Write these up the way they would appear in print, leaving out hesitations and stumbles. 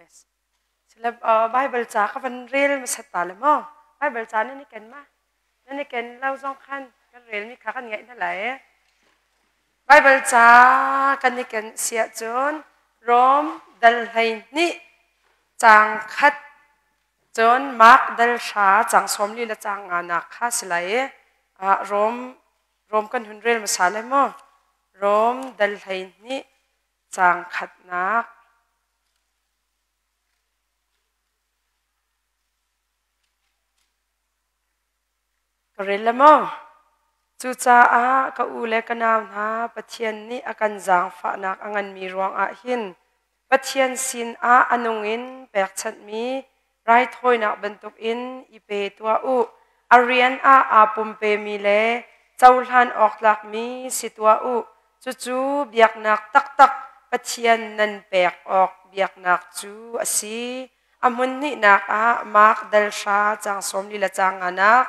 request. Sile Bible ca ka van rel hmasat ta le maw? Bible ca nan i ken ma? Nan i ken lo zong khan kan relmi kha kan ngaih hna lai. Bible ca kan i ken si ahcun Rom dal 12 caang khat cun Mark dal 10 caang 44 le caang nga nak kha si lai i Rom Rom kan hun rel hmasa lai maw? Rom dal 12 caang khatnak. Ka rel le maw? Cucaah ka u le ka nau hna, Pathian nih a kan zaangfahnak a nganmi ruangah hin Pathian sinah a nung in pekchanhmi raithawinak bantukin i pe tuah u. A rian ah aa pumpemi le cohlan awk tlakmi si tuah u. Cucu biaknak taktak Pathian nan pek awk biaknak cu a si. A hmun hnihnak ah Mark dal hra caang 40 le caang nganak.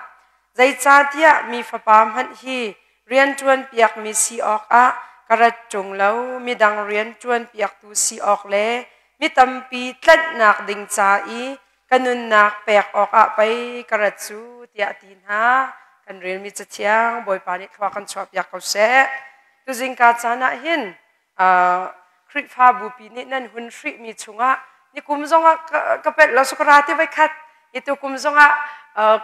Zeicahtiah mi fapa hmanh hi rianṭuan piakmi si awkah ka rat ṭung lo, midang rianṭuan piaktu si awk le mi tampi tlanhnak ding ca i ka nunnak pek awkah pei ka rat cu tiah a ti hna. Kan relmi cathiang Bawipa nih thlua kan chuahpiak ko seh. Tuzingka caan ah hin Khrihfabu pi nih nan hun hrihmi chungah nikum zongah ka pelh lo sukra ti voi khat itu kum zongah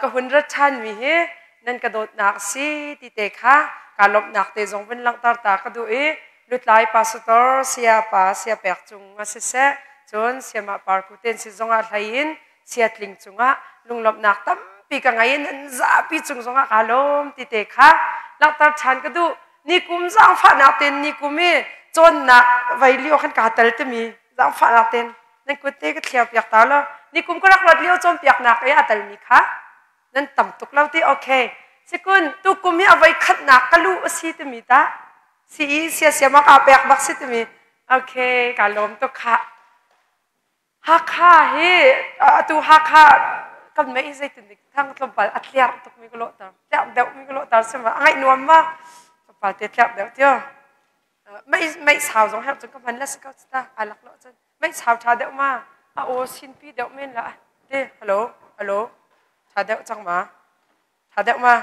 ka hun rat ṭhanmi hi nan ka dawtnak si ti te kha ka lawmhnak te zong vun langhter ta ka duh i lutlai pastor saya pa saya pek cung a siseh cun sayamah parku ten si zongah hlei in sia tling cungah lunglawmhnak tampi ka ngei in an zapi cung zongah kaa lawm ti te kha langhter ṭhan ka duh. Nikum zaangfahnak ten nikum i cawnnak vei lio khan kaa tel timi zaangfahnak ten nan kut te ka thliar piak ta lo. Nikum ka rak rat lio cawnpiaknak i a telmi kha nan tam tuk lo ti okay. Sikun tukum hi a voi khatnak ka luh a si timi ta si i sia sia ma kaa pek bak si timi okay kaa lawm tuk khah. Hakha hi atu Hakha kan mei zeitin dik thang tlawmpal a tliar tuk mi ka lawhter tliar deuh mi ka lawhter sim a ngaih nuam ma tlawmpal te tliar deuh tio mei mei sau zong herh cun ka hman la si ko ta alak lo cun mei sau tha deuh ma a aw sin pi deuh men la te hello hello tha deuh cang ma tha deuh ma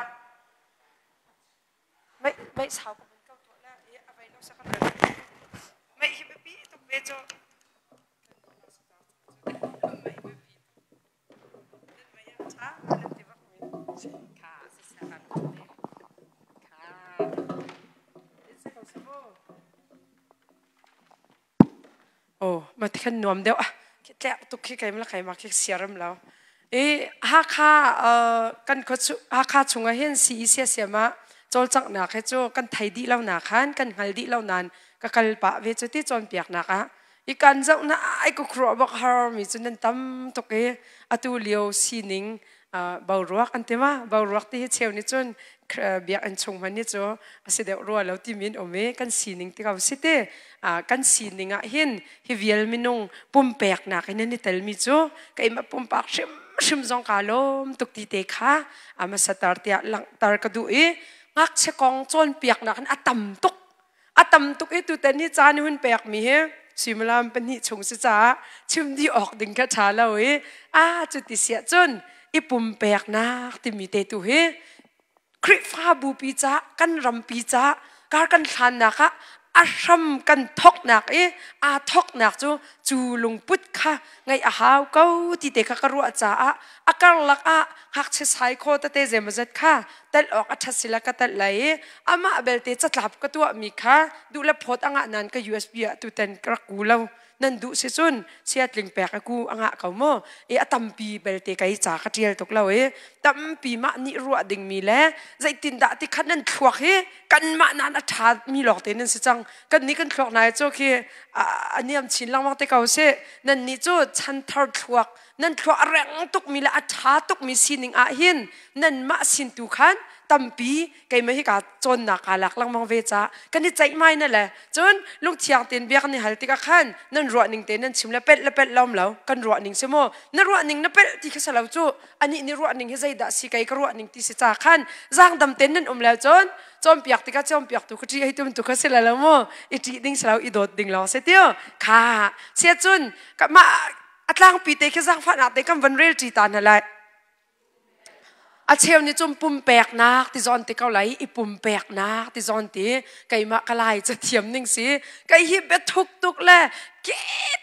mei mei sau ka hman ko tuah la i a vei lo sa ka mei hi biapi tuk ve cu Oh, ma ti khan nuam deuh ah khi tlek tuk khi keimah keimah khi siaram lo. I Hakha kan khua Hakha chungah hin sii siasiam ah cawlcanghnak hi cu kan thei dih lo na khan kan hngal dih lo nain ka kal pah ve cu ti cawnpiaknak ah i kan zoh na ai ka khuaruah bak har mi cu nan tam tuk i atu lio sining boruak an ti ma boruak ti hi cheu nih cun biakinn chung hman ni cu a si deuh rua lo timi an um i kan sining ti ko si ti kan sining ah hin hi vial minung pumpeknak in an i telmi cu keimah pumpak hrimhrim zong kaa lawm tuk ti te kha a hmasatar tiah langhter ka duh i ngakchia kong cawnpiaknak in a tam tuk a tam tuk i tutan hi caan hun pekmi hi suimilam pahnih chung si caah chim dih awk ding kha ṭha lo i a cuti siah cun i pumpeknak timi te tu hi Khrihfabu pi ca kan rampi ca kar kan hlannak ah a hram kan thoknak i aa thoknak cu cu lungput kha ngaih a hau ko ti te kha ka ruah caah a karlak ah ngakchia sai khaw tete zeimawzat kha telh awk a ṭhat sila ka telh lai i amah belte catlap ka tuahmi kha duh le phawt a ngah nain ka USB ah tutan ka rak ku lo nan duh si cun siatling pek a ku a ngah ko mu i a tampi belte kei ca ka ṭial tuk lo i tampi mah nih ruah dingmi le zeitindah ti khat nan thluak hi kanmah nan a ṭha mi lawng te nan si cang kan nih kan thluak nai cu khi a niam chin lengmang te ko si nan nih cu chanthar thluak nan thluak a reng tukmi le a ṭha tukmi sining ah hin nanmah sin tu khan tampi keimah hi ka cawnnak kaa lak lengmang ve ca kan i ceihmai na le cun lungthiang tein biak ni hal tikah khan nan ruah ning te nan chim le pelh le pelh lom lo kan ruah ning si maw na ruah ning na pelh ti kha si lo cu anih nih ruah ning hi zeidah si kei ka ruah ning ti si ca khan zaangdam ten nan um le cun cawnpiak tikah cawnpiak tu ka ṭih hei tum tu kha si lo mu i ṭih ding si lo i dawt ding lawng si tiu kha sia cun ka mah. A tlangpi te khi zaangfahnak te kan van rel ṭi ta hna lai. A cheu nih cun pumpeknak ti zawn ti ko lai i pumpeknak ti zawn ti keimah ka lai cathiam ning si kei hi biathuk tuk le ke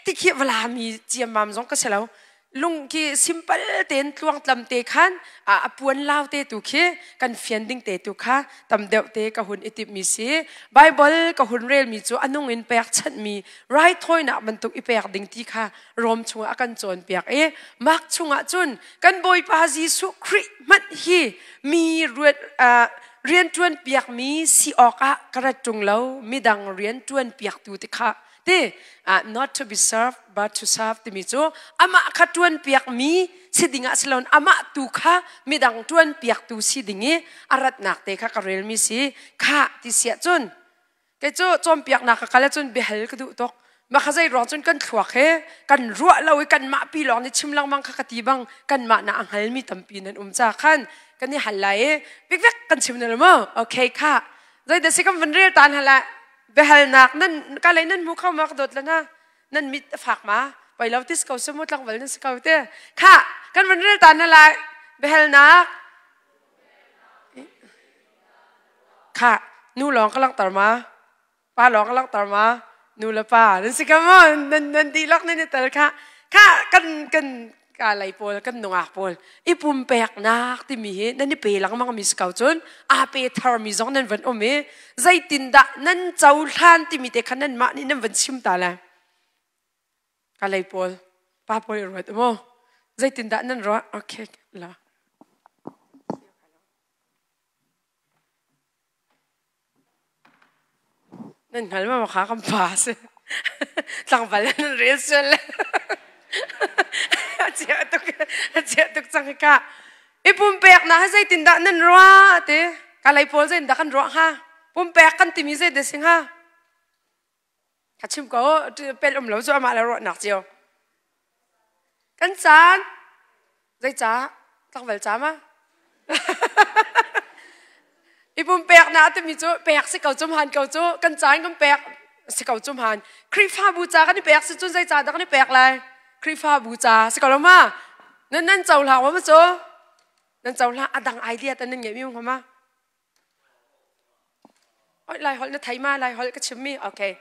ti khi vala mi ciammam zong ka si lo. Lung khi simple tein tluangtlam te khan a puan lau te tu khi kan fian ding te tu kha tam deuh te ka hun i timmi si. Bible ka hun relmi cu a nung in pekchanhmi raithawinak bantuk i pek ding ti kha Rom chungah a kan cawnpiak i Mark chungah cun kan Bawipa Jesuh Khrih hmanh hi mi rian ṭuan piakmi si awkah ka rat ṭung lo, midang rian ṭuan piaktu ti kha ti, not to be served but to serve timi cu amah kha ṭuan piakmi si dingah si loin amah tu kha midang ṭuan piaktu si ding i a ratnak te kha ka relmi si kha ti siah cun. Kei cu cawnpiaknak ka kal ahcun biahal ka duh tuk. Mah kha zei ruang cun kan thluak he kan ruah lo i kanmah pi lawng nih chim lengmang kha ka ti bang kanmah na a hngalmi tampi nan um ca khan kan i hal lai i vikvek kan chim na maw? Okay kha. Zeidah si kan van rel ta hna lai. Biahalnak nan ka lei nan hmu kho ma ka dawt le na nan mit a fak ma poi lo tis ko su mu tlangval nan si ko te kha kan van rel ta hna lai. Biahalnak Khah, nu lawng ka langhter ma? Pa lawng ka langhter ma? Nu le pa nan si ka maw? Nan, nan dihlak nan i tel khah. Khah, kan, kan ka lei pawl, kan nungak pawl i pumpeknak timi hi nan i pe lengmang mi si ko cun aa pe tharmi zong nan van um i zeitindah nan cohlan timi te kha nanmah nih nan van chim ta lai. Ka lei pawl, pa pawl i ruat maw? Zeitindah nan ruah? Okay, la. Nan hngal ma kha kan pa si. Tlangval nan rel sual le. A chia tuk, a chia tuk cang ka. I pumpek na zeitindah nan ruah te? Ka lei pawl zeitindah kan ruah hnga? Pumpek kan timi zei dah si hnga? Ka chim ko, pel um lo cu amah le ruahnak cio. Kan caan, zeicah? Tlangval ca ma? I pumpek na timi cu pek si ko cu hman ko cu kan caan kan pek si ko cu hman. Khrihfabu ca kan i pek si cun zeicah dah kan i pek lai? Khrihfabu ca si ko lo ma? Nan nan cohlang ma cu? Nan cohlang a dang idea tan nan ngeih mi um ma? Oi, Lai holh na thei ma? Lai holh ka chimmi? Okay.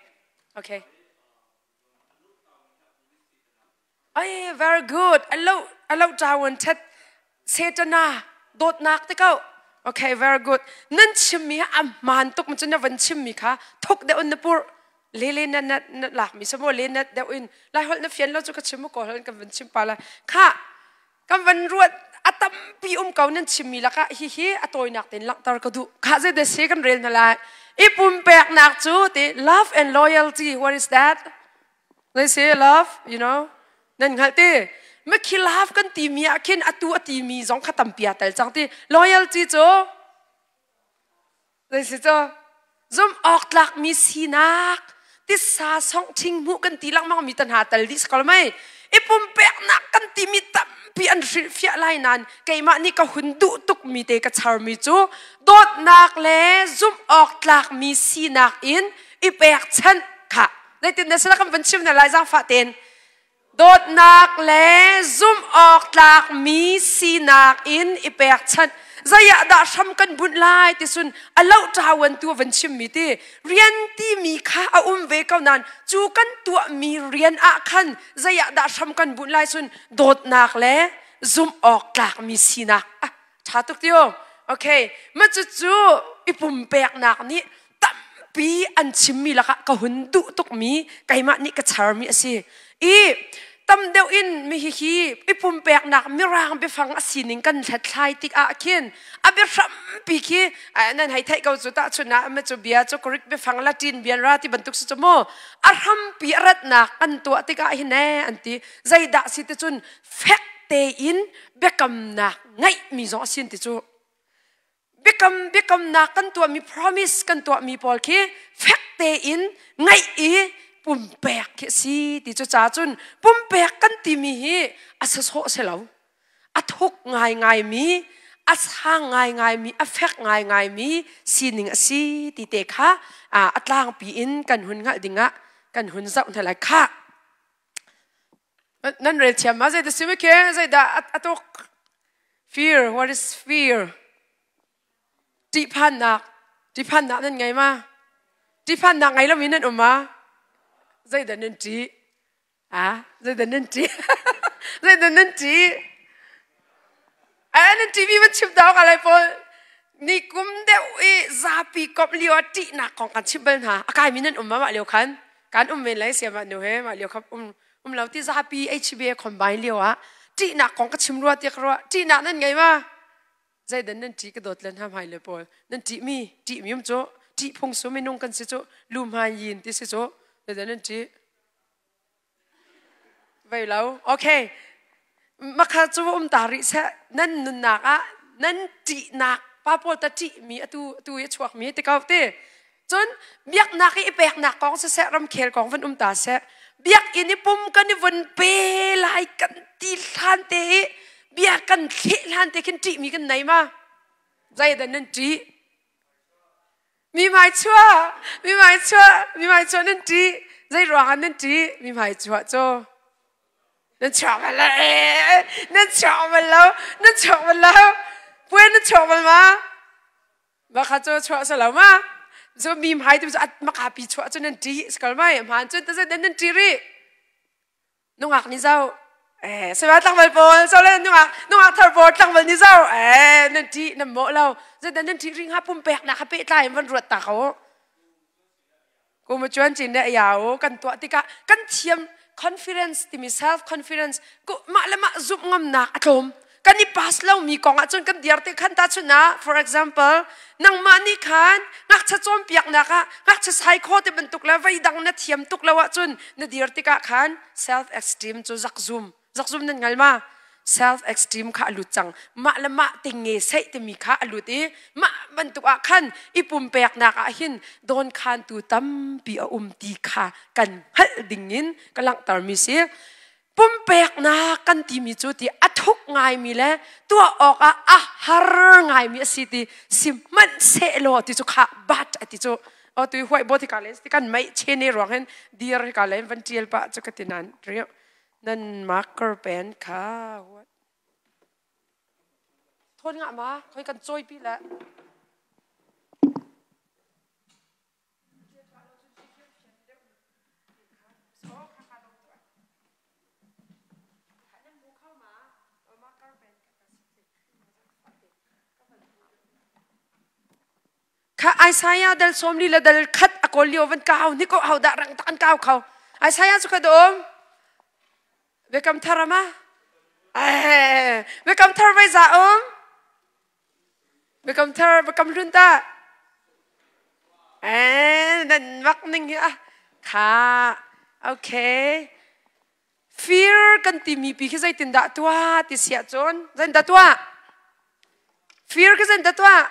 Okay. Ai, very good. Alo, alo ṭawan ṭhet setana dawtnak te ko. Okay, very good. Nan chimmi a hmaan tuk ma cun na van chimmi kha thuk deuh in na pur. Le le na na na lakmi samo le na deuh in lai holh na fian lo cu ka chim ko holh kan van chim pa lai. Kha kan van ruat a tampi um ko nan chimmi lakah hihi a tawinak tein langhter ka duh. Kha zei de se kan rel hna lai. I pumpeknak cu ti love and loyalty, what is that? They say love, you know. Nan hngalh ti. Makhi love kan timi ah khin atu a timi zong kha tampi a tel cang ti. Loyalty cu Zei si cu zumh awk tlakmi sinak titsa songṭhing hmuh kan ti lengmang mi tan ha tal dih si ko mei. I pumpeknak kan timi tampi an hrilhfiah lai nain keimah nih ka hun duh tukmi te ka charmi cu dawtnak le zumh awk tlakmi sinak in i pekchanh kha. Zeitin na sila kan van chim na lai zaangfah tein. Dawtnak le zumh awk tlakmi sinak in i pekchanh. Zei ah dah hram kan bunh lai ti sun a lohṭawan tu a van chimmi ti rian timi kha a um ve ko nain cu kan tuahmi rian ah khan zei ah dah hram kan bunh lai sun dawtnak le zumh awk tlakmi sinak. Ah, ṭha tuk ti o. Okay, mah cucu i pumpeknak nih tampi an chimmi lakah ka hun duh tukmi keimah nih ka charmi a si. I tam deuh in mi hihi i pumpeknak mirang biafang a sining kan hlathlai tik ah khin a biahrampi khi nan hei theih ko cu tahchun ah cu bia cu Greek biafang Latin bia ra ti bantuk si cu mu a hrampi a ratnak an tuah tikah hin e an ti zeidah si ti cun fek tein biakamnak ngeihmi zong a sin ti cu Biakam biakamnak kan tuahmi promise kan tuahmi pawl khi fek tein ngaih i pumpek khi a si ti cu ca cun pumpek kan timi hi a sasawh si lo. A thuk ngaingaimi, a sang ngaingaimi, a fek ngaingaimi sining a si ti te kha a tlangpi in kan hun hngalh dingah kan hun zoh hna lai khah. Nan rel thiam ma zei da si ke zei dah atuk fear what is fear ṭihphannak ṭihphannak nan ngei ma ṭihphannak ngei lomi nan um ma zei dah nan ṭih Ah, zeidah nan ṭih? Zeidah nan ṭih? Nan ṭihmi van chim dawk alai pawl ni kum deuh i zapi komh lio ah ṭihnak kong kan chimh bal hna. A kaimi nan um ma mah lio khan? Kan um men lai siamah nu he mah lio kha um um lo ti zapi HBA combine lio ah ṭihnak kong ka chim rua tiah ka ruah. Ṭihnak nan ngei ma? Zeidah nan ṭih ka dawt len hna hmai le pawl. Nan ṭihmi ṭihmi um cu ṭih phung su minung kan si cu lu hmai yin ti si cu zeidah nan ṭih? Vei lo. Okay. Makha cu um ta rih seh. Nan nunnak ah nan ṭihnak pa pawl ta ṭihmi atu atu i chuakmi ti ko ti. Cun biaknak i peknak kong siseh ramkhel kong van um ta seh. Biakinn i pum kan i vun pe lai kan ti hlan te i bia kan thleh hlan te khin ṭihmi kan nei ma? Zeidah nan ṭih? Mi hmai chuah, mi hmai chuah, mi hmai chuah nan ṭih. Zei ruangah nan ṭih? Mi hmai chuah cu nan chuak bal lo, nan chuak bal lo, nan chuak bal lo. Puai nan chuak bal ma? Bakha cu chuah sa lo ma? Cu mi hmai tu cu at makapi chuah cu nan ṭih sakal mai. Hmaan cun ta nan ṭih rih. Nungak nih zoh eh sema tlangval pawl so le nungak nungak thar pawl tlangval nih zoh eh nan ṭih nan mawh lo zeidah nan ṭih ring ha pumpeknak ha pehtlai in van ruat ta ko kum chuan chin le yao kan tuah tikah kan thiam confidence timi self confidence mah le mah zumh ngamnak a tlawm kan i pass lomi kong ahcun kan dir te khan ta chun ah for example nangmah nih khan ngakchia cawnpiaknak ah ngakchia psycho te bantuk le veidang na thiam tuk lo ahcun na dir tikah khan self esteem cu zakzum zakzum nan ngal ma self esteem kha a lut cang mah le mah tinge seih timi kha a lut i mah bantuk ah khan i pumpeknak ah hin don khantu tampi a um ti kha kan hngalh ding in ka langhter mi si Pumpeknak kan timi cu ti a thuk ngaimi le tuah awkah a har ngaimi a si ti sihmanhsehlaw ti cu kha bat a ti cu o tu huai bo ti ka le ti kan mei chene ruang hin dir ka le van tial pa cu ka ti nan rio nan marker pen kha what thon nga ma khoi kan choi pi la Kha Isaiah dal sawmli le dal khat a kawl lio van kau ni ko ho dah rang tak an kau kho Isaiah cu ka dom Biakam thar ama eh Biakam thar vai za um Biakam thar biakam hlun ta. Eh, nan mak ning hi ah. Kha. Okay. Fear kan timi pi khi zeitin dah tuah ti siah cun zein dah tuah? Fear khi zein dah tuah?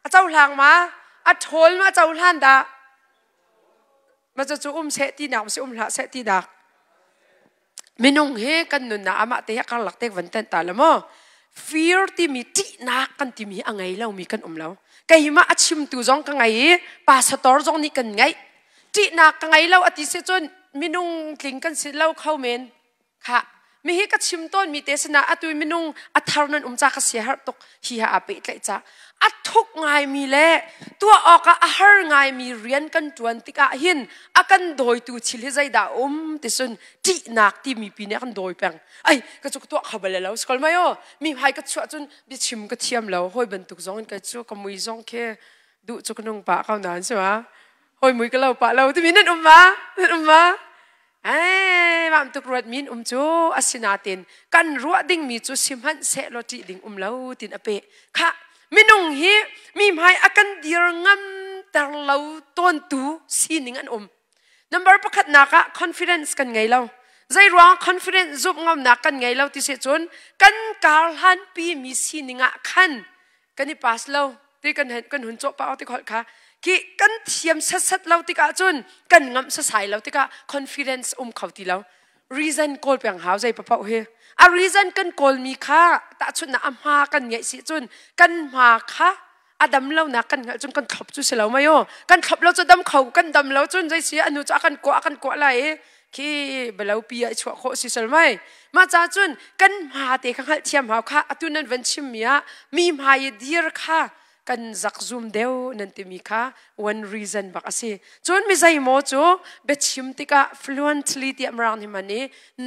A cohlang ma? A ṭhawl ma a cohlan dah? Ma cu um seh tinak si um hlah seh tinak. Minung hi kan nunnak amah te hi karlak te van tenh ta la maw? Fear timi ṭihnak kan timi hi a ngei lomi kan um lo. Keimah a chimtu zong ka ngei i pastor zong nih kan ngeih. Ṭihnak ka ngei lo a ti si cun minung tling kan si lo kho men. Khah, mihi ka chim tawnmi te sinah atu minung a thar nan um ca ka sia herh tuk hi ha aa pehtlaih ca a thuk ngaimi le tuah awkah a har ngaimi rian kan ṭuan tikah hin a kan dawitu thil hi zeidah um ti cun ṭihnak timi pi nih a kan dawi peng ai ka cu ka tuah kho bal lo sikol mai aw mi hmai ka chuah cun biachim ka thiam lo hawi bantuk zong in ka cu ka mui zong khi duh cu ka nung pah ko nain si ma hawi mui ka lo pah lo timi nan um ma nan um ma Ei, mam tuk ruat min um cu asinatin kan ruah dingmi cu sihmanhsehlaw ṭih ding um lo tin a peh. Khah, minung hi mi hmai a kan dir ngam ter lo tawntu sining an um. Number pakhatnak ah confidence kan ngei lo. Zei ruang confidence zumh ngamnak kan ngei lo ti si cun kan kar hlanpi mi sining ah khan kan i pass lo ti kan kan hun cawh pah ti kholh kha ki kan thiam sat lo tikah cun kan ngamh sasai lo tikah confidence um kho ti lo reason kawl peng hau zei papoh hi a reason kan kawl mi kha tahchunhnak a hma kan ngeih si cun kan hma kha a dam lo nak kan hngalh cun kan thlop cu si lo mai o kan thlop lo cu dam kho kan dam lo cun zei si anu cu a kan kuah a kan kuah lai i. Khi balopi ah i chuah khawh si sal mai. Mah ca cun kan hma te kha hngalh thiam hau kha atu nan van chim mi ah mi hmai i dir kha kan zak zum deuh nan timi kha one reason bak a si. Cun mi zeimaw cu biachim tikah fluently tiah mirang nih hman i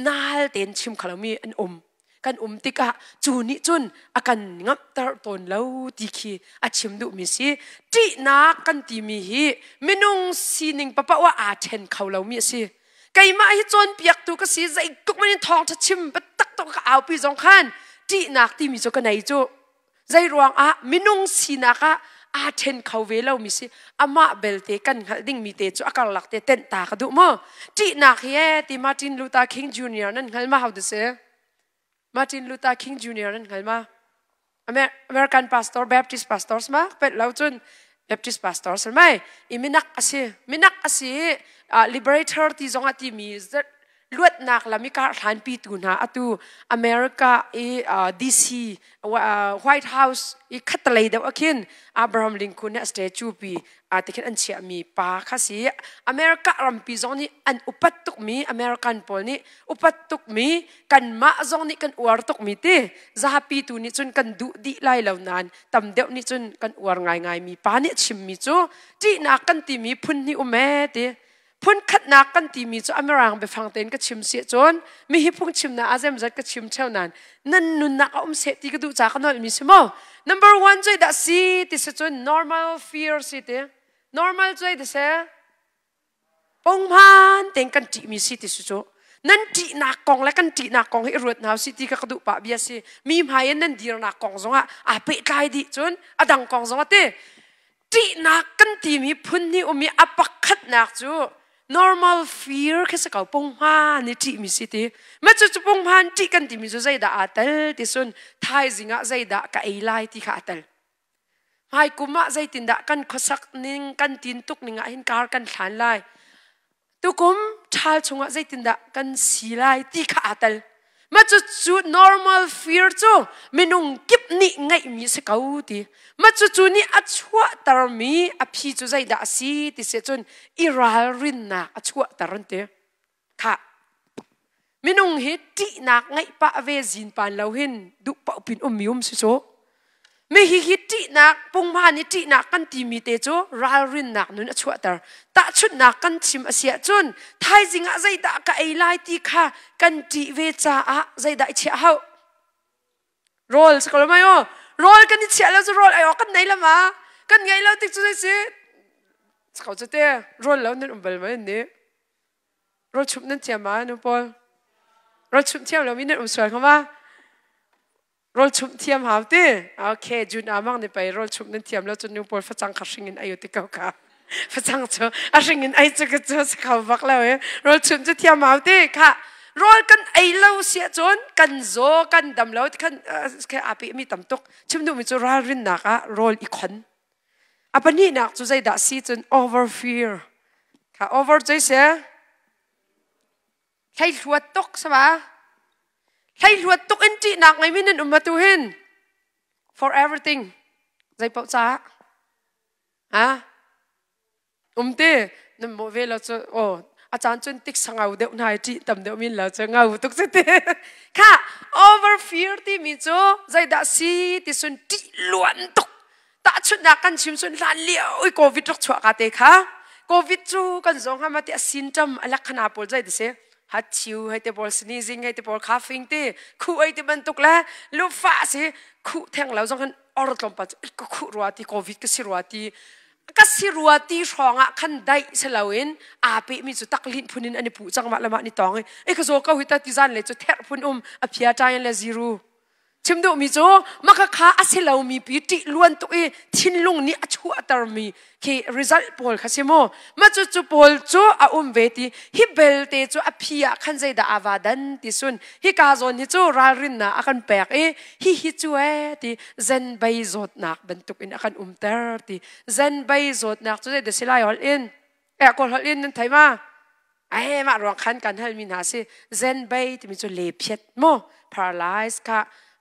nal tein chim kho lomi an um. Kan um tikah cu nih cun a kan ngamhter tawn lo ti khi a chim duhmi si. Ṭihnak kan timi hi minung sining papaoh ah aa ṭhen kho lomi a si. Keimah hi cawnpiaktu ka si zeitluk man in thawngṭha chim biatak tuk ka aupi zong khan ṭihnak timi cu ka nei cu. Zeiruang ah minung sinak ah aa ṭhen kho ve lomi si amah belte kan hngalh dingmi te cu a karlak te tenh ta ka duh maw ṭihnak hi ee ti Martin Luther King Jr. nan hngal ma how to say Martin Luther King Jr. nan hngal ma American pastor Baptist pastors ma pet lo cun Baptist pastor sal mai i minak asi minak asi liberator ti zong ah timi luatnak lam i karhlanpitu hna atu America i DC White House i khattalei deuh ah khin Abraham Lincoln nih a statue pi ti khin an chiahmi pa kha si. America rampi zong nih an upat tukmi American pawl nih upat tukmi kanmah zong nih kan uar tukmi ti zapi tu nih cun kan duh dih lai lo nain tam deuh nih cun kan uar ngaingaimi pa nih a chimmi cu ṭihnak kan timi phun hnih um ee ti. Phunkhatnak kan timi cu a mirang biafang tein ka chim si cun mi hi phungchimnak a zemzat ka chim theo nain nan nunnak a um seh ti ka duh ca ka nolh mi si maw? Number one cu dah si ti si cun normal fear si ti. Normal cu ti si pongman tein kan ṭihmi si ti si cu. Nan ṭihnak kong le kan ṭihnak kong hi i ruat hna si ti ka ka duh pah bia si. Mi hmai in nan dirnak kong zongah aa pehtlai dih cun a dang kong zongah ti. Ṭihnak kan timi phun nih um i a pakhatnak cu normal fear khi si ko punghman i ṭihmi si ti. Ma cu cu punghman ṭih kan timi cu zeidah aa tel ti sun thaizing ah zeidah ka ei lai ti kha aa tel. Hmaikum ah zeitindah kan khuasak ning kan tin tuk ning ah hin kar kan hlan lai. Tukum ṭhal chungah zeitindah kan si lai ti kha aa tel. Mah cucu normal fear cu minung kip nih ngeihmi si ko ti. Mah cucu nih a chuahtermi a phi cu zeidah a si ti si cun i ralrinnak a chuahter an ti. Khah. Minung hi ṭihnak ngeih pah ve zinpan lo hin duh paoh pin ummi um si cu. Mi hi hi ṭihnak punghman i ṭihnak kan timi te cu ralrinnak nun a chuahter. Tahchunhnak kan chim a si ahcun thaizing ah zeidah ka ei lai ti kha kan ṭih ve caah zeidah i chiah hau? Rawl si ko lo mai aw. Rawl kan i chiah lo cu rawl ei awk kan nei lo ma? Kan ngei lo tik cu zei si? Ko cu te rawl lo nan um bal ma nan nih? Rawl chumh nan thiam ma nu pawl? Rawl chumh thiam lomi nan um sual hnga ma? Rawl chumh thiam hau ti. Okay, June amang ni pei rawl chumh nan thiam lo cun nu pawl facang kha hring in ei ti ko ka. Facang cu a hring in ei cu ka cu si kho bak lo e. Rawl chumh cu thiam hau ti. Kha rawl kan ei lo sia cun kan zaw kan dam lo kan ke a pe mi tam tuk. Chim duhmi cu ralrinnak ah rawl i khon. A pahnihnak cu zeidah si cun over fear. Kha over cu se Hleihluat tuk sama. Hleihluat tuk in ṭihnak ngeimi nan um atu hin. For everything. Zei paoh caah. Ha? Um ti. Nan mawh ve lo cu oh a caan cun tik sangau deuh hna i ṭih tam deuh min lo cu ngau tuk cu ti. Kha over fear timi cu zeidah si ti sun ṭih luan tuk. Tahchunhnak kan chim cun hlan lio i COVID rak chuah ka te kha COVID cu kan zawng hnga ma ti a symptom a lakhana pawl zei ti si hatchiu hei te pawl sneezing hei te pawl coughing ti khuh ei ti bantuk le lufah si khuh theng lo zong khan or tlawmpal cu ka khuh rua ti COVID ka si rua ti ka si rua ti hrawng ah khan daih si loin aa pehmi cu taklinh phun in an i puh cang mah le mah ni tawng i e ka zaw ko hi ta ti zan le cu therh phun um a phia ṭain le zero Chim duhmi cu maka kha a si lomi pi ṭih luan tuk i thinlung nih a chuahtermi khi result pawl kha si mu. Ma cu cu pawl cu a um ve ti hi belte cu a phi ah khan zeidah aa va dan ti sun hika zawn hi cu ralrinnak a kan pek i hi hi cu ee ti zenbei zawtnak bantuk in a kan umter ti zenbei zawtnak cu zeidah si lai holh in eh kawl holh in nan thei ma Ai mah ruang khan kan halmi hna si zenbei timi cu lephiat mu paralyze kha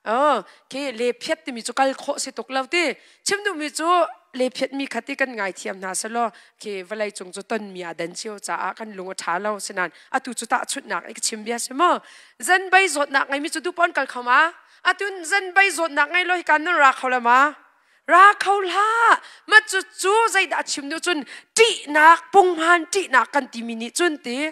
oh khi lephiat timi cu kal khawh si tuk lo ti chim duhmi cu. Le phiat mi khat i kan ngaithiam hna selaw khi vawlei cung cu ton mi a dan cio caah kan lung a ṭha lo. Sinan atu cu tahchunhnak i ka chim bia si maw? Zenbei zawtnak ngeimi cu dupawn kal kho ma? Atun zenbei zawtnak ngei lo hi kan nan ra kho le ma? Ra kho hlah. Ma cu cu zeidah chim nu cun ṭihnak punghman ṭihnak kan timi nih cun ti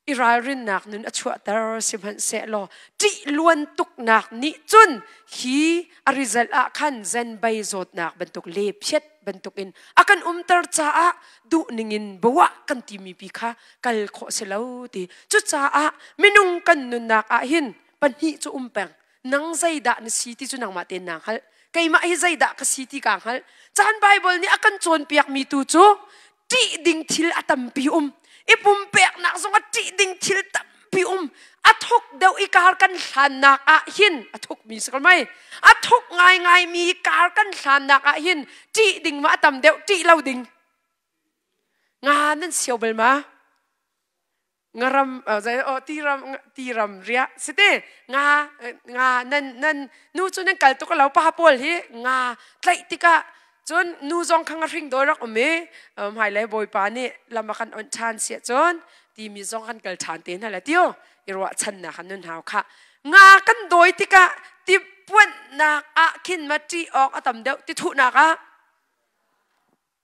i ralrinnak nun a chuahter. Sihmanhsehlaw ṭih luan tuknak nih cun hi a result ah khan zenbei zawtnak bantuk le phiat bantukin a kan umter caah duh ningin bawah kan timi pi kha kal khawh si lo ti. Cucaah minung kan nunnak ah hin pahnih cu um peng. Nang zeidah na si ti cu nangmah tein naa hngalh, keimah hi zeidah ka si ti kaa hngalh. Caan Bible nih a kan cawnpiakmi tu cu ṭih ding thil a tampi um i pumpeknak zong a ṭih ding thil tampi um. A thuk deuh i kar kan hlannak ah hin a thuk mi si ko mei, a thuk ngaingai mi kar kan hlannak ah hin ṭih ding ma a tam deuh, ṭih lo ding? Nga nan sio bal ma? Ngaram zei o tiram tiram ria site nga nga nan nan nu cu nan kal tuk lo. Pa pawl hi nga tlaih tikah cun nu zong kha nga hring doi rak um i hmailei Bawipa nih lam a kan onh ṭhan siah cun timi zong kan kal ṭhan te hna le tio i ruahchannak kan nun hau kha. Nga kan dawi tikah ti puanhnak ah khin ma ṭih awk a tam deuh, ti thuhnak ah?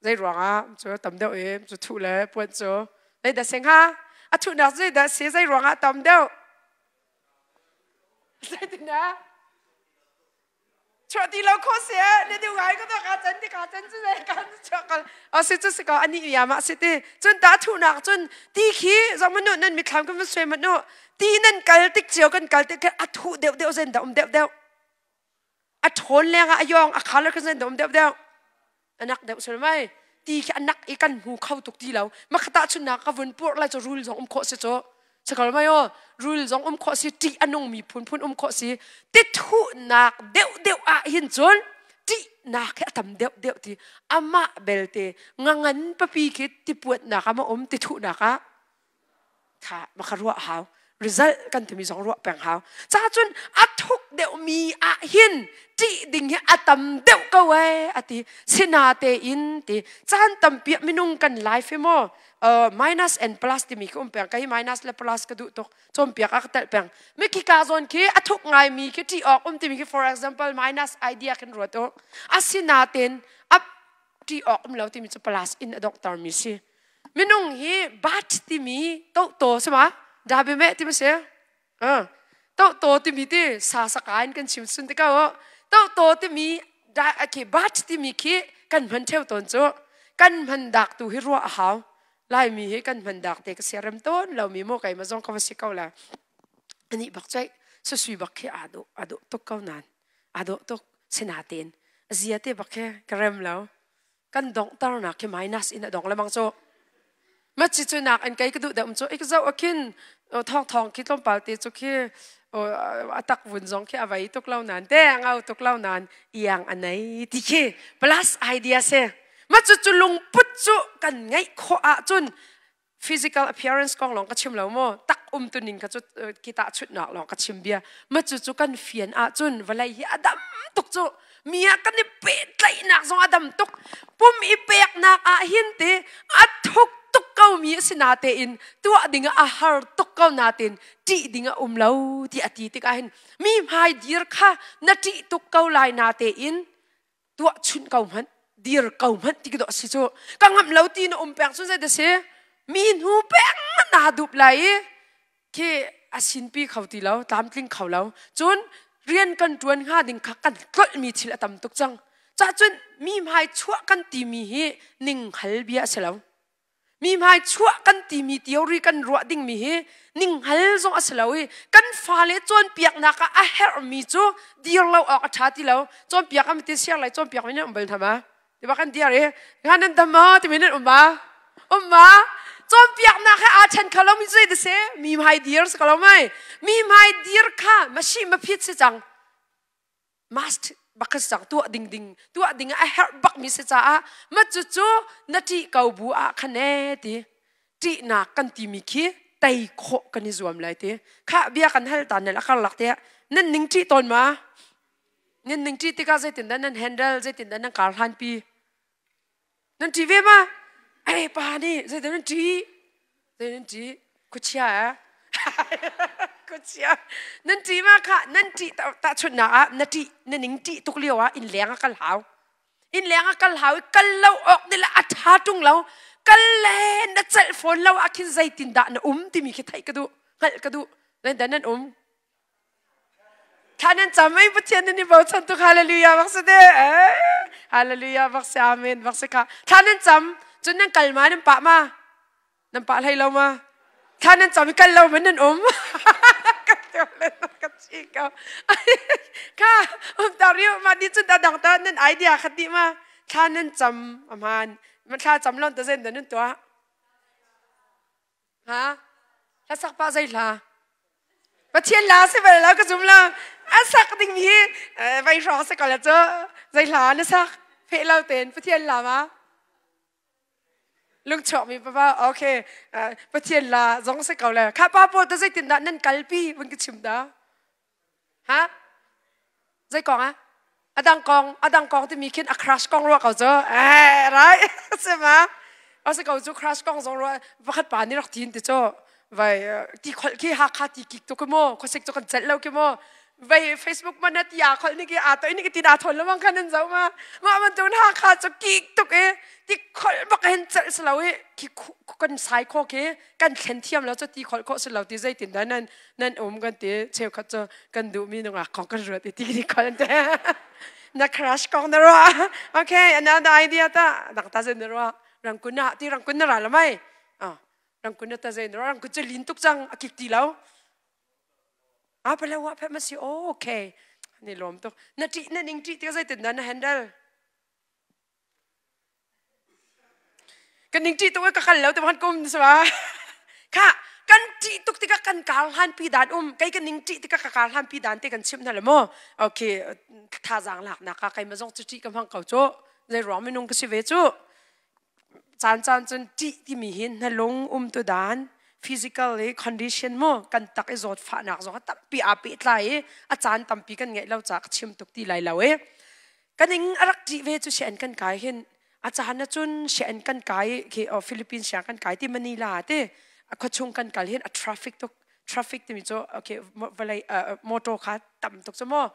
Zei ruangah cu tam deuh i cu thuh le puan cu zeidah si hnga? A thuhnak zeidah si? Zei ruangah tam deuh? Zeitindah chuah ti lo kho si ne diu ngai ko ka chan ti ka chan cu zei kan chuah kal a si cu si ko ani ya ma si ti cun ta thuhnak cun ti khi zong manu nan mithlam kan sui manu ti nan kal tik cio kan kal tik a thuh deuh deuh zen da um deuh deuh, a ṭhawn lengah a yawng a color kan zen um deuh deuh, anak deuh sul mai. Ti khi anak i kan hmu kho tuk ti lo. Makhata chunnak ka vun pur lai cu rul zong um khawh si cu sakal mai o, rul zong um khawh si, ṭih a nung mi phunphun um khawh si. Ti thuhnak deuh deuh ah hin cun ṭihnak hi a tam deuh deuh ti. Amah belte ngangan papi khi ti puatnak ah ma um, ti thuhnak ah kha maka ruah hau. Result kan timi zong ruah peng hau. Ca cun a thuk deuh mi ah hin ṭih ding hi a tam deuh ko e ati. Sina te in ti caan tampi minung kan life hi mo minus and plus timi khi um peng. Kai minus le plus ka duh tuk, cawnpiak a ka telh peng. Miki ka zawn khi a thuk ngai mi khi ṭih awk um timi khi, for example, minus idea kan ruat u. Asinaten a ṭih awk um lo timi cu plus in a donghter mi si. Minung hi bat timi to sama dabi me timi si to to timi ti sa saka in kan chim sun te ko. To to timi da khi bat timi khi kan hman theu ton cu kan hman dak tu hi ruah a hau. Laimi hi kan hman dak te ka siarem ton lo mi mo kai ma zong ka va si ko la. Ani bak chai sui bak khi ado ado tuk ko nan ado tuk sinaten zia te bak khi ka rem lo. Kan donghternak khi minus in a dong lemang cu. Ma chi cu nak in kei ka duh deuh cu ik zo akhin thong thong khi tlawmpal te cu khi a tak vun zong khi a vai tuk lo nan te ngau tuk lo nan iang anei ti khi plus idea se. Ma cu cu lungput cu kan ngeih khawh ahcun physical appearance kong lawng ka chim lo maw, tak um tu ning kha cu kita chutnak lawng ka chim bia. Ma cu cu kan fian ahcun vawlei hi a dam tuk cu. Mi ah kan i pehtlaihnak zong a dam tuk. Pum i peknak ah hin te a thuk tuk ko mi a si na tein tuah ding ah a har tuk ko na tein ṭih ding a um lo ti a ti tikah hin mi hmai dir kha na ṭih tuk ko lai na tein tuah chunh ko hmanh, dir ko hmanh ti ka si cu. Ka ngamh lo ti na um peng cun zei da si mi hnu peng na dup lai i khi a sinpi kho ti lo, tlamtling kho lo. Cun rian kan ṭuan hnga ding kha kan tlolh mi thil a tam tuk cang ca cun mi hmai chuah kan timi hi ning hal bia a si lo. Mi hmai chuah kan timi theory kan ruah dingmi hi ninghal zong a si lo i kan fale cawnpiaknak ah a herhmi cu dir lo awk a ṭha ti lo. Cawnpiak am ti siar lai cawnpiak mi nan um bal hna ma? Ti ba kan dir i nga nan dam ma timi nan um ma? Um ma? Cawnpiaknak he aa ṭhen kho lo mi zei da si? Mi hmai dir si ko lo mai. Mi hmai dir kha ma shi ma phit si cang, must bak si cang, tuah ding ding tuah ding a herh bak mi si caah ma cu cu na ṭih ko bu ah khan e ti ṭihnak kan timi khi tei khawh kan i zuam lai ti kha bia kan hal ta. Nel a karlak te nan ning ṭih tawn ma? Nan ning ṭih tikah zeitindah nan handle, zeitindah nan kar hlan pi? Nan ṭih ve ma? Ei pa nih zeidah nan ṭih? Zei nan ṭih? Khuachia eh? Khuachia. Nan ṭih ma kha? Nan ṭih tahchunhnak ah na ṭih na ning ṭih tuk lio ah inn leng ah kal hau. Inn leng ah kal hau i kal lo awk ni le a ṭha ṭung lo. Kal le na celh fawn lo ah khin zeitindah na um timi khi theih ka duh, hngalh ka duh. Zeidah nan um? Thla nan cam ei Pathian nan i bochan tuk hallelujah bak si de hallelujah bak si amen bak si kha thla nan cam cun nan kal ma nan pah ma nan pah hlei lo ma thla nan cam i kal lo man nan um ka chi ko kha um ta riu ma ni cun ta dang ta nan idea khat dih ma thla nan cam aman thla cam lon ta zen da nan tuah Ha? Hla sak pah zei hla? Pathian la si bal lo ka zum lo. A sak ding hi vai hrawng si ko la cu. Zei hla na sak? Pheh lo ten Pathian la ma? Lungchuak mi papa okay. Pathian la zong si ko le. Kha pa pawl ta zeitin dah nan kalpi vun ka chim da. Ha? Zei kong ah? Adang kong, adang kong timi khin a crush kong ruah ko cu. Eh, right? Si ma? A si ko cu crush kong zong ruah pakhat pa nih rak tin ti cu. Vai ti kholh khi Hakha ti kik tu ki mu, khuasik cu kan celh lo ki mu. Vai Facebook man ti aa kholh ni ki aa toi ni ki ti daa thawn lamang khan an zoh ma. Mah bantuk Hakha cu kik tuk i ti kholh bak hin celh si lo i khi kan sai kho khi kan thlen thiam lo cu ti kholh khawh si lo ti zeitin dah nan nan um kan ti cheukhat cu kan duhmi nungak kong kan ruat i ti ni khol te na crush kong na ruah okay another idea ta dang ta zen na ruah rangkun na ti rangkun na ra lamai ah rangkun na ta zen na ruah rangkun cu lin tuk cang a kik ti lo a pala wa phe ma si okay ni lom tuk na ti na ning ti ti zeitin na na handle Kan ning ṭih tuk i ka kal lo ti kan kum sa kha kan ṭih tuk tikah kan kar hlan pi dan um kei kan ning ṭih tikah ka kar hlan pi dan te kan chimh hna le maw okay thazaang laknak ah keimah zong cu ṭih ka hmang ko cu zei ruang minung ka si ve cu caan caan cun ṭih timi hin na lung um tu dan physical i condition mu kan tak i zawt fahnak zong a tampi aa pehtlai i a caan tampi kan ngeih lo ca ka chim tuk ti lai lo i Ka ning a rak ṭih ve cu sian kan kai hin a caan ah cun sian kan kai khi Philippines siang kan kai ti Manila ti a khuachung kan kal hin a traffic tuk traffic timi cu okay vawlei motor kha tam tuk cu maw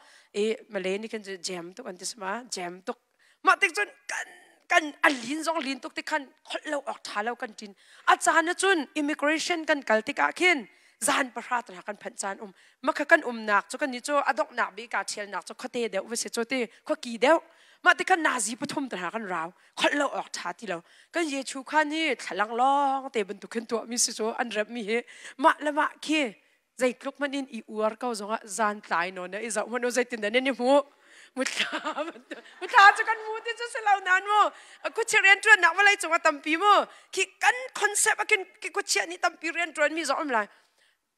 i Malay nih khin jam tuk an ti sama jam tuk mah tik cun kan kan a lin zong lin tuk ti khan kholh lo awk ṭha lo kan ṭin a caan ah cun immigration kan kal tikah khin zan pahra tana kan phanh caan um makha kan umnak cu kan ni cu a donghnak bik aa ṭhialnak cu khuate deuh va si cu ti khuaki deuh mah ti khan nazi pathum tana kan rau kholh lo awk ṭha ti lo kan Yechu khan hi thlalang lawng te bantuk khin tuah mi si cu an rep mi hi mah le mah khi zeitluk hmanh in i uar ko zongah zan tlai nawn i zoh hmanh u zeitin dah nan i hmuh muthla muthla cu kan mu ti cu si lo nan mu khuachia rian ṭuannak vawlei cung ah tampi mu khi kan concept ah khin khi khuachia nih tampi rian ṭuan mi zong um lai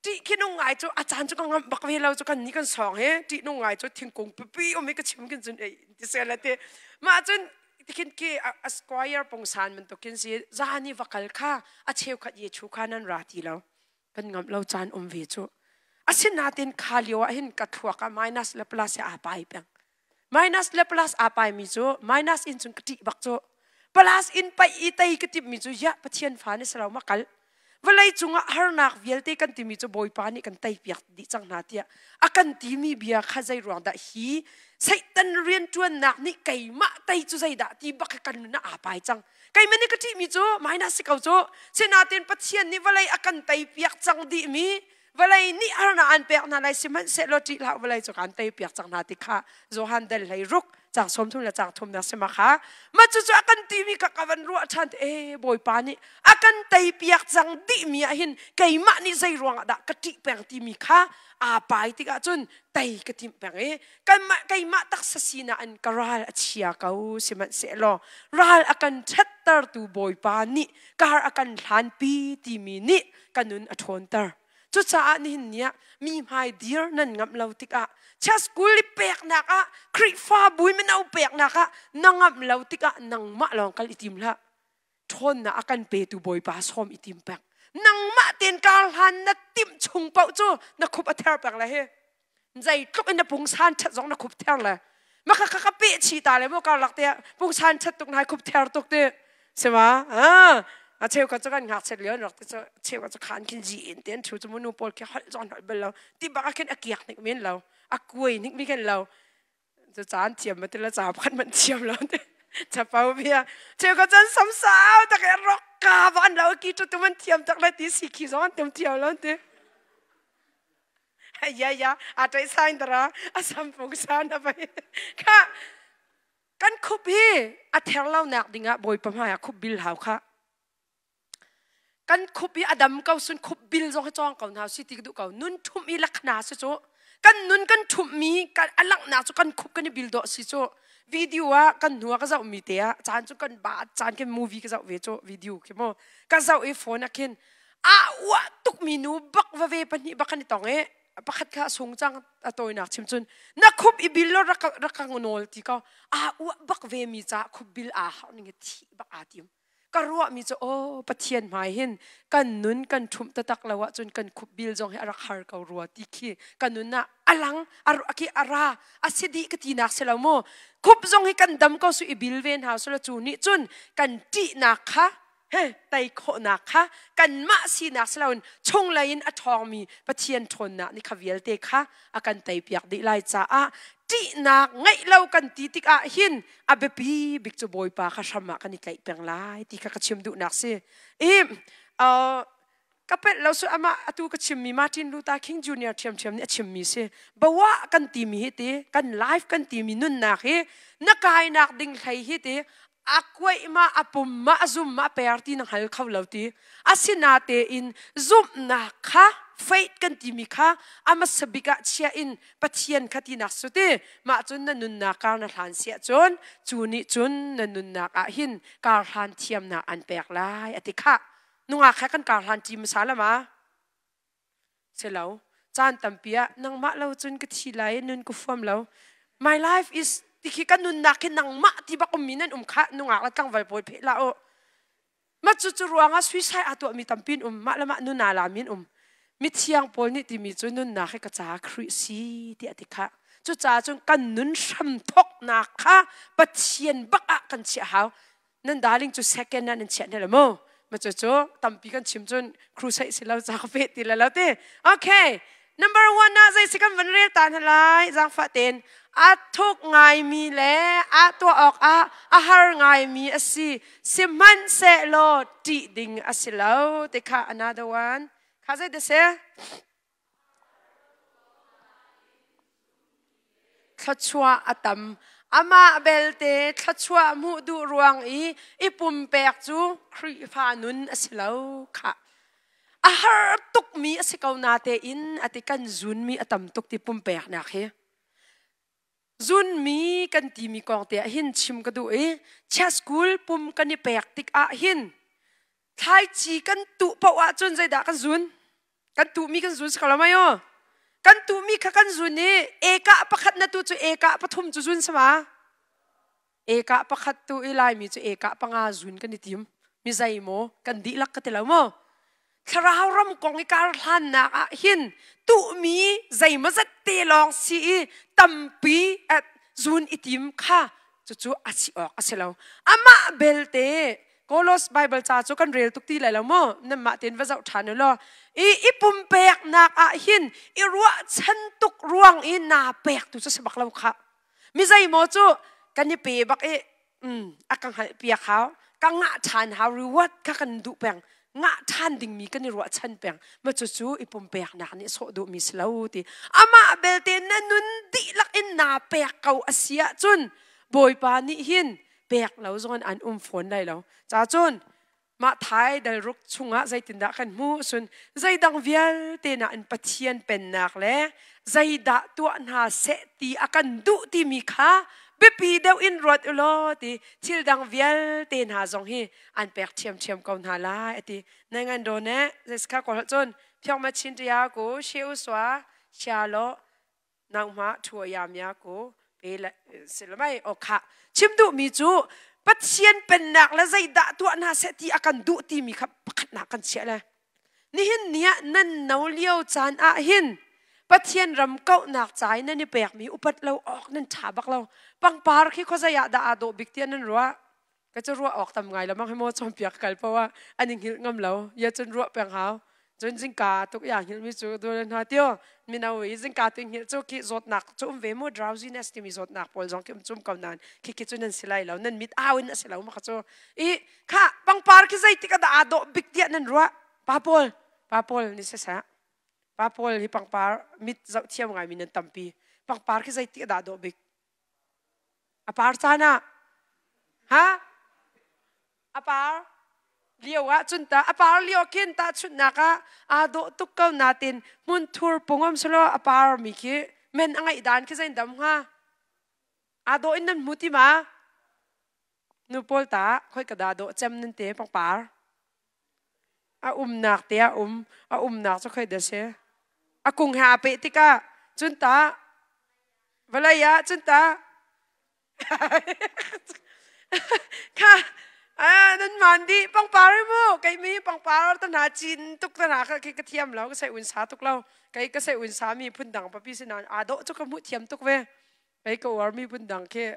ṭih khi nung ngai cu a caan cu ka ngamh bak ve lo cu kan ni kan sawng he ṭih nung ngai cu thingkung pipi um i ka chim kin cun ei ti se la ti mah cun tikhin khi a square pungsan bantuk khin si zan i va kal kha a cheukhat ye chu kha nan ra ti lo kan ngamh lo caan um ve cu asinain kha lio ah hin ka thluak ah minus le plus aa pai peng minus le plus aa pai mi cu minus in cun ka ṭih bak cu plus in paih i tei ka timh mi cu ya pathian fa ni salo ma kal vawlei cungah harnak vialte kan timi cu bawipa nih kan tei piak dih cang hna tiah a kan timi bia kha zei ruang dah hi satan rianṭuannak nih keimah tei cu zeidah ti bak kan nun ah aa pai cang Keimah nih ka ṭihmi cu minus si ko cu. Sinain Pathian nih vawlei a kan teipiak cang dihmi vawlei nih harnak an pek hna lai sihmanhsehlaw ṭih hlah vawlei cu kan teipiak cang hna ti kha Johan dal hlei ruk cang sawm thum le cang thum na si ma kha ma cucu a kan timi kha ka van ruah ṭhan e Bawipa nih a kan teipiak cang dihmi ah hin keimah nih zei ruangah dah ka ṭih peng timi kha aa pai tikah cun tei ka timh peng i kanmah keimah taksa sinak in ka ral a chia ko sihmanhsehlaw ral a kan ṭhattertu Bawipa nih kar a kan hlanpi timi nih ka nun a ṭhawnter. Cucaah nihin ni ah mi hmai dir nan ngamh lo tikah chia school i peknak ah Khrihfabu i mino peknak ah na ngamh lo tikah nangmah lawng kal i tim hlah. Ṭhawnnak a kan petu Bawipa sawm i tim peng. Nangmah tein kar hlan na timh chung paoh cu na khup a ther peng le hi. Zeitluk in na pungsan ṭhat zong na khup ther le. Maka ka ka peh chi ta le mu karlak te ah pungsan ṭhat tuk nai khup ther tuk ti. Sima ah a cheu ka chu kan ngakchiat lio rak ti chu cheu ka chu khan khin ji in ten thu chu mu nu pawl khi holh zon holh bel lo ti bak khin a kiak nik men lo a kuai nik mi khen lo cu caan thiam ma tila ca pakhat man thiam lo te chapau bia cheu ka chan sam sau tak e rok ka van lo ki tu tu man thiam tak le ti si khi zon tum thiam lo te ya ya a tai sain dara a sam pung san a bai kha kan khup hi a ther lo nak dingah bawipa hmai ah khup bil hau kha kan khup i a dam ko sun khup bil zong hi cawng ko hna si ti ka duh ko nun thum i lakhna si cu kan nun kan thum mi kan a langhnak cu kan khup kan i bil dawh si cu video ah kan hnu ah ka zoh mi te ah caan cu kan ba caan khin movie ka zoh ve cu video khi mu ka zoh i phone ah khin a uah tuk mi nu bak va ve pahnih bak kan i tong i pakhat kha sung cang a tawinak chim cun na khup i bil lo rak rak ka nawl ti ko a uah bak ve mi ca khup bil aa hau ning thi bak aa tim ka ruahmi cu aw Pathian hmai hin kan nun kan ṭhumh taktak lo ahcun kan khup bil zong hi a rak har ko rua ti khi ka nun ah a lang a khi a ra a si dih ka tinak si lo mu khup zong hi kan dam ko su i bil ven hau sula cu nih cun kan ṭihnak kha he tei khawhnak kha kanmah sinak si loin chunglei in a ṭhawngmi Pathian ṭhawnnak nih kha vialte kha a kan teipiak dih lai caah ṭihnak ngeih lo kan ti tikah hin a biapi bik cu Bawipa kha hram ah kan i tlaih peng lai ti kha ka chim duhnak si. I ka pelh lo su amah atu ka chimmi Martin Luther King Jr. ṭhiamṭhiam nih a chimmi si. Bawa kan timi hi ti kan life kan timi nunnak hi na kainak ding hlei hi ti a kuaih ma a pum ma a zum ma a per ti na hngal kho lo ti asinatein zumhnak kha faith kan timi kha a hmasa bik ah chia in Pathian kha tinak su ti mah cun na nunnak kar na hlan siah cun cu nih cun na nunnak ah hin kar hlan thiamnak an pek lai a ti khah nungak kha kan kar hlan ṭi hmasa lama si lo caan tampi ah nangmah lo cun ka thi lai nun ka fuam lo my life is ti khi ka nunnak khi nangmah ti bak ummi nan um kha nungak le tlangval pawl pheh la u ma cu cu ruangah suicide aa tuahmi tampi um mah le mah nun aa lami an um mithiang pawl nih timi cu nunnak hi ka caah Khrih si tiah ti kha cucaah cun kan nun hram thawknak kha Pathian bak ah kan chiah hau nan darling cu second ah nan chiah ne lo mu ma cu cu tampi kan chim cun crusade si lo ca ka fe ti le lo ti okay number one ah zei si kan van rel ta hna lai zaangfah ten a thuk ngaimi le a tuah awk ah a har ngaimi a si sihmanhsehlaw ṭih ding a si lo ti kha another one kha zei te si Thluachuah a tam. Amah belte thluachuah hmuh duh ruang i i pumpek cu Khrihfa nun a si lo khah. A har tukmi a si ko natein a ti kan zunmi a tam tuk ti pumpeknak hi. Zunmi kan timi kong te ah hin chim ka duh i chia school pum kan i pek tik ah hin thlaici kan tuh paoh ahcun zeidah kan zun? Kan tuhmi kan zun si ko lo mei aw? Kan tuhmi kha kan zun i eka pakhat na tu cu eka pathum cu zun sama. Eka pakhat tu i Laimi cu eka panga zun kan i tim. Mi zei maw kan dihlak ka ti lo maw? Thlarau ram kong i kar hlannak ah hin tuhmi zeimawzat te lawng si i tampi zun i tim kha cucu a si awk a si lo. Amah belte Kolos Bible ca cu kan rel tuk ti lai lo maw? Nanmah tein va zoh ṭhan u law. I i pumpeknak ah hin i ruahchan tuk ruang i naa pek tu cu si bak lo khah. Mi zeimaw cu kan i pe bak i a ka hngalh piak hau, ka ngah ṭhan hau, reward kha kan duh peng. Ngah ṭhan dingmi kan i ruahchan peng. Ma cucu i pumpeknak nih sawh duhmi si lo ti. Amah belte na nun dihlak in naa pek ko a si ahcun Bawipa nih hin pek lo zong in an um fawn lai lo. Ca cun mah thai dalruk chungah zeitindah kan hmuh cun zeidang vialte na in Pathian pennak le zeidah tuah hna seh ti a kan duh timi kha biapi deuh in ruat u law ti thil dang vialte hna zong hi an pek ṭhiamṭhiam ko hna lai a ti. Nai ngan do ne zeiska ko cun phiong ma chin tia ku she u swa chia lo nangmah thu ya mia ku pe le silamai okha chim duh mi cu Pathian pennak le zeidah tuah hna seh ti a kan duh timi kha pakhatnak kan chiah le nihin ni ah nan no lio caan ah hin Pathian ram kauhnak ca i nan i pekmi upat lo awk nan ṭha bak lo pangpar khi khuazei ah dah aa dawh bik tiah nan ruah. Ka cu ruah awk tam ngai lamang hi maw cawnpiak kal po ah an i hngilh ngam lo. Ya cun ruah peng hau. Cun zingka tuk ya hngilh mi cu dul hna tio. Mino i zingka tu hngilh cu ki zawtnak cu um ve mu drowsiness timi zawtnak pawl zong ki um cum ko nan khi khi cu nan si lai lo nan mit au in a si lo ma kha cu i kha pangpar khi zei tik ah dah dawh bik tiah nan ruah pa pawl pa pawl ni se sa pa pawl hi pangpar mit zoh thiam ngai mi nan tampi pangpar khi zei tik ah dah dawh bik A par caan ah ha a par lio ah cun ta a par lio khin tahchunhnak ah aa dawh tuk ko natin hmunthur pungam selaw a par mi khi men a ngeih dan khi zein dam hnga aa dawh in nan hmu ti ma nu pawl ta khoi ka dah dawh cem nan te pangpar A umnak te a um. A umnak cu khoi dah si? A kung he aa peh tikah cun tah vawlei ah cun tah kha nan maan dih pangpar mu kei mi pangpar ta hna cin tuk ta hna kha khi ka thiam lo ka sei un sa tuk lo kei ka sei un sa mi phun dang papi si nain aa dawh cu ka hmuh thiam tuk ve Kei ka uarmi phundang khi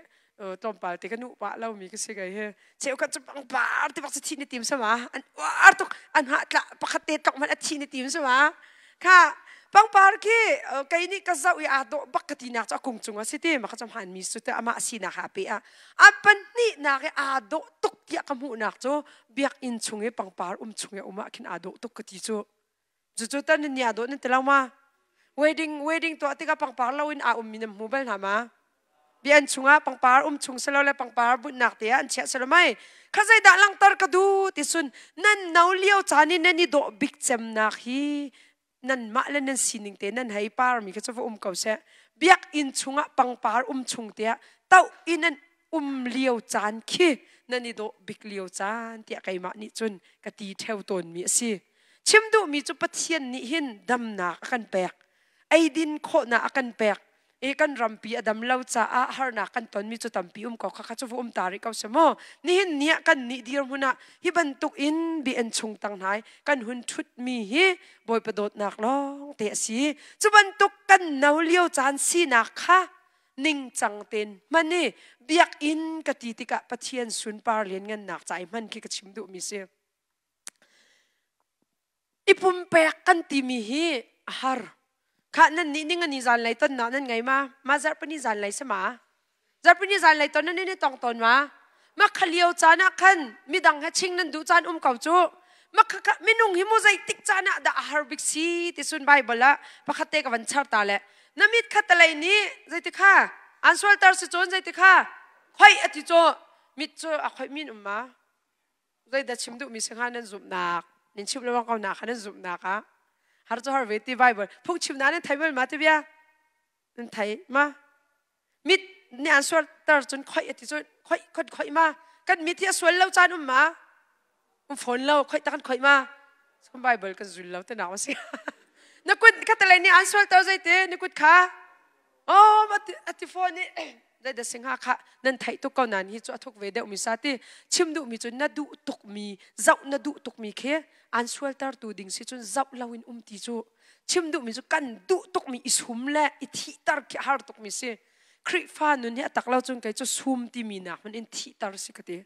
tlawmpal te ka nuh pah lomi ka si kei hi. Cheukhat cu pangpar ti bak cu thih ni tim sama an uar tuk an hah tla pakhat te tlok hmanh a thih ni tim sama kha pangpar khi kei nih ka zoh i aa dawh bak ka ti nak cu a kung cung a si ti ma ka cu hmaan mi su te amah sinak ha pe a a pahnihnak i aa dawh tuk tiah ka hmuhnak cu biakinn chung i pangpar um chung i um ah khin aa dawh tuk ka ti cu Cucu tan nan nia dawh nan ti lo ma? Wedding wedding tuah tikah pangpar loin aa ummi nan hmu bal hna ma? Bian chungah pangpar um chung silo le pangpar bunhnak te ah an chiah silo mai. Kha zeidah langhter ka duh ti sun nan no lio caan i nan i dawh bik cemnak hi nanmah le nan sining te nan hei par mi kha cu va um ko seh. Biakinn chungah pangpar um chung te ah toh i nan um lio caan khi nan i dawh bik lio caan tiah keimah nih cun ka ti ṭheo tawnmi a si. Chim duhmi cu Pathian nih hin damnak a kan pek. Eidin khawhnak a kan pek. E kan rampi a dam lo caah harnak kan tonmi cu tampi um ko kha kha cu va um ta rih ko seh mu. Nihin ni ah kan nih dirhmun ah hi bantuk in BN chung tang hna kan hun ṭhutmi hi Bawipa dawtnak lawng te a si. Cu bantuk kan no lio caan sinak kha ningcang tein hman i biakinn ka ti tikah Pathian sunpar lianngannak ca i hman khi ka chim duhmi si. I pumpek kan timi hi a har. Khah nan nih ning ani zan lei tonnak nan ngei ma? Ma zarhpini zan lei si ma? Zarhpini zan lei ton nan i tong tawn ma? Ma kha lio caan ah khan midang he ching nan duh caan um ko cu. Ma kha minung hi mu zeitik caan ah dah a har bik si ti sun Bible ah pakhat te ka van char ta le na mit kha talei nih zeiti kha an sualter si cun zeiti kha khoi ati cu mit cu a khoi min um ma Zeidah chim duhmi si hnga nan zumhnak? Nan chim lengmang ko na kha nan zumhnak ah. Har cu har ve ti Bible. Phungchimnak nan thei bal ma ti bia? Nan thei ma? Mit nih an sualter cun khoih ati cun khoih khot khoih ma? Kan mit hi a sual lo caan um ma? Um phone lo khoih ta kan khoih ma? Kan Bible kan zul lo te nak si. Na kut khatalei nih an sualter zeiti? Na kut kha? Oh, ati phone i zeidah singha kha nan theih tuk ko nan hi cu a thuk ve deuh mi sa ti chim duh mi cu na duh tuk mi zoh na duh tuk mi khi an sualter tu ding si cun zoh lo in um ti cu chim duh mi cu kan duh tuk mi i sum le i thihter khi har tuk mi si Khrihfa nun hi a tak lo cun kei cu sum ti mi nak hmanh in thihter si ka ti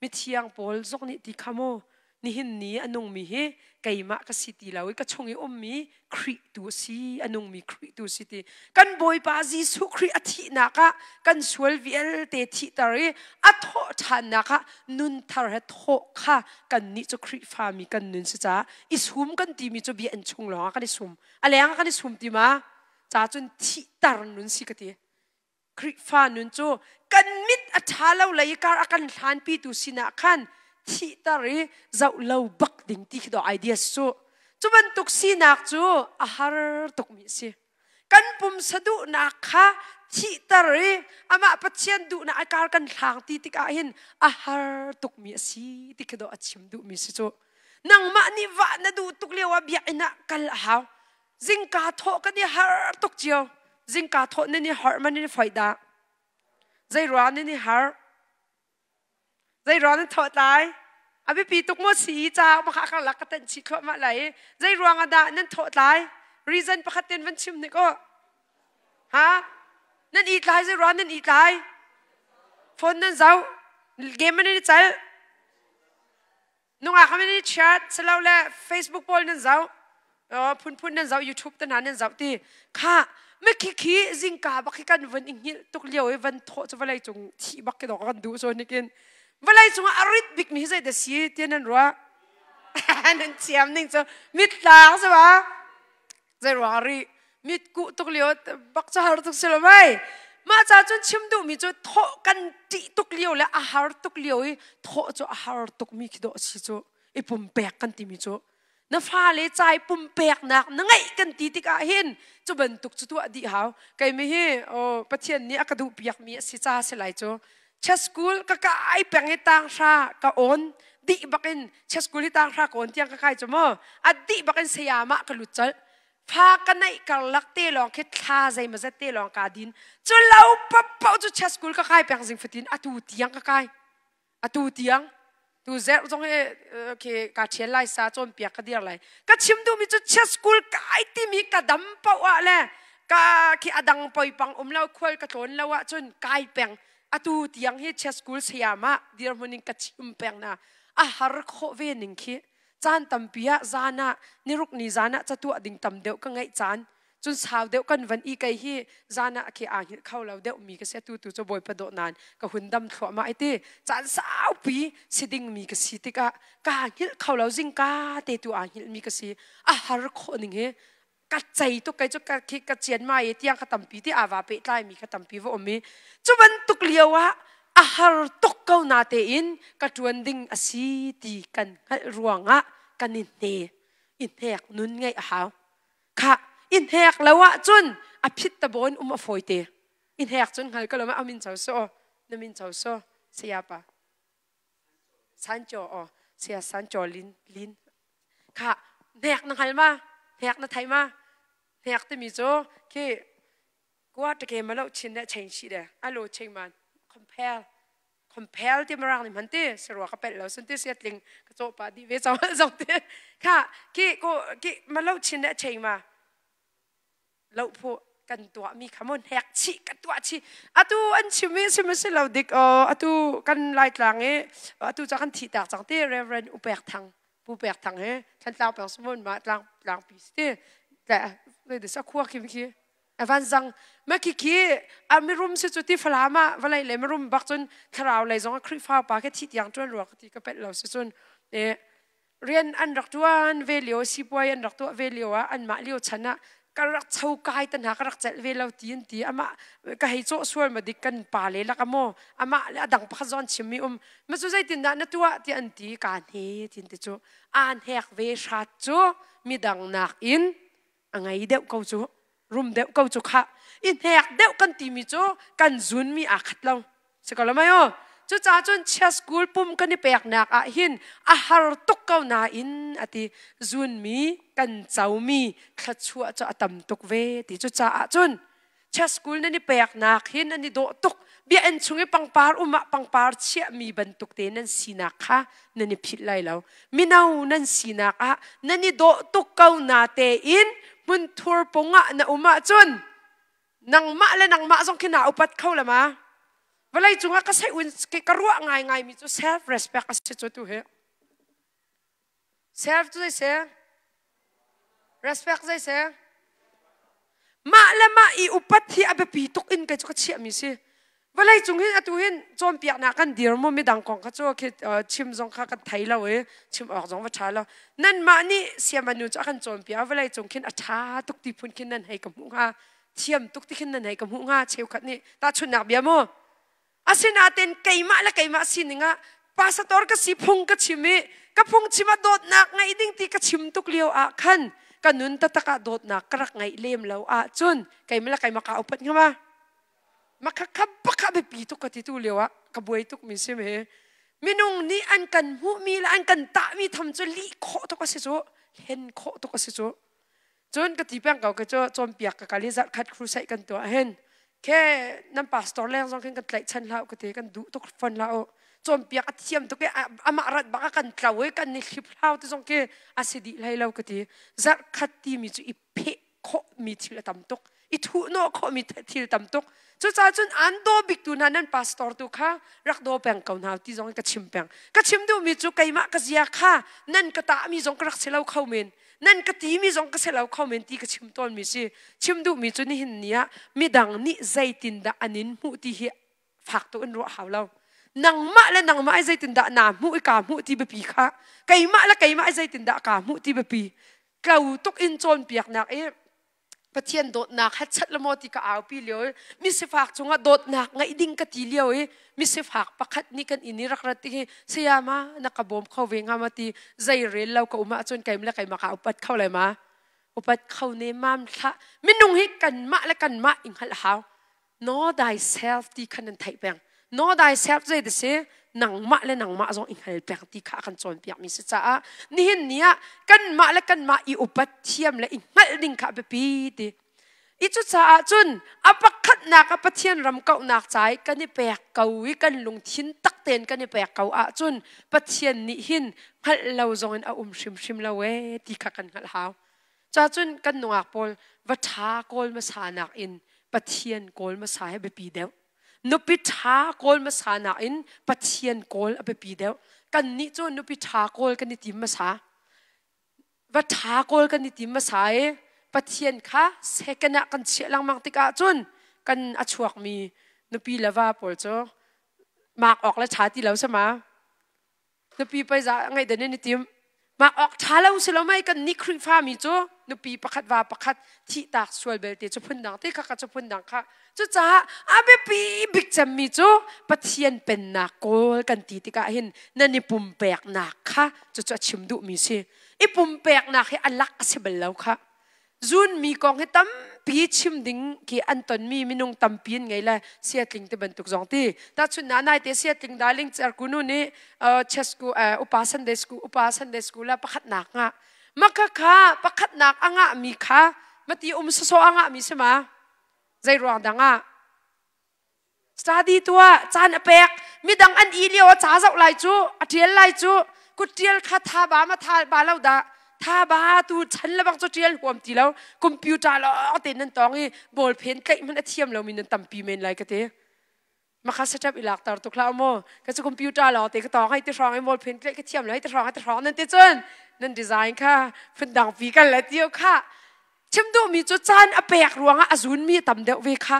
Mithiang Paul zong nih ti kha maw nihin ni a nungmi hi keimah ka si ti lo i ka chung i ummi Khrih tu a si, a nungmi Khrih tu si ti. Kan Bawipa Jesuh Khrih a thihnak ah kan sual vialte thihter i a thawh ṭhannak ah nun thar he thawh kha kannih cu Khrihfami kan nun si caah i sum kan timi cu bia in chung lawngah kan i sum. A leng ah kan i sum ti ma? Ca cun thihter nun si ka ti. Khrihfa nun cu kan mit a ṭha lo lei i kar a kan hlanpitu sinah khan thihter i zoh lo bak ding ti khi dawh ideas cu. Cu bantuk sinak cu a har tukmi a si. Kan pumsa duhnak kha thihter i amah Pathian duhnak a kar kan hlang ti tikah hin a har tukmi a si ti khi dawh a chim duhmi si cu. Nangmah nih vah na duh tuk lio ah biakinn ah kal a hau. Zingka thawh kan i har tuk cio. Zingka thawh nan i harh man in foih dah. Zei ruang nan i har? Zei ruang nan thawh tlai? A biapi tuk maw si ca ma kha ka lak ka tanh chih thluahmah lai. Zei ruang ah dah nan thawh tlai? Reason pakhat ten van chim hnik aw. Ha? Nan i tlai zei ruang nan i tlai? Phone nan zoh. Game an i cal. Nungak kha nan i chat silole Facebook pawl nan zoh. Phunphun nan zoh YouTube te hna nan zoh ti. Kha mikhi khi zingka bak hi kan vun i hngilh tuk lio i van thawh cu vawlei cung thih bak khi dawh kan duh so nikin. Vawlei cung ah a rit bik mi hi zei dah si ti nan ruah? Nan thiam ning cu mitlang cu ba. Zei ruang ri mit kuh tuk lio bak cu har tuk si lo mei. Mah ca cun chim duh mi cu thawh kan ṭih tuk lio le a har tuk lio i thawh cu a har tuk mi khi dawh si cu i pumpek kan timi cu na fale cai pumpeknak na ngeih kan ti tikah hin cu bantuk cu tuah dih hau. Kei mi hi oh, Pathian nih a ka duh piak mi a si ca si lai cu church school ka kai peng i tang hra ka on dih bakin church school hi tang hra ka on tiang ka kai cu maw a dih bakin sayamah ka lut colh. Fa ka neih karlak te lawng khi thla zeimazet te lawng ka din cu lo paoh cu church school ka kai peng zing fatin atu tiang ka kai atu tiang. Tu zerh zong hi khi ka ṭhial lai sa cawnpiak ka dir lai. Ka chim duhmi cu church school kai timi ka dam paoh ah le ka khi a dang poipang um lo khual ka tlawn lo ahcun kai peng. Atu tiang hi church school sayamah dirhmun in ka chim peng na. A har khawh ve ning khi caan tampi ah zan ah niruk ni zan ah catuah ding tam deuh ka ngeih caan cun sau deuh kan van i kei hi zan ah khi aa hngilh kho lo deuh mi ka si. Tu tu cu Bawipa dawh nan ka hun dam thluahmah i ti caan saupi si ding mi ka si tikah ka hngilh kho lo zingka te tu aa hngilh mi ka si. A har khawh ning hi ka cei tuk. Kei cu ka khi ka cian ma i tiang ka tampi ti aa va pehtlai mi ka tampi va um i cu bantuk lio ah a har tuk ko na tein ka ṭuan ding a si ti kan hngalh ruangah kan i hne i hnek nun ngeih a hau. Kha i hnek lo ahcun a phit ta bawn um a fawi te. I hnek cun hngal ko lo ma amin cho so na min cho so saya pa Sancho o saya Sancho lin lin kha hnek na hngal ma hnek na thai ma hnek timi cu khi kwa teke ma lo chin le chain shi de alo chain man compare compare ti marang ni man ti sarua ka pel lo sun ti sia tling ka cho pa di ve chaw zong ti kha ki ko ki ma lo chin le chain ma lo phu kan tuah mi kha mon hek chi ka tuah chi atu an chim i sim si lo dik o atu kan lai tlang i atu cha kan thi tak chang ti Reverend Upek Thang Pu Pek Thang he Thantlang peng sumon ma tlang tlang pi ti le de sa khua khi khi avan zang ma khi khi a mirum si chu ti falama valai le mirum bak chun thlarau lei zong Khrihfa pa ke thi tiang tuan ruak ti ka pet lo si chun e rian an rak tuan ve lio sipuai an rak tuah ve lio ah anmah lio chan ah ka rak cho kai tan ha ka rak celh ve lo ti an ti ama ka hei cawh sual ma dik kan pa le lak amo ama le adang pakhat zon chim mi um ma cu zeitin dah na tuah ti an ti ka hne tin ti cu an hek ve hrat cu midang nak in a ngei deuh ko cu rum deuh ko cu kha i hnek deuh kan timi cu kan zun mi aa khat lo si ko lo mai o. Cucaah cun chia school pum kan i peknak ah hin a har tuk ko nain ati zunmi kan comi thluachuah cu a tam tuk ve ti. Cucaah cun chia school nan i peknak hin nan i dawh tuk bia en chung i pangpar um ah pangpar chiahmi bantuk te nan sinak kha nan i philh lai lo. Mino nan sinak ah nan i dawh tuk ko na tein hmunthur pung ah na um ahcun nangmah le nangmah zong khi na upat kho la ma. Vawlei cungah ka sei un ka ruah ngai ngai mi cu self respect a si cu tu hi. Self cu zei si? Respect zei si? Mah le mah i upat hi a biapi tuk in kei cu ka chiah mi si. Vawlei cung hin atu hin cawnpiaknak kan dir mu midang kong kha cu khi chim zong kha kan thei lo i chim awk zong va ṭha lo. Nanmah nih siamanu cu a kan cawnpiak vawlei cung khin a ṭha tuk ti phun khin nan hei ka hmuh hnga thiam tuk ti khin nan hei ka hmuh hnga cheukhat nih tahchunhnak bia mu. Asinain keimah le keimah sining ah pastor ka si phung ka chim i ka phung chim ah dawtnak ngeih ding ti ka chim tuk lio ah khan ka nun taktak ah dawtnak ka rak ngeih lem lo ahcun keimah le keimah kaa upat hnga ma? Makhakha bak ah biapi tuk ka ti tu lio ah ka buai tuk mi sim hi. Minung nih an kan hmuhmi le an kan tahmi tham cu lih khawh tuk a si cu hlen khawh tuk a si cu. Cun ka ti peng ko ka cu cawnpiak ka kal i zarh khat crusade kan tuah hin khe nan pastor leng zong khin kan tlaihchan hlah ka ti kan duh tuk fon hlah u. Cawnpiak a thiam tuk i amah rat bak a kan tlo i kan ni hlip hlau ti zong khi a si dih hlei lo ka ti. Zarh khat timi cu i pheh khawh mi thil a tam tuk. I thuhnawh khawhmi thil tam tuk. Cucaah cun an daw bik tu hna nan pastor tu kha rak daw peng ko hna ti zong in ka chim peng. Ka chim duhmi cu keimah ka zia kha nan ka tahmi zong ka rak si lo kho men. Nan ka timi zong ka si lo kho men ti ka chim tawnmi si. Chim duhmi cu nihin ni ah midang nih zeitindah an in hmuh ti hi fak tuk in ruah hau lo. Nangmah le nangmah i zeitindah naa hmuh i kaa hmuh ti biapi kha keimah le keimah i zeitindah kaa hmuh ti biapi. Tlo tuk in cawnpiaknak i Pathian dawtnak hetchat le maw ti ka aupi lio i misifak cungah dawtnak ngeih ding ka ti lio i misifak pakhat nih kan inn i rak rat hi sayama na ka bawm kho ve hnga ma ti zei rel lo ka um ahcun keim le keimah ka upat kho lai ma upat kho ne mam thlah minung hi kanmah le kanmah i hngalh hau know thyself ti khan nan theih peng know thyself zei ti si nangmah le nangmah zong i hngal peng ti kha a kan cawnpiakmi si caah nihin ni ah kanmah le kanmah i upat thiam le i hngalh ding kha a biapi ti i cucaah cun a pakhatnak ah Pathian ram kauhnak ca i kan i pek ko i kan lungthin tak tein kan i pek ko ahcun Pathian nih hin hngalh lo zong in a um hrimhrim lo ee ti kha kan hngalh hau Cacun kan nungak pawl va ṭha kawl hmasa nakin Pathian kawl hmasa hi biapi deuh. Nupi ṭha kawl hmasa nakin Pathian kawl a biapi deuh. Kannih cu nupi ṭha kawl kan i tim hmasa. Va ṭha kawl kan i tim hmasa i Pathian kha second ah kan chiah lengmang tikah cun kan a chuakmi nupi le va pawl cu mak awk le ṭha ti lo sama. Nupi pei za ngaih dan in i tim. Mah awk ṭha lo si lo mei kan nih Khrihfa mi cu nupi pakhat va pakhat thihtak sual belte cu phundang te kha ka cu phundang kha. Cucaah a biapi bik cemmi cu Pathian pennak kawl kan ti tikah hin nan i pumpeknak kha cucu a chim duhmi si. I pumpeknak hi a lak a si bal lo kha. Zunmi kong hi tampi chim ding khi an tonmi minung tampi an ngei le siatling ti bantuk zong ti. Tahchun na nai te siatling darling cerkunu nih chess school upa Sunday school upa Sunday school ah pakhatnak nga. Maka kha pakhatnak a ngah mi kha mati um soso a ngah mi si ma? Zei ruang dang ah? Study tuah caan a pek midang an i lio a ca zoh lai cu a ṭial lai cu kut ṭial kha tha ba ma tha ba lo dah tha ba tu chan le bang cu ṭial huam ti lo computer lawng te nan tong i ball pen tlaih hmanh a thiam lomi nan tampi men lai ka ti maka setup i lak tar tuk hlah maw ka cu computer lawng te ka tong hei ti hrong i ball pen tlaih ka thiam lo hei ti hrong hei ti hrong nan ti cun nan design kha phundang pi kan la tio kha chim duhmi cu caan a pek ruangah a zunmi tam deuh ve kha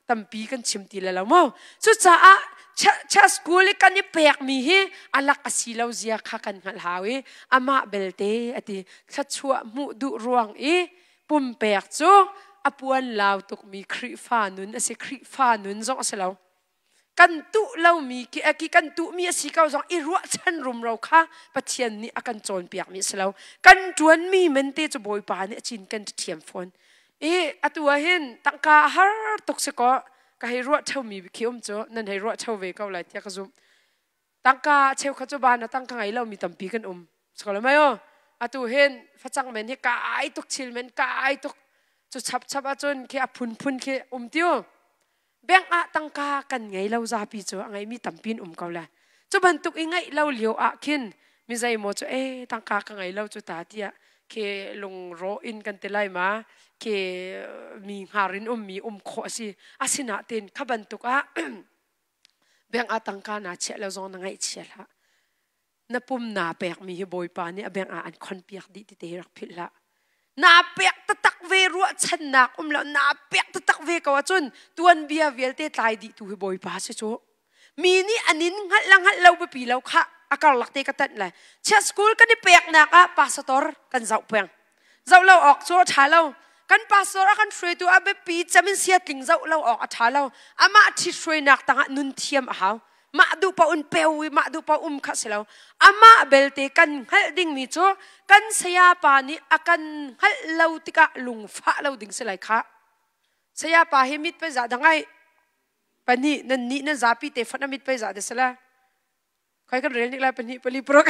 tampi kan chim ti le lo mu cucaah church school i kan i pekmi hi alak a si lo zia kha kan hngalh hau i amah belte ati thluachuah hmuh duh ruang i pumpek cu a puan lau tukmi Khrihfa nun a si Khrihfa nun zong a si lo kan tuh lomi ki ki kan tuhmi a si ko zong i ruahchan rumro kha Pathian nih a kan cawnpiakmi a si lo kan ṭuanmi mente cu Bawipa nih a cin kan ṭhiam fawn I atu ah hin tangka a har tuk si kaw ka hei ruah ṭheumi khi um cu nan hei ruah ṭheo ve ko lai tiah ka zumh. Tangka cheukhat cu ban ah tangka ngei lomi tampi kan um. Siko mai aw. Atu hin facang men hi kai tuk thil men kai tuk cu chap chap ahcun khi a phunphun khi um tiu. Bank ah tangka kan ngei lo zapi cu a ngeimi tampi in um ko le. Cu bantuk i ngeih lo lio ah khin mi zeimaw cu e tangka ka ngei lo cu ta tiah khi lungrawh in kan ti lai ma khi mi hngar in ummi um khawh a si. Asinain kha bantuk ah bank ah tangka naa chiah lo zong na ngaihchia hlah. Na pum naa pekmi hi Bawipa nih a beng ah an khonpiak dih ti te hi rak philh hlah. Naa pek taktak ve ruahchannak um lo naa pek taktak ve ko ahcun tuanbia vialte tlai dih tu hi Bawipa si cu. Mi nih an in hngalh le hngalh lo biapi lo kha a karlak te ka tanh lai. Chia school kan i peknak ah pastor kan zoh peng. Zoh lo awk cu a ṭha lo. Kan pastor a kan hruaitu a biapi cem in sia tling zoh lo awk a ṭha lo. Amah ṭhithruainak tangah nun thiam a hau. Mah duh paoh in peu i mah duh paoh um kha si lo. Amah belte kan hngalh dingmi cu kan sayapa nih a kan hngalh lo tikah lungfah lo ding si lai khah. Sayapa hi mit pei zah dah ngaih? Pahnih nan nih nan zapi te fonh a mit pei zah dah si la? Khoi kan rel nik lai pahnih pali paruk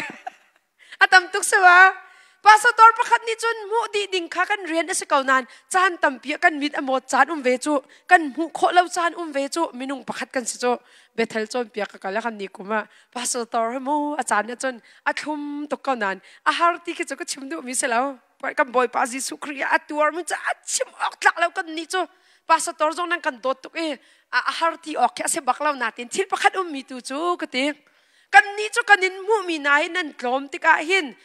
a tam tuk si ba pastor pakhat nih cun hmuh dih ding kha kan rian a si ko nain caan tampi ah kan mit a mawt caan um ve cu kan hmuh khawh lo caan um ve cu minung pakhat kan si cu Bethel cawnpiak ka kal kan ni kum ah pastor hi mu a caan ah cun a thlum tuk ko nain a har ti khi cu ka chim duh mi si lo. kan Bawipa Jesuh Khrih a tuar mi cu a chim awk tlak lo. Kan nih cu pastor zong nan kan dawt tuk i a har ti awk khi a si bak lo natin thil pakhat ummi tu cu ka ti, kan nih cu kan in hmuhmi na hi nan tlawm tikah hin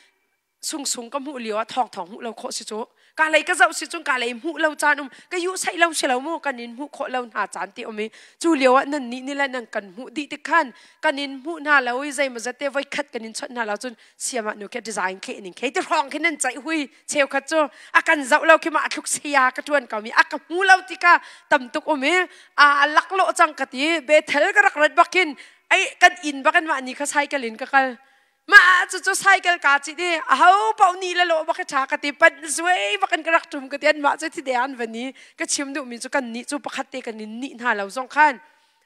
sung sung ka hmuh lio ah thawng thawng hmuh lo khawh si cu, ka lei ka zoh si cun ka lei hmuh lo caan um, ka yu saih lo si lo mu, kan in hmuh khawh lo hna caan ti um i cu lio ah nan nih ni le nan kan hmuh dih tik khan kan in hmuh hna lo i zeimaw zat te voi khat kan in chawnh hna lo cun siamah nu ke design khe ning khe ti hrawng khi nan caih hui cheukhat cu a kan zoh lo khi ma thluk saya ka tuan ko mi a ka hmu lo ti ka tam tuk um i a lak lo cang ka ti. Bethel ka rak rat bakin ai kan inn bakin mah ni kha cycle in ka kal, mah cu cu cycle ka cit i aho paoh ni le lawh bak i ṭha ka ti, pan zuai bak in ka rak ṭum ka ti. Anmah cu thi an van i ka chim duhmi cu kan nih cu pakhat te kan in nih hna lo zong khan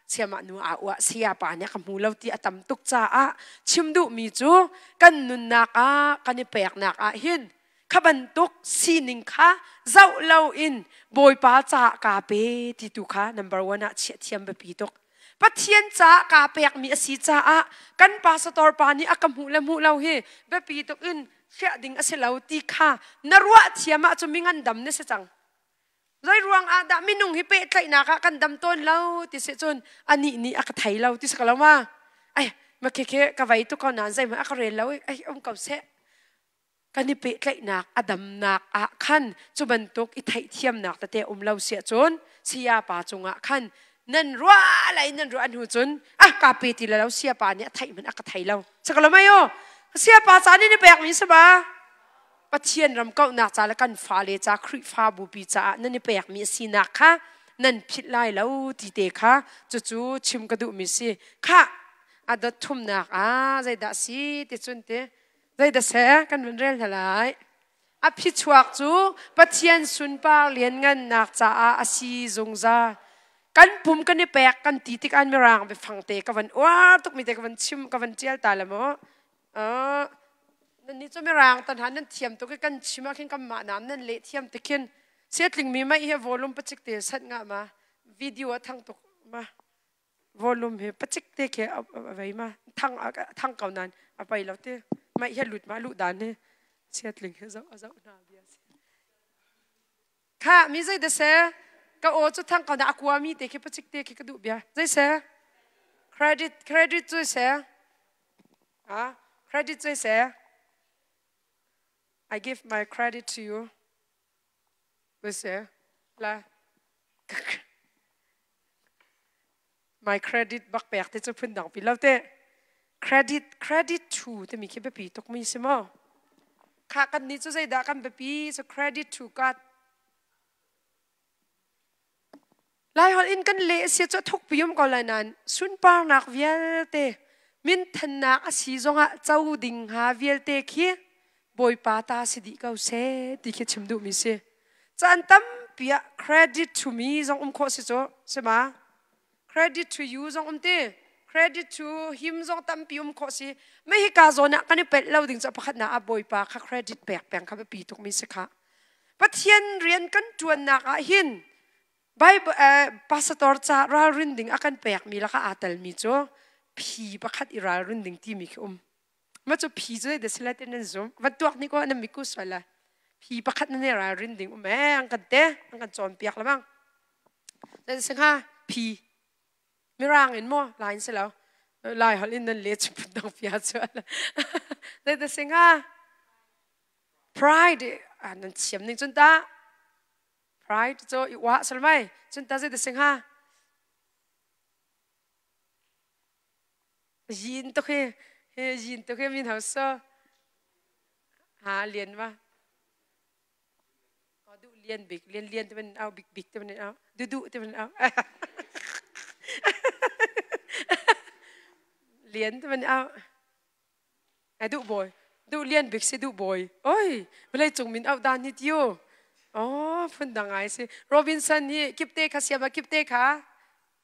siamah nu aa uah, saya pa nih ka hmu lo ti a tam tuk caah chim duhmi cu kan nunnak ah kan i peknak ah hin kha bantuk sining kha zoh loin Bawipa caah kaa pe ti tu kha number one ah chiah thiam biapi tuk. Pathian caah kaa pekmi a si caah kan pastor pa nih a ka hmuh le hmuh lo hi biapi tuk in hriah ding a si lo ti kha na ruah thiam ahcun mi ngandam na si cang. Zei ruang ah dah minung hi pehtlaihnak ah kan dam tawn lo ti si cun anih nih a ka thei lo ti si ko lo ma? Ai ma khi khi ka vei tuk ko nain zeihmanh a ka rel lo i ai um ko seh. Kan i pehtlaihnak a damnak ah khan cu bantuk i theihthiamnak tete um lo siah cun saya pa cungah khan nan ruah lai, nan ruah hnu cun ah ka pe ti lo, saya pa nih a theih hmanh a ka thei lo sakalo mai o. Saya pa ca nih na pek mi si ba Pathian ram kauhnak ca le kan fale ca Khrihfabu pi caah nan i pek mi a sinak kha nan philh lai lo ti te kha cucu chim ka duh mi si kha. A dot thumnak ah zeidah si ti cun te zeidah seh kan vun rel hna lai. A phichuak cu Pathian sunpar lianngannak caah a si zungzal. Kan pum kan i pek kan ti tik an mirang biafang te ka van uar tuk mi te ka van chim ka van tial ta le mu. Nan ni cu mirang tan han nan thiam tuk i kan chim ah khin kan mah nam nan leh thiam te khin siatling mi mai hi volume pachik te sat nga ma video a thang tuk ma volume hi pachik te khi a vei ma thang thang ko nan a pai lo te mai hi lut ma lu dan hi siatling hi zo a zo hna bia si kha mi zei da se ka aw cu thang ko na akua mi te khi pachik te khi ka duh bia zei se credit credit cu se ah credit cu se I give my credit to you se la my credit bak pek te cu phun dang pi lo te. Credit credit to timi khi biapi tuk mi si maw? Kha kan nih cu zeidah kan biapi cu credit to God. Lai holh in kan leh sia cu thuk pi um ko lai nain sunparnak vialte minthannak a si zongah co ding hnga vialte khi Bawipa ta si dih ko seh ti khi chim duhmi si. Caan tampi ah credit to me zong um khawh si cu si ma? Credit to you zong um ti. Credit to him zong tampi um khawh si. Mei hika zawn ah kan i pelh lo ding cu pakhatnak ah Bawipa kha credit pek peng kha biapi tukmi si kha. Pathian rian kan ṭuannak ah hin Bible pastor ca ralrin ding a kan pekmi lakah aa telmi cu phi pakhat i ralrin ding timi khi um. Ma cu phi cu de silat in nan zum. Va tuak ni ko nan miku sual la. Phi pakhat nan i ralrin ding um eh an kan te an kan cawnpiak lamang. Nan singha phi mirang in maw lai in si lo. Lai holh in nan le chu phun dang pia chu. Dai da singha pride nan thiam ning cun ta pride cu i uah salmai cun ta zei da singha Yin tuk hi hi yin tuk hi min hau so ha lian ma du lian bik lian lian te man au bik bik te man au du du te man au lian te man au Ai duh bawi. Duh lian bik si duh bawi. Oi, vawlei cung min auh dan hi tiu. Oh, phun dang ai si. Robinson hi kipte kha siam kipte kha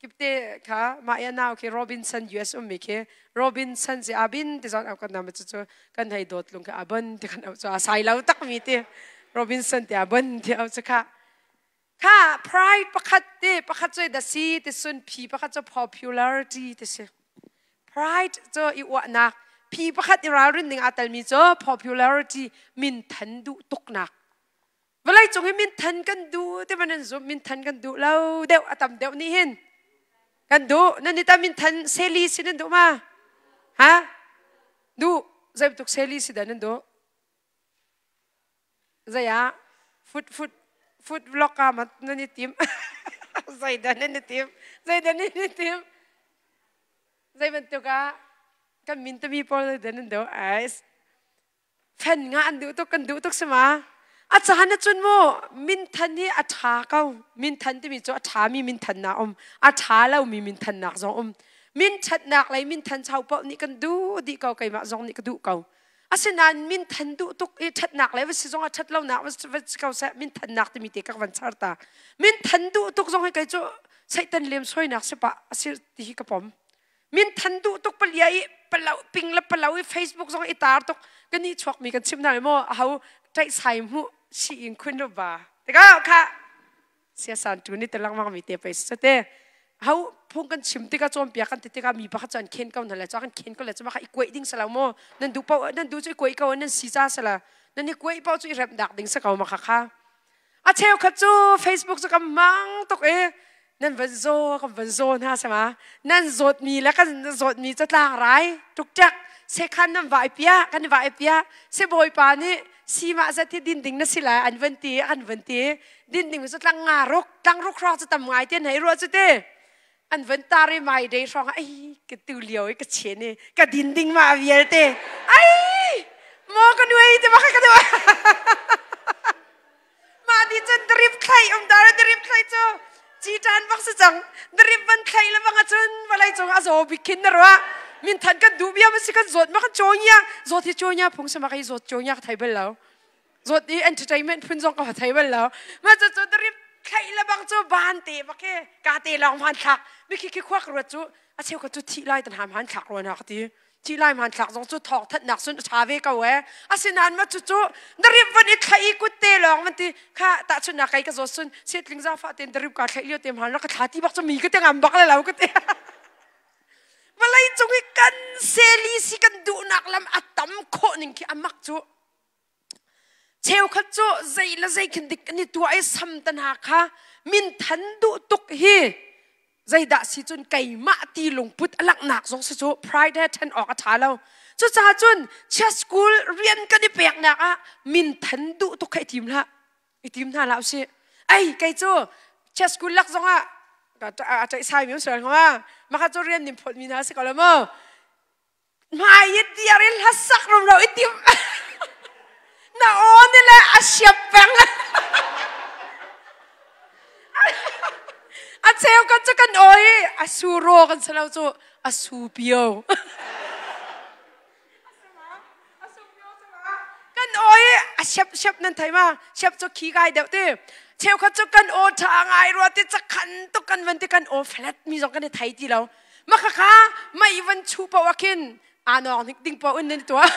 kipte kha mah ya nau khi Robinson US um mi khi Robinson si abin ti zon au kan nam cu cu kan hei dawt lung kha abon ti kan au cu a sai lo tak mi ti Robinson ti abon ti au cu kha kha pride pakhat te pakhat cu da si ti sun phi pakhat cu popularity ti si. Pride cu i uahnak. Phi pakhat i ralrin ding aa telmi cu popularity min than duh tuknak. Vawlei cung hi min than kan duh ti man an zum min than kan duh lo deuh a tam deuh nih hin kan duh nan i ta min than seli si nan duh ma ha duh zei bantuk seli si dah nan duh Zei ah food food food vlog ah ma nan i tim? Zeidah nan i tim? Zeidah nan i tim? Zei bantuk ah kan min tami pawl zeidah nan duh? Ai fan nga an duh tuk kan duh tuk si ma? A caan ahcun mu minthan hi a ṭha ko. Minthan timi cu a ṭhami minthannak um, a ṭha lomi minthannak zong um. Min ṭhatnak lei minthan chau paoh nih kan duh dih ko keimah zong nih ka duh ko. Asinain minthan duh tuk i ṭhatnak le va si zong ah ṭhat lonak va si ko seh minthannak timi te ka van char ta. Minthan duh tuk zong hi kei cu Satan lem soinak si pah a si ti hi ka pom. Minthan duh tuk palia i palau ping le palau i Facebook zong i tar tuk kan nih chuak mi kan chim hna maw aho ṭaih sai hmuh si in khun lo ba. Tikah kha siasan tu ni te lengmang mi te pei si te ho phung kan chim tikah cawnpiak kan ti tikah mi pakhat cu an khen ko hna le cu kan khen ko le cu mah kha i kuaih ding si lo maw nan duh paoh nan duh cu i kuaih ko nan si ca si la nan i kuaih paoh cu i remh dak ding si ko ma kha kha a cheukhat cu Facebook cu kan mang tuk i nan van zaw kan van zaw hna sama nan zawt mi le kan zawt mi catlang rai tuk ṭek sekhan nan vai pia kan vai pia se bawipa nih si mah zat hi din ding na si lai an van ti an van ti din ding cu tlang nga ruk tlang ruk hrawng cu tam ngai te hei ruah cu te an van tar i mai dei hrawng ai ka tu lio i ka chen i ka din ding ma vialte ai mo ka nuai te bak ka tu ma di cun drip thlai um dar drip thlai cu ci tan bak si cang drip van thlai le bang acun vawlei cung a zaw bik khin na ruah min than kan duh bia ma si kan zawt ma kan chaw nya zawt hi chaw nya phung sama kai zawt chaw nya ka thai bal lo zawt i entertainment phun zong ka thei bal lo ma cu cu drip thlai le bang cu ban te bak he ka te lawng hman thlak mi khi khi khuak ruat cu a cheu ka cu thi lai tan ham han thlak ruan ha ka ti thi lai hman thlak zong cu thawk thatnak sun a tha ve ko e asinain ma cu cu drip van i thlai i kut te lawng van ti kha ta chun na kai ka zawt sun setling za fa ten drip ka thlai lio te hman ra ka thla ti bak cu mi ka te ngam bak le lo ka te vawlei cung i kan seli si kan duhnak lam a tam khawh ning khi amak cu Cheukhat cu zei le zei khin dik an i tuah i sam te hna kha minthan duh tuk hi zeidah si cun keimah ti lungput a langhnak zong si cu pride he ṭhen awk a ṭha lo. Cucaah cun chia school rian kan i peknak ah minthan duh tuk kha i tim hlah. I tim hna hlah usih. Ei kei cu chia school lak zong ah a ṭaih sai mi um sual hnga ma. Maka cu rian nin phawt mi hna si ko lo maw? Hmai i diar in hlasak rumro i tim. Na aw ni le a siap peng. A cheu kan cu kan aw i a su ro kan si lo cu a su pio. Kan aw i a siap siap nan thei ma? Siap cu khi kai deuh ti. Cheukhat cu kan aw ṭha ngai rua ti cakhan tuk kan van ti kan aw flat mi zong kan i thei ti lo. Makhakha mei van chu paoh ah khin aa nawng hnik ding paoh in nan tuah.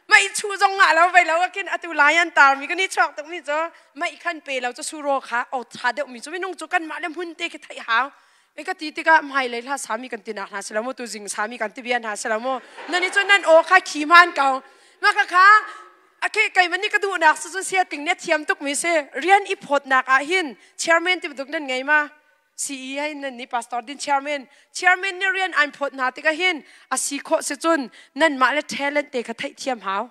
Mei chu zong ngah lo vei lo ah khin atu lai an tar mi kan i chuak tuk mi cu mei khan pe lo cu suro kha o tha deuh mi cu minung cu kanmah le hmun te khi theih hau. E ka ti tikah hmailei hla sami kan tinak hna si lo mu tu zing sami kan ti bia hna si lo mu nan i cun nan aw kha khi hman ko makhakha akhe keimah nih ka duhnak cu cun sia ting ne thiam tuk mi si rian i phawtnak ah hin chairman ti bantuk nan ngei ma CE hai nan ni pastor din chairman chairman nih rian an phawt hna tikah hin a si khawh si cun nanmah le talent te kha theihthiam hau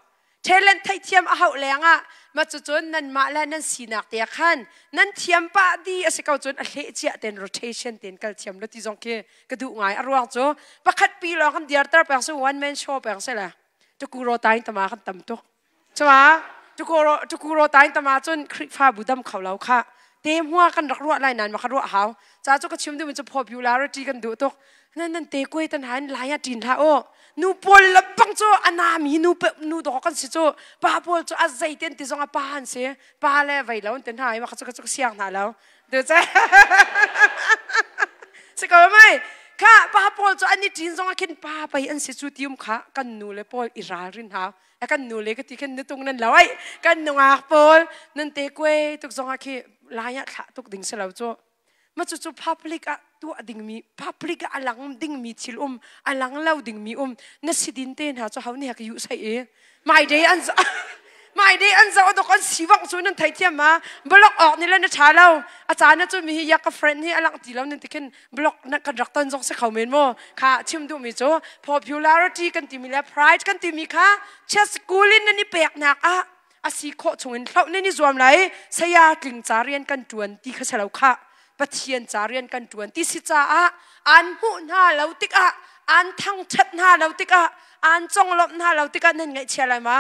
talent theihthiam a hauh leng ah ma cu cun nanmah le nan sinak te khan nan thiam pah di a si ko cun a hleh ciah ten rotation ten kal thiam lo ti zong khi ka duh ngai a ruang cu pakhat pi lawng kan diarter peng su one man show peng se la tukuro tain tama kan tam tuk Cuma tukuro tain tama cun Khrihfabu dam kho lo kha te hmua kan rak ruah lai nan ma ka ruah hau ca cu ka chim duhmi cu popularity kan duh tuk nan nan te kuai tan han lai ah ṭin hlah u nu pawl le bang cu a nami nu pe nu dawk kan si cu pa pawl cu a zei ten ti zong a pa an si pa le vei lo an ti hna i ma ka cu ka cu siang hna lo tu ce si ko mai kha pa pawl cu an i ṭin zong ah khin pa pei an si cu tium kha kan nu le pawl i ralrin hau a kan nu le ka ti khin nutung nan lo ai kan nungak pawl nan te kuai tuk zong ah khi lai ah thlah tuk ding si lo cu. Ma cucu public ah tuah dingmi, public ah a lang dingmi thil um, a lang lo dingmi um. Na sidin te hna cu ho nih ka yuh sai i. My day an my day an zoh dok an siwang cu nan theithiam ma block awk ni le na tha lo a caan na cu mi hi yak ka friend hi a lang ti lo nan tikhin block na kan rak ton zong si kho men mo kha chim duh mi cu popularity kan timi le pride kan timi kha chess school in nan i pek nak ah a si khawh chungin hloh nan i zuam lai saya tling ca rian kan tuan ti kha selo kha Pathian ca rian kan tuan ti si caah an hmuh hna lo tikah an thangthat hna lo tikah an conglawmh hna lo tikah nan ngaihchia lai ma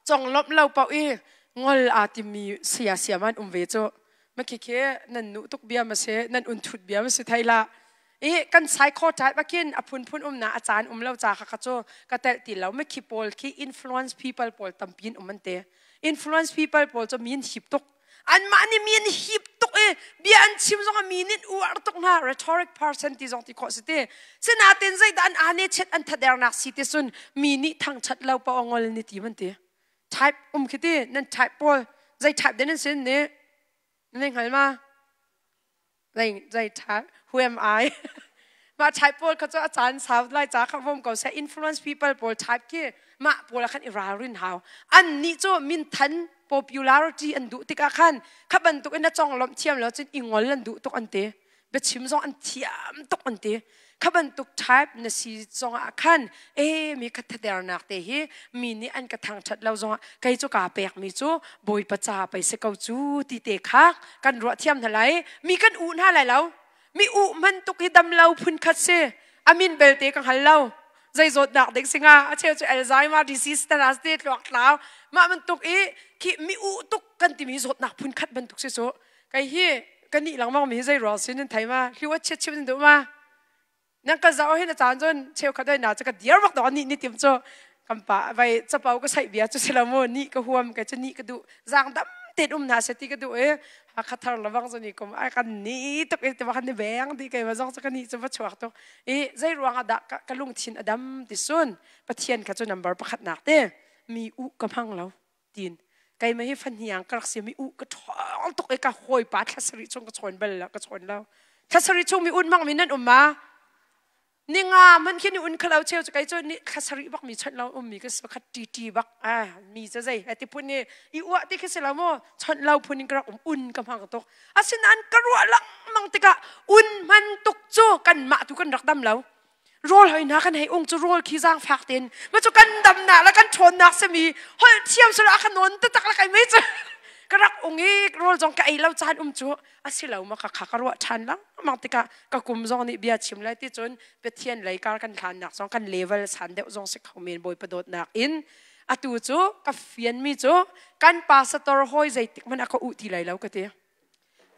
conglawmh lo paoh i ngol aa timi saya siam an um ve cu ma khi khi nan nu tuk bia ma si nan un thut bia ma si thai la i kan psycho type akin a phunphun um na a caan um lo ca kha kha cu ka telh ti lo mi khi pawl khi influence people pawl tampi in um an te influence people pawl cu min hip tuk anmah nih mi an hip tuk i bia an chim zong ah mi nih uar tuk hna rhetoric person ti zong ti khawh si ti sinain zeidah an ane chet an thadernak si ti sun mi nih thangthat lo pa ngol ni ti man ti type um khi ti nan type pawl zei type den nan sin ni nan hngal ma Zei zei ṭha who am I? Mah type pawl kha cu a caan sau lai ca kha vom ko seh influence people pawl type khi mah pawl ah khan i ralrin hau. An nih cu minthan popularity an duh tikah khan kha bantuk in a conglawmh thiam lo cun i ngol an duh tuk an ti. Biachim zong an thiam tuk an ti. Kha bantuk type na si zong ah khan e mi kha thadernak te hi mi nih an ka thangṭhat lo zong ah kei cu kaa pekmi cu Bawipa ca pei si ko cu ti te kha kan ruah thiam hna lai mi kan uh hna lai lo mi uh man tuk hi dam lo phun khat si amin belte ka hngal lo zei zawtnak ding singa a cheu cu Alzheimer disease te te tluak tlau mah bantuk i khi mi uh tuk kan timi zawtnak phun khat bantuk si cu kai hi ka nih lengmang mi hi zei ruang sin nan thei ma hliu a chiat chim nan duh ma nan ka zoh hin a caan cun cheukhat oi na cu ka dir bak dawk ni ni tim cu kan pa vai chapau ka saih bia cu si lo mu ni ka huam kai cu ni ka duh zaang dam ten um hna se ti ka duh i hakha thar lawang cu ni kum ai kan ni tuk i tiwa kan ni beng di kai ma zong cu ka ni cu va chuak tuk i zei ruang ah dah ka lungthin a dam ti sun pathian kha cu number pakhat nak te mi u ka hmang lo tin keimah hi fahniang ka rak si mi u ka ṭhawng tuk i ka hawipa thla sarih chung ka chawn bal lo ka chawn lo thla sarih chung mi un mang mi nan um ma ninga man khi ni un khalo cheu chu kai chu ni thla sarih bak mi chon lo um mi ka khat ti ti bak a mi cha zai ti phun ni i ua ti khi silo mo chon lo phun in ka rak um un ka hmang tuk asinan ka ruah lang mang tikah un man tuk chu kan mah tu kan rak dam lo Rawl hoi hna kan hei ung cu rawl khi zaangfak tein ma cu kan damnak le kan ṭhawnnak simi holh thiam sila a ka nawn taktak la kai mei cu ka rak ung i rawl zong ka ei lo caan um cu a si lo ma ka kha ka ruah ṭhan lengmang tikah ka kum zong nih bia chim lai ti cun Pathian lei kar kan hlannak zong kan level san deuh zong si kho men Bawipa dawtnak in atu cu ka fianmi cu kan pastor hawi zeitik hmanh a ka uh ti lai lo ka ti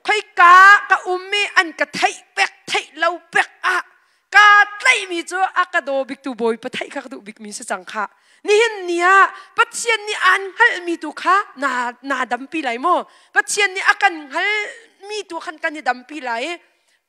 Khoika ka um i an ka theih pek theih lo pek ah kaa tlaihmi cu a ka daw biktu Bawipa theih kha ka duh bikmi si cang kha. Nihin ni ah Pathian nih aan hngalhmi tu kha na, na dampi lai maw? Pathian nih a kan hngalhmi tu khan kan i dampi lai i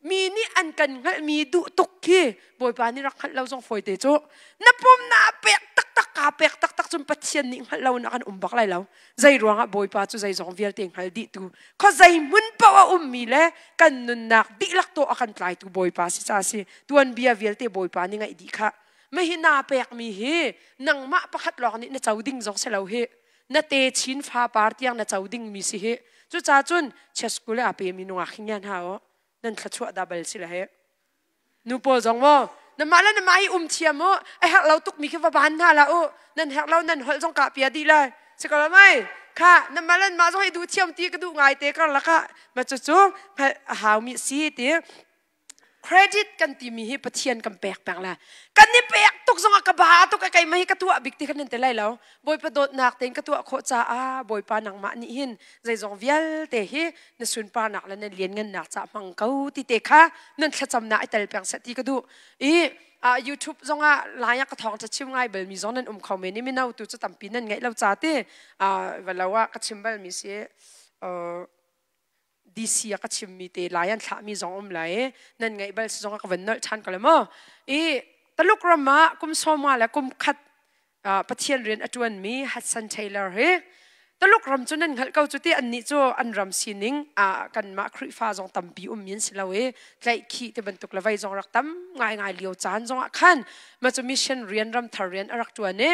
mi nih an kan hngalhmi duh tuk khi Bawipa nih rak hngalh lo zong fawi te cu. Na pum na pek taktak kaa pek taktak cun Pathian nih hngalh lo na kan um bak lai lo. Zei ruangah Bawipa cu zeizong vialte hngal dihtu, khuazei hmun paoh a ummi le kan nunnak dihlak tawh a kan tlaitu Bawipa si ca si. Tuanbia vialte Bawipa nih ngaih dih khah. Mahi naa pekmi hi nangmah pakhat lawng nih na co ding zong si lo hi. Na te chin fa par tiang na co dingmi si hi. Cucaah cun chess school a pemi nungak hi ngian ha o. Nan thluachuah dah bal si le he. Nu pawl zong maw namah le namah hi um thiam u a herh lo tukmi khi va ban hna la u nan herh lo nan holh zong kah pia dih lai si ko lo mei kha namah le mah zong hi duh thiam ti ka duh ngai te kar lakah ma cu cu hngalh a hau mi si ti credit kan timi hi Pathian kan pek peng la kan i pek tuk zong ah ka ba tuk a keimah hi ka tuah bik ti khan nan ti lai lo Bawipa dawtnak tein ka tuah khawh caah Bawipa nangmah nih hin zeizong vialte hi na sunparnak le na lianngannak ca hmang ko ti te kha nan thlacamnak i tel peng seh ti ka duh i YouTube zongah lai ah ka thawng ca chim ngai bal mi zong nan um kho men i mino tu cu tampi nan ngeih lo ca ti valo ah ka chim bal mi si DC a ka chimmi te lai an thlahmi zong um lai nan ngaih bal si zong ka van nolh ṭhan ko le maw i Taluk ram ah kum sawma le kum khat Pathian rian a ṭuanmi Hudson Taylor hi. Taluk ram cu nan hngalh ko cu ti annih cu an ram sining ah kanmah Khrihfa zong tampi um in si lo i tlaihkhih ti bantuk le vei zong rak tam ngaingai lio caan zong ah khan ma cu mission rian ramthar rian a rak ṭuan i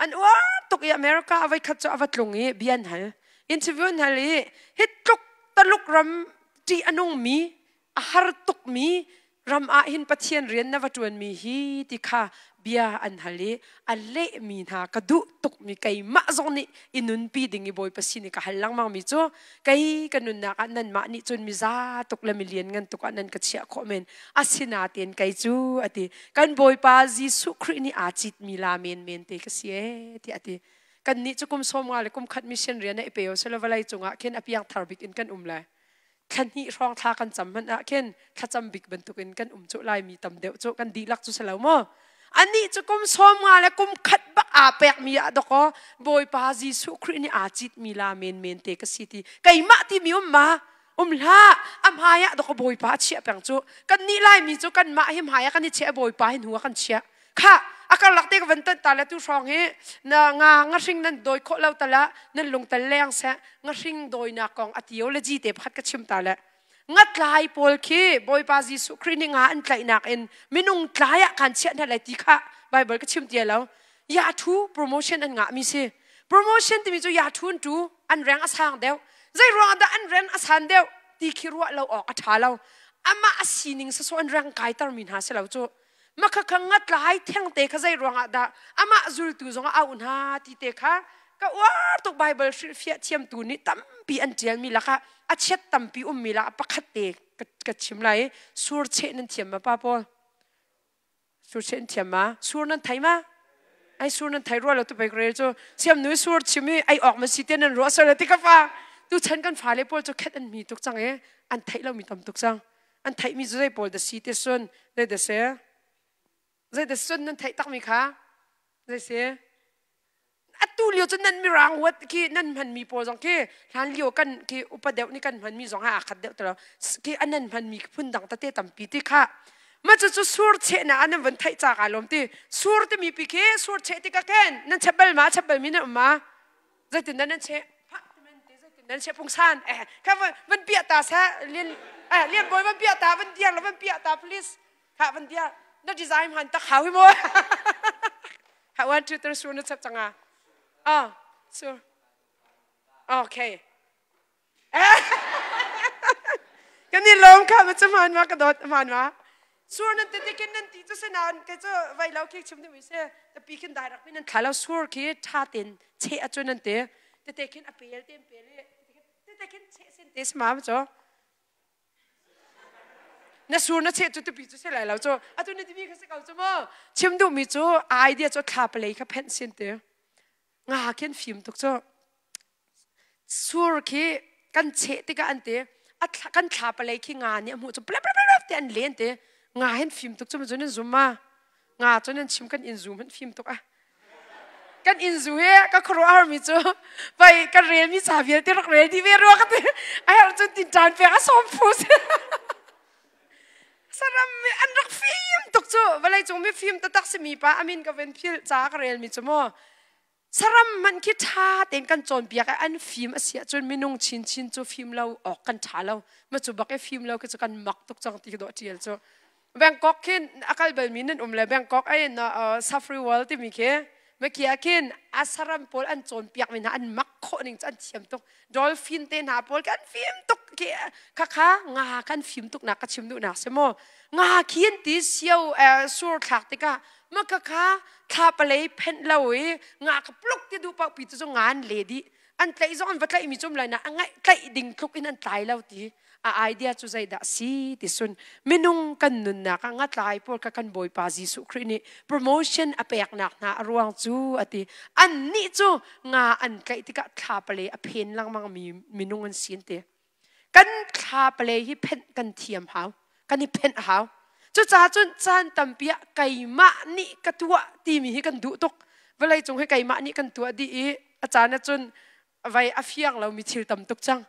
an uar tuk i America a voikhat cu a va tlung i bia an hal interview an hal i hi tluk Taluk ram ṭih a nungmi a har tukmi ram ah hin Pathian rian na va ṭuanmi hi ti kha bia an hal i a lehmi hna ka duh tukmi keimah zong nih i nunpi ding i Bawipa sin i ka hal lengmangmi cu kei ka nunnak ah nanmah nih cun miza tuk le milian ngan tuk ah nan ka chiah khawh men asinain kei cu a ti kan Bawipa Jesuh Khrih nih aa citmi la menmen te ka si ee tiah a ti. Kannih cu kum 50 le kum khat mission rian ah i pe usih law vawlei cungah khin a piangthar bik in kan um lai. Thla hnih hrawng thla kan cam hmanh ah khin thlacam bik bantukin kan um cu Laimi tam deuh cu kan dihlak cu si lo maw? Anih cu kum 50 le kum khat bak aa pekmi ah dakaw Bawipa Jesuh Khrih nih aa citmi la menmen te ka si ti keimah timi um ma um hlah a hmai ah dakaw Bawipa a chiah peng cu kannih Laimi cu kanmah hi hmai ah kan i chiah Bawipa hi hnu ah kan chiah Kha a karlak te ka van tan ta le tu hrawng hi na nga ngahring nan dawi khawh lo tala nan lungtal leng seh ngahring dawinak kong a theology te pakhat ka chim ta le ngatlai pawl khi Bawipa Jesuh Khrih nih nga an tlaihnak in minung tlai ah khan chiah hna lai ti kha Bible ka chim ti lo ya thu promotion an ngah mi si promotion timi cu ya thu an tu an reng a sang deuh zei ruang dah an reng a san deuh ti khi ruah lo awk a tha lo amah a sining saso an reng kaiter mi hna si lo cu Makhakha ngatlai thengte kha zei ruangah dah amah zultu zong a auh hna ti te kha ka uar tuk Bible hrilhfiah thiamtu nih tampi an ṭialmi lakah a chiat tampi ummi lakah pakhat te ka chim lai sur cheh nan thiam ma pa pawl sur cheh nan thiam ma sur nan thei ma ai sur nan thei rua lo tu pei rel cu siam nu sur chim i ai awk ma si te nan ruah sal ti ka fa tu chan kan fale pawl cu khet an mi tuk cang e an theih lo mi tam tuk cang An theihmi cu zei pawl dah si ti sun zei dah si? Zei dah sun nan theih takmi kha? Zei si? Atu lio cu nan mirang huat khi nan hmanmi pawl zong khi hlan lio kan khi upa deuh nih kan hmanmi zong ha aa khat deuh ti lo. Khi an nan hmanmi phun dang tete tampi ti kha. Ma cu cu sur cheh na an van theih ca ka lawm ti. Sur timi pi khi sur cheh tikah khin nan chep bal ma chep bal mi nan um ma? Zeitin dah nan cheh? Nan cheh pungsan eh kha van piah ta sa lian eh lian boy van piah ta van diar la van piah ta please kha van diar na design han tak hau hi mo ha one two three sur na chap changa ah sur okay Kan i lawm kha ma cu man ma ka dawt man ma. Sur nan tete khin nan ti cu se nain ke cu vai lo khi chim ding se tapi khin direct min nan thla lo sur khi tha ten che a cu nan te tete khin a pel te pel tete khin che sin te ma ma cu na sur na che cu tupi cu se lai lo cu atu ni timi kha se ko cu mo chim duh mi cu idea cu thla palei kha phenh sin te nga khin fim tuk cu Sur khi kan cheh tikah an ti kan thla palei khi nga nih a hmuh cu plep te an len te nga hin fim tuk cu cun an zum ma nga cun an chim kan inn zu hmanh fim tuk ah kan inn zu he ka khuaruah harmi cu vai kan relmi ca vialte rak rel dih ve rua ka ti a herh cun tin caan pek a sawm phu saram mi an rak fim tuk cu vawlei cung mi fim taktak simi pa amin ka ven phil ca ka relmi cu mu Saram hmanh khi ṭha tein kan cawnpiak i an fim a si ahcun minung chinchin cu fim lo awk kan ṭha lo. Ma cu bak i fim lo khi cu kan mak tuk cang ti dawh ṭial cu. Bangkok khin a kal balmi nan um le Bangkok ai na Safari World timi khi maki ah khin a saram pawl an cawnpiak mi hna an mak khawh ning cu an thiam tuk. Dolphin te hna pawl kan fim tuk khi khakha nga kan fim tuk nak ka chim duhnak si mu. Nga khi an ti sio sur thlak tikah maka kha thla palei phenh lo i nga ka pluk ti duh paoh pi cu nga an le dih an tlaih zong an va tlaih mi cum lai na a ngaih tlaih ding tluk in an tlai lo ti a idea cu zeidah si ti sun minung kan nunnak ah ngatlai pawl kha kan bawipa Jesuh Khrih nih promotion a peknak hna a ruang cu ati an nih cu nga an tlaih tikah thla pale a phen lengmang mi minung an si an ti Kan thla pale hi phenh kan thiam hau. Kan i phenh hau. Cucaah cun caan tampi ah keimah nih ka tuah timi hi kan duh tuk. Vawlei cung hi keimah nih kan tuah dih i a caan ah cun vai a fiang lomi thil tam tuk cang.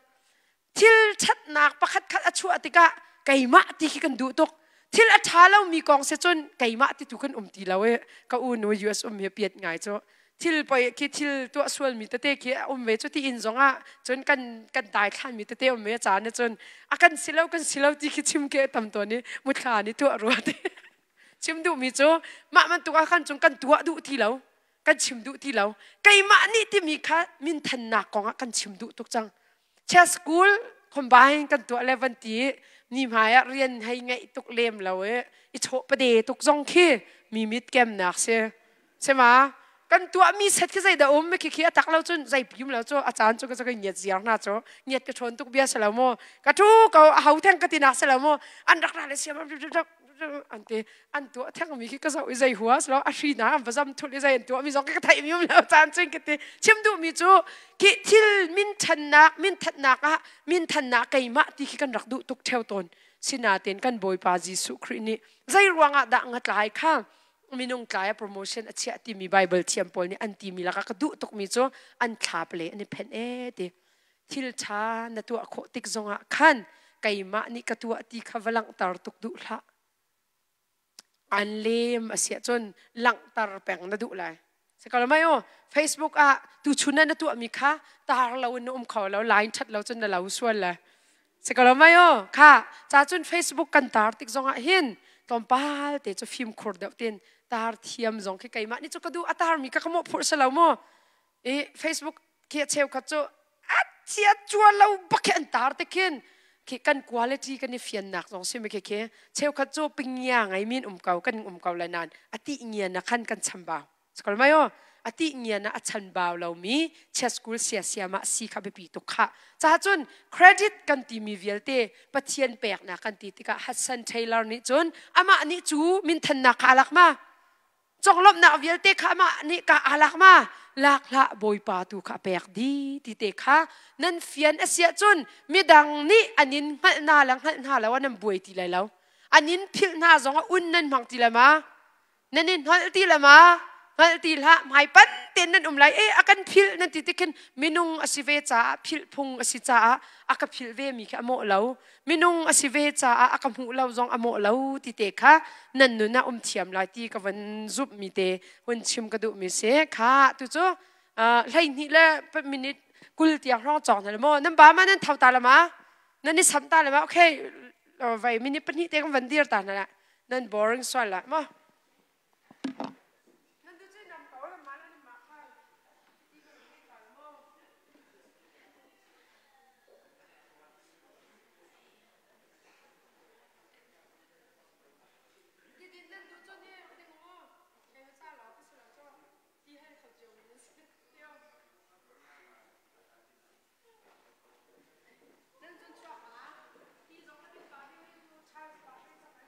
Thil ṭhatnak pakhat khat a chuah tikah keimah ti khi kan duh tuk. Thil a ṭha lomi kong si cun keimah ti tu kan um ti lo i ka u nu US um hi piat ngai cu. Thil poi khi thil tuah sual mi tete khi a um ve cu ti inn zong ah cun kan kan dai thlan mi tete um ve caan cun a kan silo kan silo ti khi chim ke tam tawn i muthla ni tuah rua ti. Chim duh mi cu mah bantuk ah khan cun kan tuah duh ti lo, kan chim duh ti lo. Keimah nih timi kha minthannak kong ah kan chim duh tuk cang. Chia school combine kan tuah le van ti ni hmai ah rian hei ngeih tuk lem lo i i chawh pade tuk zong khi mi mit kemnak si. Sema kan tuah mi set khi zei dah um khi khi a tak lo cun zei pium lo cu a caan cu ka ka ngiat ziar hna cu ngiat ka ṭhawn tuk bia si lo mu ka ṭhu ko a ho theng ka ti nak si lo mu an rak ra le siam an ti an tuah theng mi khi ka zoh i zei hua si lo a hri na an va zam thul i zei an tuah mi zong ka theih mi um lo caan cun ka ti chim duh mi cu khi thil min thannak min thatnak ah min thannak keimah ti khi kan rak duh tuk theo tawn sinain kan Bawipa Jesuh Khrih nih zei ruangah dah ngatlai kha minung tlai a promotion a chiah timi Bible thiam pawl nih an timi lakah ka duh tukmi cu an thla pale an i phenh e ti. Thil ṭha na tuah khawh tik zongah khan keimah nih ka tuah ti kha va langhter tuk duh hlah. An lem a si ahcun langhter peng na duh lai. Sakal mai o Facebook ah tuchun na tuahmi kha tar lo in na um kho lo, line ṭhat lo cun na lo sual le. Sikalo mai o kha ca cun Facebook kan tar tik zongah hin tlawmpal te cu fimkhur deuh tin tar thiam zong khi keimah nih cu ka duh a tar mi ka ka mawh phurh si lo mu i Facebook khi a cheukhat cu a chia chua lo bak khi an tar te khin khi kan quality kan i fiannak zong si mi khi khi cheukhat cu pingia ngai min um ko kan um ko lai nan a ti ngia na khan kan chambau. Sakal mai o ati ngian ah a chanbau lomi chia school sia siam ah si kha biapi tuk kha. Ca cun credit kan timi vialte Pathian peknak kan ti tikah Hudson Taylor nih cun amah nih cu minthannak kha alak ma conglawmhnak vialte kha amah nih ka alak ma lak hlah Bawipa tu kha pek di ti te kha nan fian a siah cun midang nih an in hngalh hna le hngalh hna lo an buai ti lai lo an in philh hna zong ah un nan hmang ti lai ma Nan i hngalh ti le ma? Hngalh ti hlah, hmaipan tein nan um lai. E, a kan philh nan ti tikhin minung a si ve caah philh phung a si caah a ka philh ve mi khi a mawh lo. Minung a si ve caah a ka hmuh lo zong a mawh lo ti te kha nan nun ah um thiam lai ti ka van zumh mi te hun chim ka duh mi si. Kha tu cu 12 le minute 20 tiang hrawng cawng hna le maw nan ba ma nan tho ta la ma nan i sam ta le ma okay vai minute 2 te kan van dir ta hna la nan boring sual la maw nan tu cu nam ko la ma nan ma kha ti ko ni ta maw Ti din nan du cu ni ding mu kai sa la ti sila cho ti hal kho cio mi nan si Nan cun chuak ah ti zong na bin pa hi Charles pa hei cak an.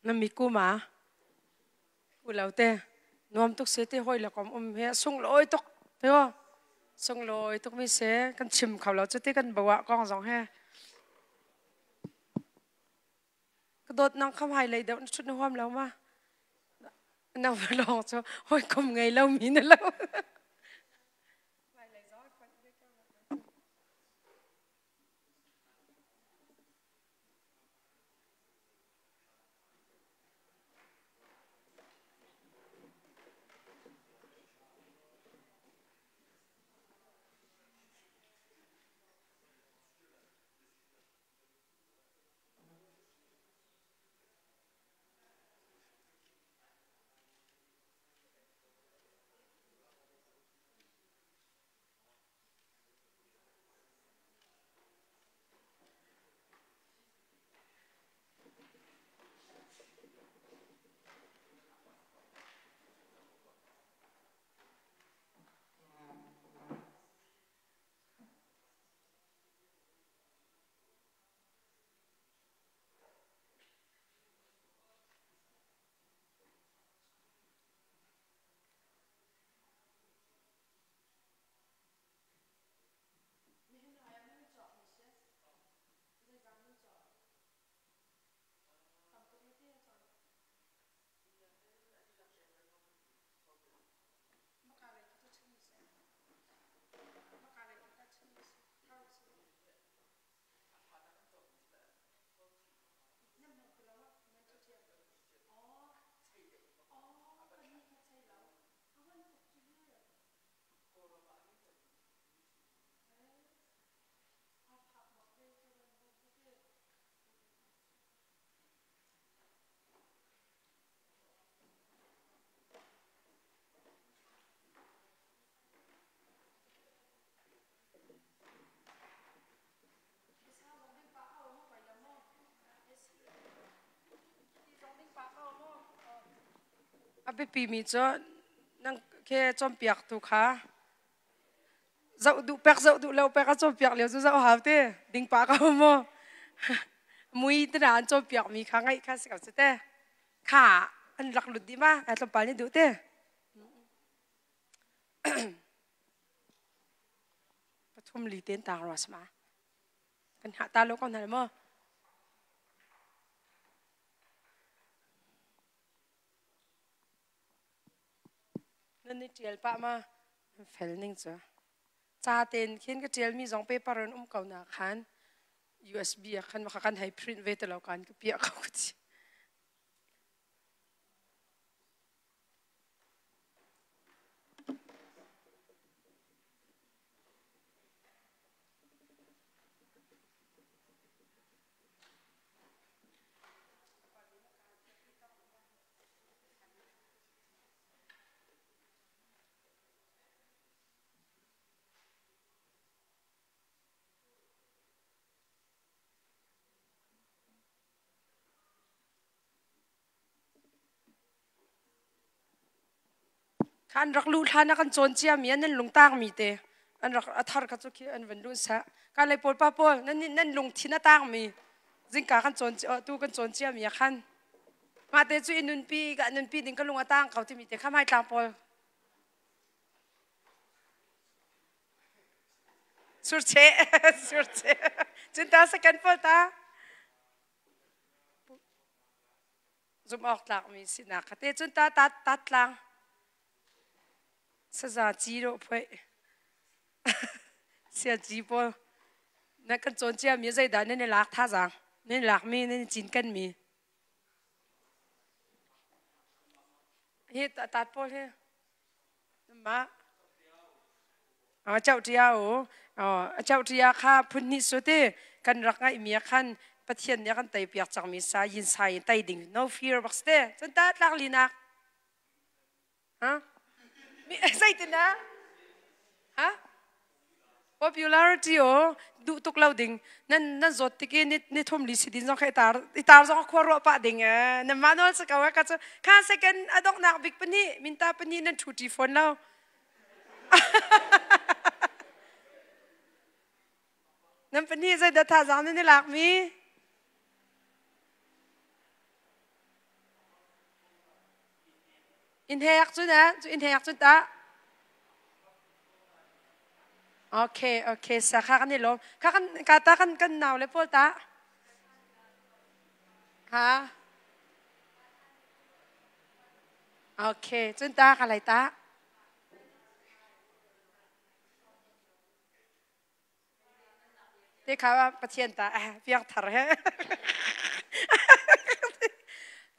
Na miku ma? Ku lo te. Nuam tuk se te hoi le kom um he sunglawi tuk. Te o. Sunglawi tuk mi se kan chim kho lo cu te kan bawa kong zong he. Ka dawt nang kham hai lei deuh na thut na huam lo ma? Nang lawng cu hawi kom ngei lo mi na lo. A biapimi cu nang ke cawnpiaktu kha zoh duh pek zoh duh lo pek a cawnpiak lio cu zoh hau te ding pa ko mu mui te na an cawnpiak mi kha ngaih kha si ko cu te kha an rak lut dih ma ai tlawmpal nih duh te pathum li ten tang rua sama kan hah ta lo ko hna maw Nan i ṭial pah ma? Nan fel ning cu. Ca tein khin ka ṭialmi zong paper in um ko na khan USB ah khan maka kan hei print ve te lo kan ka piah ko ka ti. Kha an rak luh hlan ah kan cawn ciami an nan lungtaangmi te an rak a thar kha cu khi an van luh seh. Ka lei pawl pa pawl nan nan lungthin a taangmi zingka kan cawn tu kan cawn ciami ah khan mah te cu i nunpi ka nunpi ding ka lung a taang ko timi te kha hmaitlang pawl surche surche cun ta second pawl ta Zumh awk tlakmi sinak kha te cun ta ta tat tlang saza ci dawh phoih sia ci pawl na kan cawn cia mi zeidah nan i lak thazaang nan i lakmi nan i cinken mi hi tat pawl hi mah Chauh ṭia u. Chauh ṭia kha phun hnih su ti kan rak ngaihmi ah khan Pathian nih a kan teipiak cangmi sa yin sa in tei ding no fear bak si te. Cun ta tlak linak. Ha? Zeitin ah? Ha? Popularity o duh tuk lo ding nan nan zawt tik i ni thum li si din zong kha i tar i tar zong khua ruah pah ding e nan mah nawl si ko ka cu kha second a donghnak bik pahnih minta pahnih nan ṭhu ṭi fawn lo nan pahnih zeidah thazaang nan i lak mi? In hek cun eh cu in hek cun ta. Okay, okay, sa kha kan i lawm. Kha kan ka ta kan kan nau le pawl ta. Ha? Okay, cun ta ka lai ta. Te kha Pathian ta eh piang thar he.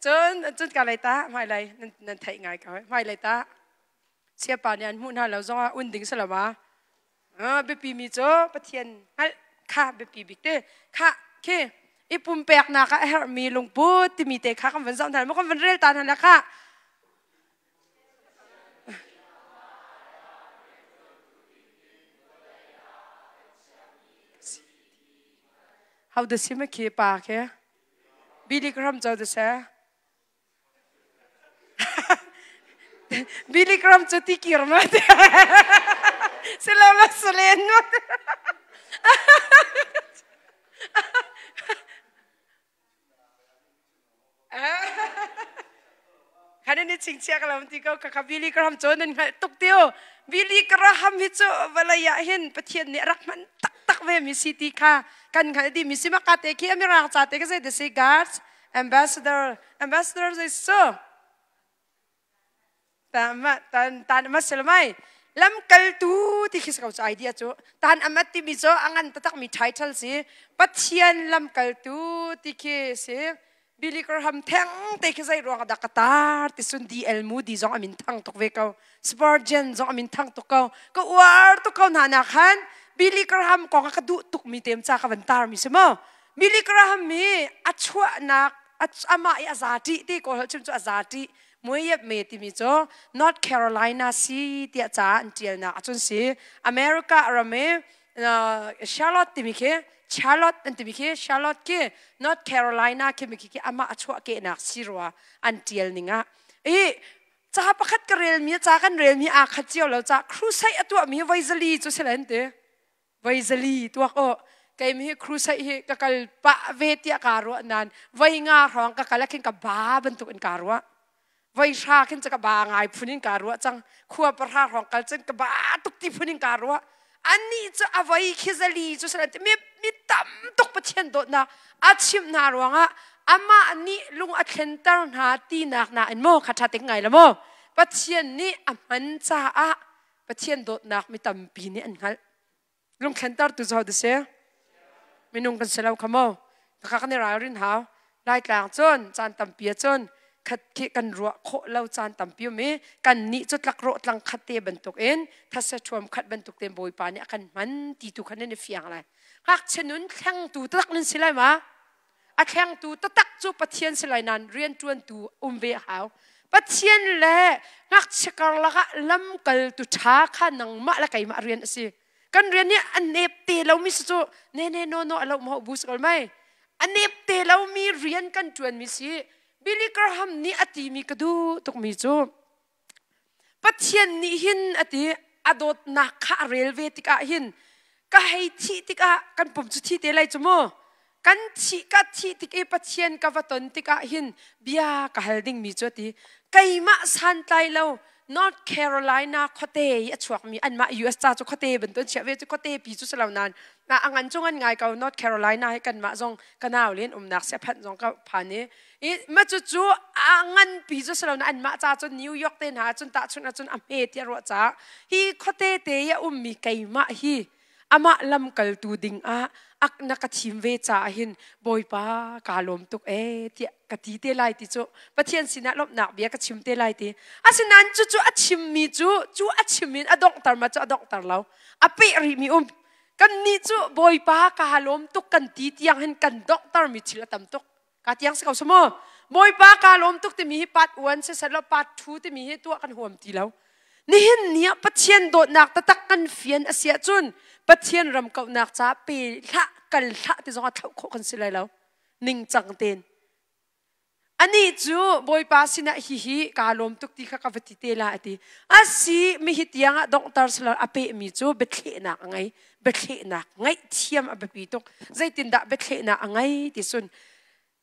Cun cun ka lei ta hmai lei nan nan theih ngai ko hmai lei ta siapa nih an hmuh hna lo zongah un ding si lo ma biapi mi cu Pathian hngalh kha biapi bik te kha khi i pumpeknak ah a herhmi lungput timi te kha kan van zoh hna ma kan van rel ta hna la kha How the sim khi pa khi Billy Graham cho de se Billy Graham cu ti kir ma te silo la salen ma Khan ni chingchia ka lam ti ko ka Billy Graham cu nan hngalh tuk tiu. Billy Graham hi cu vawlei ah hin Pathian nih a rak hman taktak ve mi si ti kha kan hngalh dih mi si maka te khi Amirang ca te ka zei te si God's ambassador ambassador zei so Ta ma tan tan ma selmai lamkaltu ti khi ko cu idea cu tan amat timi cu a ngan taktak mi title si Pathian lamkaltu ti khi si Billy Graham theng te khi zei ruang dah ka tar ti sun DL Moody zong amin thang tuk ve ko Spurgeon zong amin thang tuk ko ka uar tuk ko hna nak khan Billy Graham kong ka duh tuk mi tem cha ka van tar mi si mo Billy Graham mi a chuahnak amah i a zati ti ko chim cu a zati Muayep me timi cu North Carolina si tiah ca an ṭialnak ahcun si. America ram i Charlotte timi khi Charlotte an timi khi Charlotte khi North Carolina khi mi khi amah a chuahkehnak si rua an ṭial ning ah. I ca pakhat ka relmi ca kan relmi aa khat cio lo ca crusade a tuahmi voi zali cu si len ti. Voi zali tuak aw keimi hi crusade hi ka kal pah ve tiah kaa ruah nain voi nga hrawng ka kal ah khin ka ba bantuk in kaa ruah. Voi hra khin cu ka ba ngai phun in kaa ruah cang. Khua pahra hrawng kal cun ka ba tuk ti phun in kaa ruah. Anih cu a voi khi zali cu sila mi mi tam tuk Pathian dawtnak a chimh hna ruangah amah nih lung a thlenter hna tinak nain maw kha ṭha tik ngai la maw Pathian nih a hman caah Pathian dawtnak mi tampi nih an hngalh. Lungthlentertu cu hodah si? Minung kan si lo kha maw? Khakha kan i ralrin hau. Laitlang cun caan tampi ahcun khat khi kan ruah khawh lo caan tampi um i kan nih cu tlakrawh tlang khat te bantuk in thasa ṭhuam khat bantuk tein Bawipa nih a kan hman ti tu kha nan i fiang lai. Ngakchia nun thlengtu taktak nan si lai ma? A thlengtu taktak cu Pathian si lai nain rianṭuantu um ve a hau. Pathian le ngakchia karlak ah lamkaltu ṭha kha nangmah le keimah rian a si. Kan rian nih a nep te lomi si cu ne ne no no a lo maw bu si ko mai. A nep te lomi rian kan ṭuanmi si. Billy Graham nih a timi ka duh tukmi cu Pathian nih hin a ti a dawtnak kha a rel ve tikah hin ka hei thih tikah kan pum cu thi te lai cu mu kan thih ka thih tik i Pathian ka va ton tikah hin bia ka hal dingmi cu a ti keimah santlai lo North Carolina khuate i a chuakmi anmah US ca cu khuate bantuk chiah ve cu khuate pi cu si lo nain a ngan cu ngan ngai ko North Carolina hi kanmah zong ka nau len umnak si a phanh zong ka phan i I ma cucu a nganpi cu si lo na anmah ca cun New York te hna cun tahchunh ahcun a hme tiah ruah caah hi khuate te i a ummi keimah hi amah lamkaltu ding ah ak na ka thim ve caah hin Bawipa kaa lawm tuk ee tiah ka ti te lai ti cu Pathian sinah lawmhnak bia ka chim te lai ti asinain cucu a chimmi cu cu a chim in a donghter ma cu a donghter lo a peh rihmi um kannih cu Bawipa kaa lawm tuk kan ti tiang hin kan donghtermi thil a tam tuk Ka tiang si ko su mu. Bawipa ka lawm tuk timi hi part 1 siseh law part 2 timi hi tuah kan huam ti lo. Nihin ni ah Pathian dawtnak taktak kan fian a si ahcun Pathian ram kauhnak caah pe hlah kal hlah ti zong ah thlauh khawh kan si lai lo. Ningcang tein. Anih cu Bawipa sinah hihi kaa lawm tuk ti kha ka va ti te la a ti. Asi mi hi tiang ah donghter silo a pehmi cu biathlehnak a ngei. Biathlehnak ngaihthiam a biapi tuk. Zeitindah biathlehnak a ngei ti cun.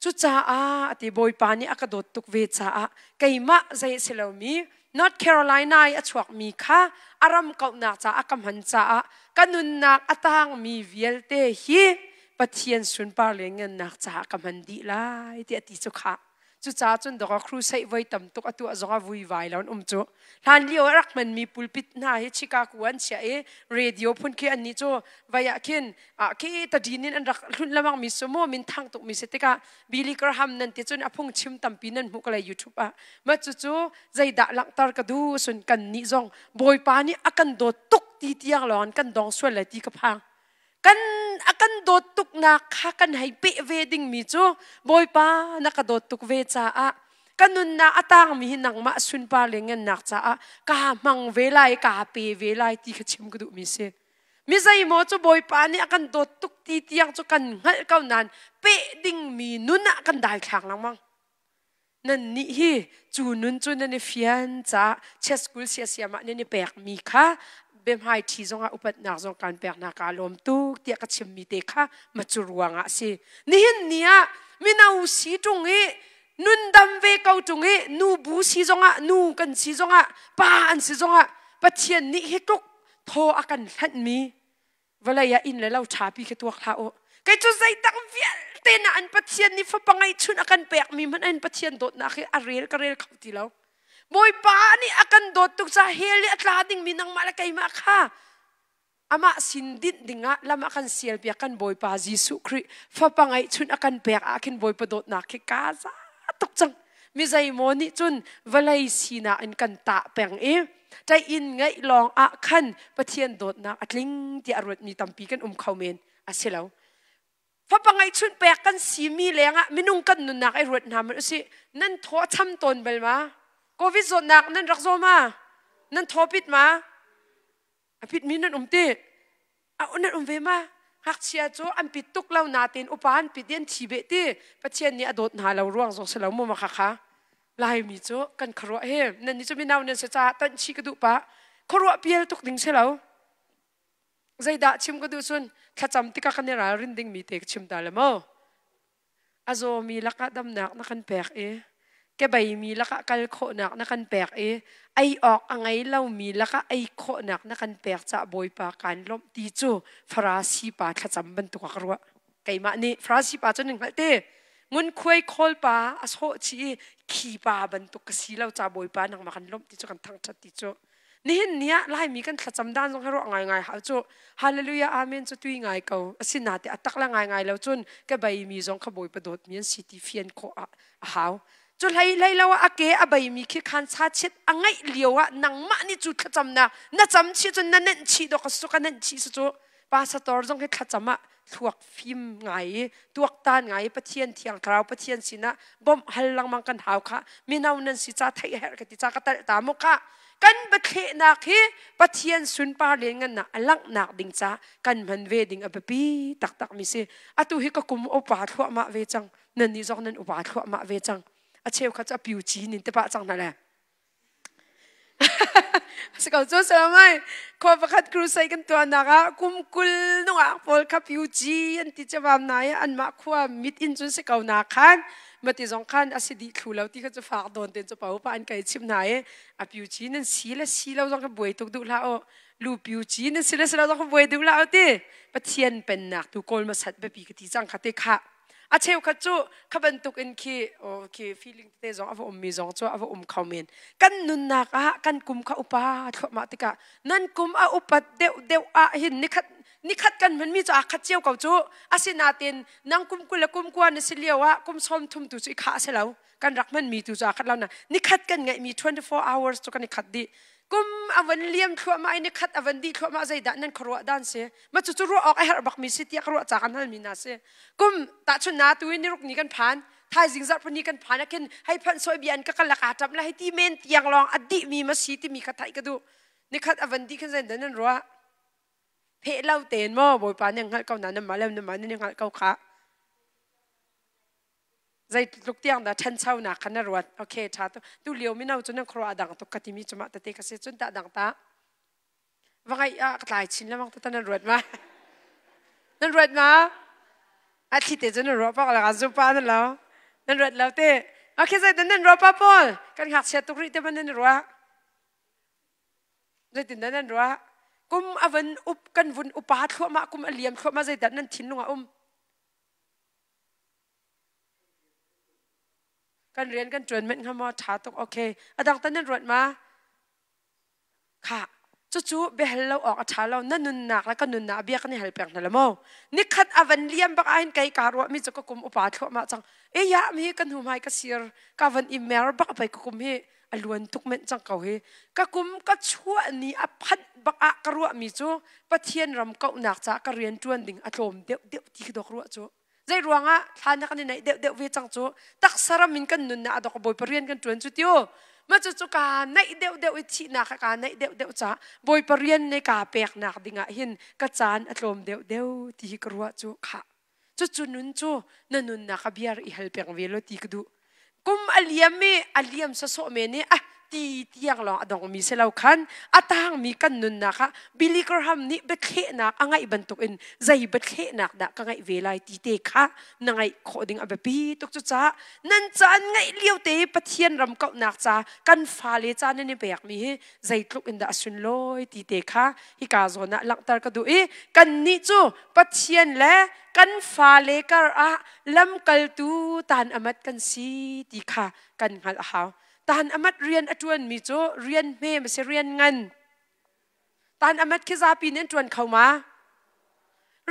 Cucaah ati Bawipa nih a ka dawt tuk ve caah keimah zei a si lomi North Carolina i a chuakmi kha a ram kauhnak caah ka hman caah ka nunnak a tangmi vialte hi Pathian sunpar le ngannak caah ka hman dih lai tiah ti cu khah. Cucaah cun dawk crusade voi tam tuk a tuah zong ah vuivai lo an um cu. Hlan lio a rak hmanmi pulpit hna hi Chicago an chiah i radio phun khi annih cu vai ah khin ah khi tadin in an rak hlunh lamang mi su mu min thang tuk mi si tikah Billy Graham nan ti cun a phung chim tampi nan hmuh ka lei YouTube ah ma cu cu zeidah langhter ka du sun kan nih zong Bawipa nih a kan dawt tuk ti tiang lawng kan dong sual lai ti ka phang. Kan a kan dawt tuknak kha kan hei peh ve dingmi cu Bawipa na ka dawt tuk ve caah ka nunnak a tangmi hi nangmah sunpar le ngannak caah kaa hmang ve lai kaa pe ve lai ti kha chim ka duhmi si. Mi zeimaw cu Bawipa nih a kan dawt tuk ti tiang cu kan hngalh ko nain peh dingmi nun ah kan daithlang lengmang. Nannih hi cu nun cu nan i fian caah chess school siasiam ah nan i pekmi kha biahmai ṭhi zongah upatnak zong kan pek hna kaa lawm tuk tiah ka chimmi te kha ma cu ruangah a si. Nihin ni ah mino si ṭung i nundam ve ko ṭung i nu bu si zongah nu kan si zongah pa an si zongah Pathian nih hi tluk thaw a kan hlanhmi Vawlei ah inn le lo ṭhapi khi tuak hlah u. Kei cu zeidang vialte na an Pathian nih fapa ngeihchun a kan pekmi hmanh an Pathian dawtnak hi a rel ka rel kho ti lo. Bawipa nih a kan dawt tuk caah hell i a tla dingmi nangmah le keimah kha amah sin dinh dingah lam a kan sialpiak kan Bawipa Jesuh Khrih fapa ngeihchun a kan pek ah khin Bawipa dawtnak khi kaa za tuk cang. Mi zeimaw nih cun vawlei sinak in kan tah peng i ṭei-inn ngeih lawng ah khan Pathian dawtnak a tling tiah a ruatmi tampi kan um kho men. A si lo. Fapa ngeihchunh pek kan simi lengah minung kan nunnak i ruat hna man usih. Nan thaw a cham tawn bal ma? Covid zawtnak nan rak zaw ma? Nan thaw pit ma? A pitmi nan um ti. A nan um ve ma? Ngakchia cu an pit tuk lo nain upa an pit i an thi beh ti. Pathian nih a dawt hna lo ruang zong si lo mu ma kha Laimi cu kan khuaruah hi nan nih cu mino nan si caah tanh chih ka duh pah. Khuaruah pial tuk ding si lo. Zeidah chim ka duh cun thlacam tikah kan i ralrin dingmi te ka chim ta le maw? A zawmi lakah damnak na kan pek i kebeimi lakah kal khawhnak na kan pek i ei awk a ngei lomi lakah ei khawhnak na kan pek caah Bawipa kaan lawmh ti cu Farasi pa thlacam bantuk ah ka ruah. Keimah nih Farasi pa cu nan hngalh te. Ngunkhuai khawl pa a sawh chih i khi pa bantuk ka si lo ca Bawipa nangmah kan lawmh ti cu kan thangṭhat ti cu. Nihin ni ah Laimi kan thlacam dan zong hi ruah ngaingai hau cu. Hallelujah amen cu tui ngai ko. Asinain a tak le ngaingai lo cun ka beimi zong kha Bawipa dawtmi an si ti fian khawh a hau. Cu hlei hlei lo ah a ke a beimi khi khan sa chiat a ngeih lio ah nangmah nih cu thlacamnak na cam chih cun na nenh chih dawk a su ka nenh chih su cu pastor zong hi thlacam ah thluak fim ngai i tuaktan ngai i Pathian thiang thlarau Pathian sinah bawmh hal lengmang kan hau kha mino nan si ca theih a herh ka ti ca ka talh ta mu kha kan biathlehnak hi Pathian sunpar le ngannak a langhnak ding ca kan hman ve ding a biapi taktak mi si atu hi ka kum upa thluahmah ve cang nan nih zong nan upa thluahmah ve cang a cheukhat cu a piu chin in te pah cang hna le Si ko cu salamai khua pakhat crusade kan tuahnak ah kum 20 nungak pawl kha PUG an ti cewam na i anmah khua mit in cun si ko na khan mati zong khan a si dih thlu lo ti kha cu fak dawn ten cu pa upa an kai chim hna i a PUG nan si le si lo zong kha buai tuk duh hlah u lu PUG nan si le si lo zong kha buai duh hlah u ti Pathian pennak tu kawl masat biapi ka ti cang kha te kha A cheukhat cu kha bantuk in khi khi feeling tete zong a va ummi zong cu a va um kho men. Kan nunnak ah kan kum kha upa thluahmah tikah nan kum a upat deuh deuh ah hin nikhat nikhat kan hmanmi cu aa khat cio ko cu. Asinain nang kum 20 le kum 20 na si lio ah kum 30 tu cu i khah a si lo. Kan rak hmanmi tu cu aa khat lo na. Nikhat kan ngeihmi 24 hours cu kan i khat dih. Kum a van liam thluahmah i nikhat a van dih thluahmah zeidah nan khuaruah dan si? Ma cucu ruah awk a herh bakmi si tiah ka ruah ca kan halmi hna si. Kum tahchun na tu in niruk ni kan phan, thaizing zarhpini kan phan ah khin hei phanh soi bia an ka kal ka ṭap la hei ti men tiang lawng a dihmi ma si timi kha theih ka duh. Nikhat a van dih khin zeidah nan ruah? Pheh lo tein maw Bawipa nih hngalh ko na nan mah le nan mah nan i hngalh ko khah. Zeitluk tiang dah ṭhanchonak kha na ruat? Okay, ṭha tuk. Tu lio mino cu nan khuaruah a dang tuk ka timi cu mah tete ka si. Cun tah dang ta. Va ngaih ah ka tlai chin lengmang ta nan ruat ma? Nan ruat ma? A thli te cu nan ruah pak la ka zupa na lo. Nan ruat lo te. Okay, zeitin nan ruah pa Paul? Kan ngakchia tuk rih te man nan ruah. Zeitin dah nan ruah? Kum a van up kan vun upa thluahmah kum a liam thluahmah zeidah nan thinlung ah um? Kan rian kan ṭuan manh hnga maw? Ṭha tuk. Okay. A dang tan nan ruat ma? Kha cucu biahal lo awk a ṭha lo. Na nunnak le ka nunnak bia kan i hal peng hna lo maw? Nikhat a van liam bak ahhin kei kaa ruahmi cu ka kum upa thluahmah cang. E ya mi kan hnu hmai ka sir ka van i mer bak pei ka kum hi a luan tuk men cang ko hi. Ka kum ka chuah ni a phanh bak ah ka ruahmi cu Pathian ram kauhnak caah ka rian ṭuan ding a tlawm deuh deuh ti ka dawk ruah cu. Zei ruangah thla na kan i naih deuhdeuh ve cang cu taksa ram in kan nun na adok bawipa rian kan ṭuan cu tiu ma cu cu ka naih deuhdeuh i thihnak ka naih deuhdeuh ca bawipa rian ne ka peknak dingah hin ka caan a tlawm deuhdeuh ti hi ka ruah cu kha cucu nun cu na nunnak a biar i hal peng ve lo ti ka duh Kum a liam i a liam sawsawh men i ah ti tiang lawng a dongmi si lo khan a tangmi kan nunnak ah Billy Graham nih biathlehnak a ngaih bantukin zei biathlehnak dah ka ngaih ve lai ti te kha na ngaih khawh ding a biapi tuk. Cucaah nan caan ngaih lio te Pathian ram kauhnak ca kan fale ca nan i pekmi hi zeitluk in dah a sunlawi ti te kha hika zawn ah langhter ka duh i kannih cu Pathian le kan fale kar ah lamkaltu tan amat kan si ti kha kan hngalh a hau. Tan amat rian a ṭuanmi cu rian hme ma si rian ngan. Tan amat khi zapi nih an ṭuan kho ma?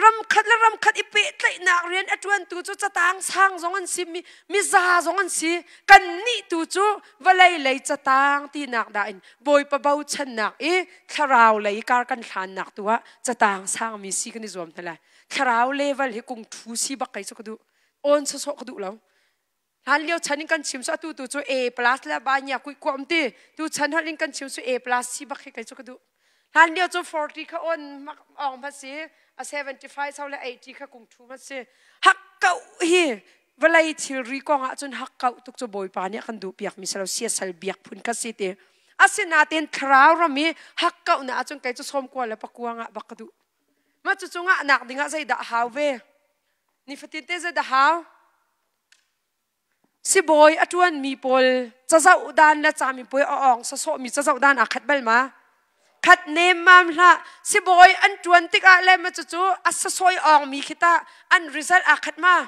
Ram khat le ram khat i pehtlaihnak rian a ṭuantu cu catang sang zong an si, mi, miza zong an si. Kannih tu cu vawlei lei catang tinak dah in Bawipa bochannak i thlarau lei kar kan hlannak tu ah catang sangmi si kan i zuam hna lai. Thlarau level hi kung thu si bak kei cu ka duh. On sawsawh ka duh lo. Hlan lio chan in kan chim su atu tu cu A plus le ba nya kui kuam ti tu chan hal in kan chim su A plus si bak hi kei cu ka duh. Hlan lio cu 40 kha on ong ma si a 75 sau le 80 kha kung thu ma si. Hak kau hi vawlei thilri kong ah cun hak kau tuk cu Bawipa nih a kan duh piak mi si lo siasal biak phun kha si ti. Asinain thlarau ram i hak kau na ahcun kei cu sawmkua le pakua ngah bak ka duh. Mah cu cu ngahnak ding ah zeidah a hau ve? Nifatin te zeidah hau? Sibawi a ṭuanmi pawl cazoh dan le camipuai a awng sawsawhmi cazoh dan aa khat bal ma? Khat nemmam hlah. Sibawi an ṭuan tikah le ma cucu a sasawi awngmi khi tah an result aa khat ma?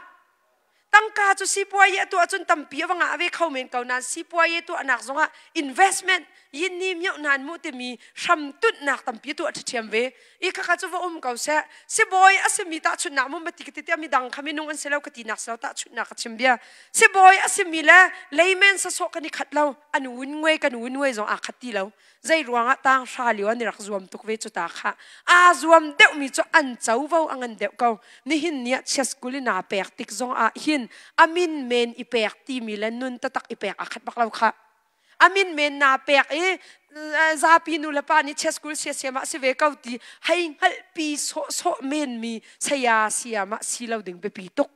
Tangka cu sipuai a tuah cun tampi a va ngah ve kho men ko nain sipuai tuahnak zongah investment yin ni mioh nan mu timi hram tunhnak tampi tuah ṭhiam ve. I khakha cu va um ko seh. Sibawi a simi tahchunhnak mu mati ka ti tiah midang kha minung an si lo ka tinak si lo tahchunhnak ka chim bia. Sibawi a simi le layman sasawh kan i khat lo. An wun nguai kan wun nguai zong aa khat ti lo. Zei ruangah tang hra lio an i rak zuam tuk ve cu ta kha. Aa zuam deuhmi cu an covo a ngan deuh ko. Nihin ni ah chia school in aa pek tik zong ah hin a min men i pek timi le nun tatak i pek aa khat bak lo kha. A min men naa pek i zapi nu le pa nih chia school sia siam ah si ve ko ti hei hngalhpi sawhsawh menmi saya siam ah si lo ding biapi tuk.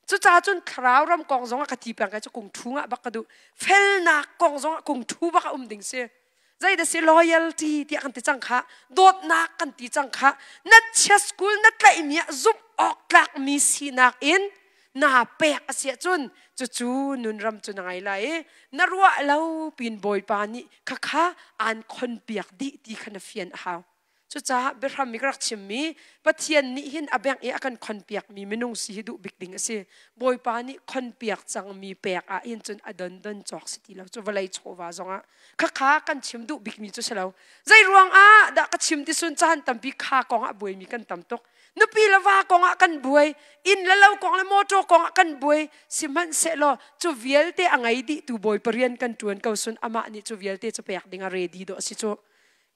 Cucaah cun thlarau ram kong zong ah ka ti peng kai cu kung thu ngah bak ka duh. Felnak kong zong ah kung thu bak a um ding si. Zeidah si loyalty tiah kan ti cang kha, dawtnak kan ti cang kha, na chia school na tlaihmi ah zumh awk tlakmi sinak in naa pek a si ahcun cucu nunram cu na ngei lai i na ruah lo pin Bawipa nih khakha aan khonpiak dih ti kha na fian a hau. Cucaah biahram i ka rak chimmi Pathian nih hin a bengh i a kan khonpiakmi minung si hi duh bik ding a si. Bawipa nih khonpiak cangmi pek ah hin cun a dondon cawk si ti lo cu vawlei chawva zongah khakha kan chim duh bikmi cu si lo. Zei ruang ah dah ka chim ti sun caan tampi kha kong ah buaimi kan tam tuk. Nupi le va kong ah kan buai, inn le lo kong le motor kong ah kan buai. Sihmanhsehlaw cu vialte a ngei dih tu Bawipa rian kan ṭuan ko sun amah nih cu vialte cu pek ding a ready dawh a si cu.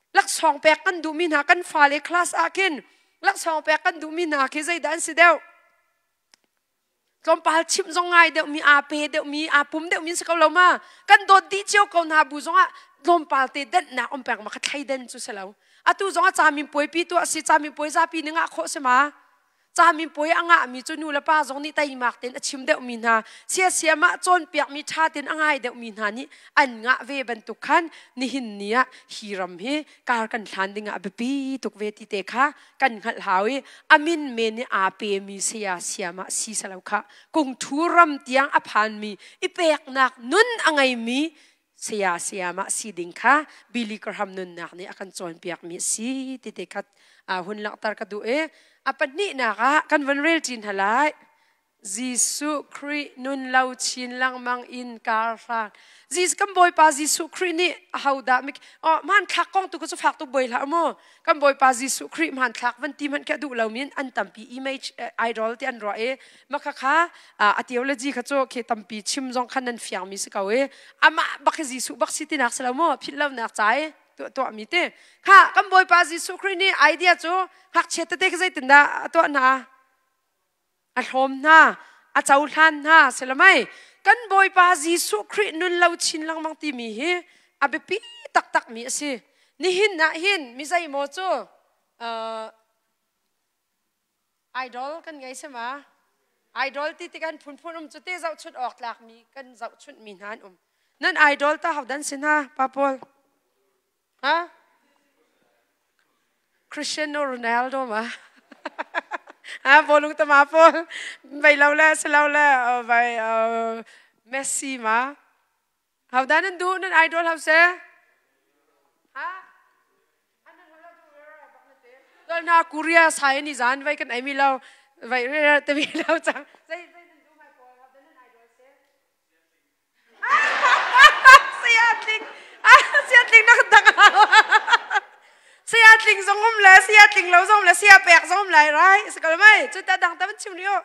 Laksawng pek kan duhmi hna kan fale class ah khin laksawng pek kan duhmi hna khi zeidah an si deuh? Tlawmpal chimh zong ngai deuhmi, aa pe deuhmi, aa pum deuhmi si ko lo ma? Kan dawt dih cio ko hna bu zongah tlawmpal te denhnak um peng ma kha thleiden cu si lo. Atu zongah camin puai pi tuah si, camin puai zapi ning ah khawh si ma? Caminpuai a ngahmi cu nu le pa zong nih teimak tein a chim deuhmi hna, siasiam ah cawnpiakmi ṭha tein a ngai deuhmi hna nih an ngah ve bantuk khan nihin ni ah hi ram hi kar kan hlan ding ah a biapi tuk ve ti te kha kan hngalh hau i a min men i aa pemi saya siam ah si salo kha kungthu ram tiang a phanmi i peknak nun a ngeimi saya sayamah si ding kha Billy Graham nunnak nih a kan cawnpiakmi a si ti te kha hun langhter ka duh i a pahnihnak ah kan van rel ṭin hna lai. Jesuh Khrih nun lo chin lengmang in kar hlan. Jesus kan Bawipa Jesuh Khrih nih ahodah oh hmanthlak kong tu cu fak tuk buai hlah mu. Kan Bawipa Jesuh Khrih hmanthlak van ti hmanh khi a duh lomi an tampi image idol ti an ruah i Maka kha a theology kha cu khi tampi chim zong khan nan fiangmi si ko i amah bak hi Jesuh bak si tinak si lo mu philh lonak ca i tuah tuahmi ti kha kan Bawipa Jesuh Khrih nih idea cu ngakchia tete khi zeitindah a tuah hna a hlawm hna a cohlan hna si lo mei kan Bawipa Jesuh Khrih nun lo chin lengmang timi hi a biapi taktak mi a si nihin ah hin mi zeimaw cu Idol kan ngei si ma? Idol ti tik an phunphun um cu te zohchunh awk tlakmi kan zohchunh mi hna an um. Nan idol ta hodan si hna pa Paul? Ha? Cristiano Ronaldo ma? Ha bolung ta ma Paul? Bai lo le si lo le vai Messi ma? Hodah nan duh nan idol hau seh? Ha? Tual na Korea sai ni zan vai kan ai mi lo vai re te mi lo chang. Zai zai nan duh mai pawl hodah nan idol seh? Saya tling. Saya tling na kan dang. Saya tling zong um le saya tling lo zong le saya pek zong um lai rai. Sakal mai. Cu ta dang ta van chim riu.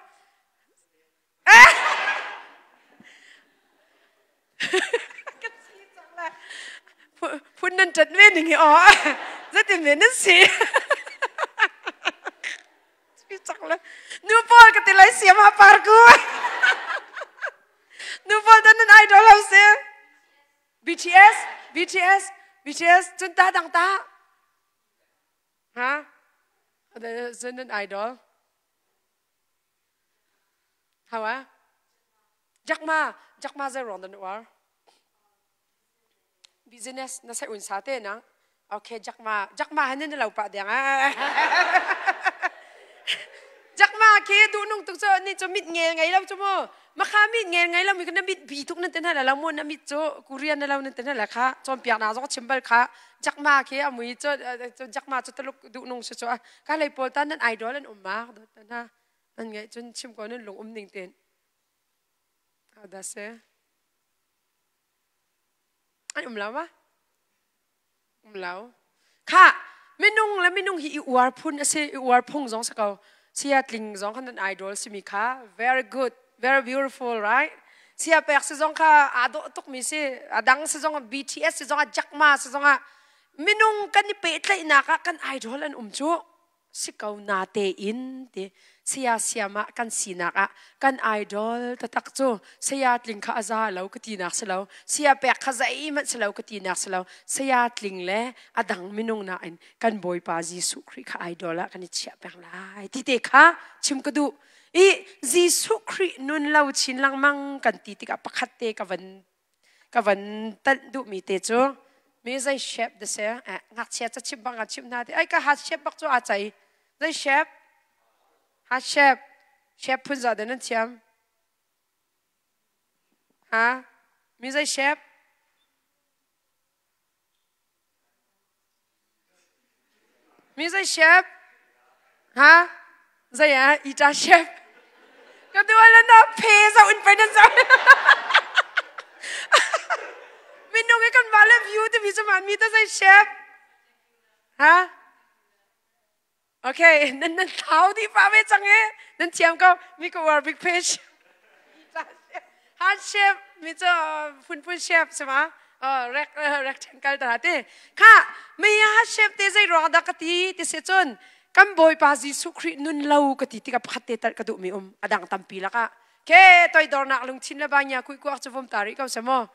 Phun nan ṭat ve ning hi aw zeitin ve nan si cak le nu pawl ka ti lai siam ha par ku nu pawl tan nan idol ho si BTS BTS BTS cun ta dang ta ha cun nan idol How ah? Jack Ma, Jack Ma zei ruang dah na uar? Business na sai un sa te nang. Okay, Jack Ma, Jack Ma han na lo pa deng ah. Jack Ma khi duh nung tuk cu ni cu mit ngel ngei lo cu mu. Makha mit ngel ngei lo mi na mit bi tuk nan ten hala lo mu na mit cu Korean na lo nan ten hala kha cawnpiak na zong chim bal kha Jack Ma khi a mui cu Jack Ma cu taluk duh nung si cu ka lei pawl ta nan idol an um ma dot na Nan ngaih cun chim ko nan lung um ning tein. Dah si? An um lo ma? Um lo. Kha minung le minung hi i uar phun a si, i uar phung zong si ko. Sia tling zong khan nan idol simi kha very good, very beautiful, right? Sia pek si zong kha aa dawh tukmi si, a dang si zong BTS si zong ah Jack Ma si zong ah minung kan i pehtlaihnak ah kan idol an um cu. Si ko na tein ti saya siam ah kan sinak ah kan idol taktak cu saya tling kha a za lo ka tinak si lo saya pek kha zeihmanh si lo ka tinak si lo saya tling le a dang minung nain kan Bawipa Jesuh Khrih kha idol ah kan i chiah peng lai ti te kha chim ka duh i Jesuh Khrih nun lo chin lengmang kan ti tikah pakhat te ka van Ka van tanh duhmi te cu mi zei shape da si ngakchia ca chimh bang ah chimh hna ti ai ka hat shape bak cu aa cei zei shape hat shape shape phun za da nan thiam ha mi zei shape Mi zei chef? Ha? Zei ah ita chef? Ka tu ala na phe zo in pe nan zo. Minung i kan mah le view te mi cu man mi ta zei chef? Ha? Okay, nan nan thau dih pa ve cang e. Nan thiam ko. Mi ko war big fish. Han chef mi cu phunphun chef si ma? Rek rectangle ta ti. Kha mi ha chef te zei ruang dah ka ti ti si cun kan Bawipa Jesuh Khrih nun lo ka ti tikah pakhat te tal ka duh mi um adang tampi lakah. Ke toidornak lungthin le banya kui kuak cu vom ta rih ko se mo.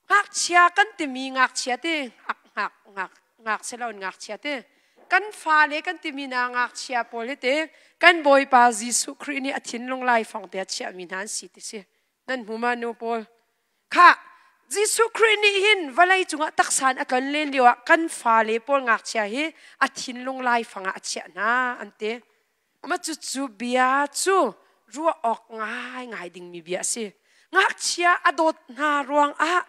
Ngakchia kan timi ngakchia ti ngak ngak ngak ngak silo ngakchia ti. Kan fale kan timi na ngakchia pawl hi te kan Bawipa Jesuh Khrih nih a thinlung laifang te a chiahmi hna an si ti si. Nan hmu ma nu pawl? Khah, Jesuh Khrih nih hin vawlei cungah taksa in a tlon len lioah kan fale pawl ngakchia hi a thinlung laifang ah a chiah hna an ti. Ma cucu bia cu ruah awk ngaingai dingmi bia a si. Ngakchia a dawt hna ruangah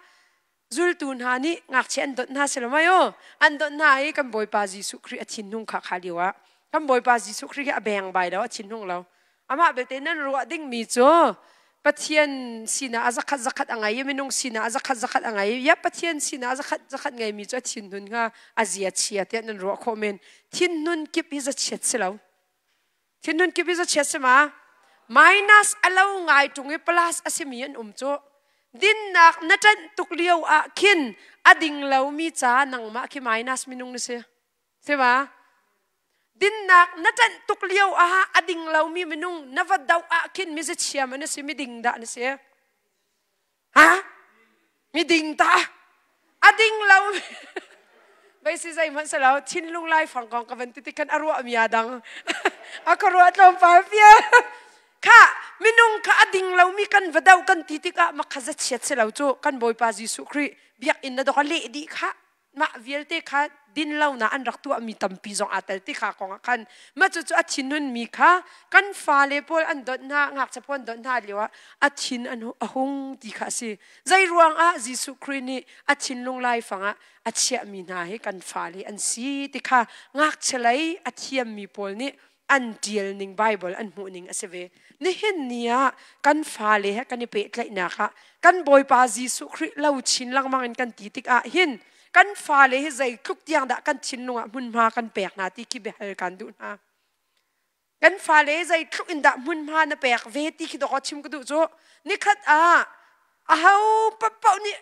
zultu hna nih ngakchia an dawt hna si lo mei aw an dawt hna i kan Bawipa Jesuh Khrih a thinhung kha kha lio ah kan Bawipa Jesuh Khrih hi a beng bai lo a thinhung lo amah belte nan ruah dingmi cu Pathian sinah a zakhat zakhat a ngei i minung sinah a zakhat zakhat a ngei ya Pathian sinah a zakhat zakhat ngeimi cu a thinhun hnga a zia chia tiah nan ruah khawh men thinhun kip hi zachiat si lo thinhun kip hi zachiat si ma minus a lo ngai ṭung i plus a simi an um cu dinnak na ṭanh tuk lio ah khin a ding lomi ca nangmah khi minus minung na si si ma Dinnak na ṭanh tuk lio ah a ding lomi minung na va doh ah khin mi zichiam an si, miding dah na si? Ha? Miding ta? A ding lo Bai si zeihmanh si lo, thinlung laifang kong ka van ti tik khan a ruah mi a dang. A ka ruah tlawmpal fia. Kha minung kha a ding lomi kan va doh kan ti tikah makha zachiat si lo cu kan Bawipa Jesuh Khrih biakinn na dok a leh dih kha mah vialte kha dinlonak an rak tuahmi tampi zong aa tel ti kha kong ah khan mah cucu a thinhunmi kha kan fale pawl an dawt hna ngakchia pawl an dawt hna lio ah a thin an a hung ti kha a si zei ruang ah Jesuh Khrih nih a thinlung laifang ah a chiahmi hna hi kan fale an si ti kha ngakchia lei a thiammi pawl nih an ṭial ning Bible an hmuh ning a si ve. Nihin ni ah kan fale he kan i pehtlaihnak ah kan Bawipa Jesuh Khrih lo chin lengmang in kan ti tikah hin kan fale hi zeitluk tiang dah kan thinlung ah hmunhma kan pek hna ti khi biahal kan duh hna. Kan fale zeitluk in dah hmunhma na pek ve ti khi dawk chim ka duh cu nikhat ah aho paohpaoh nih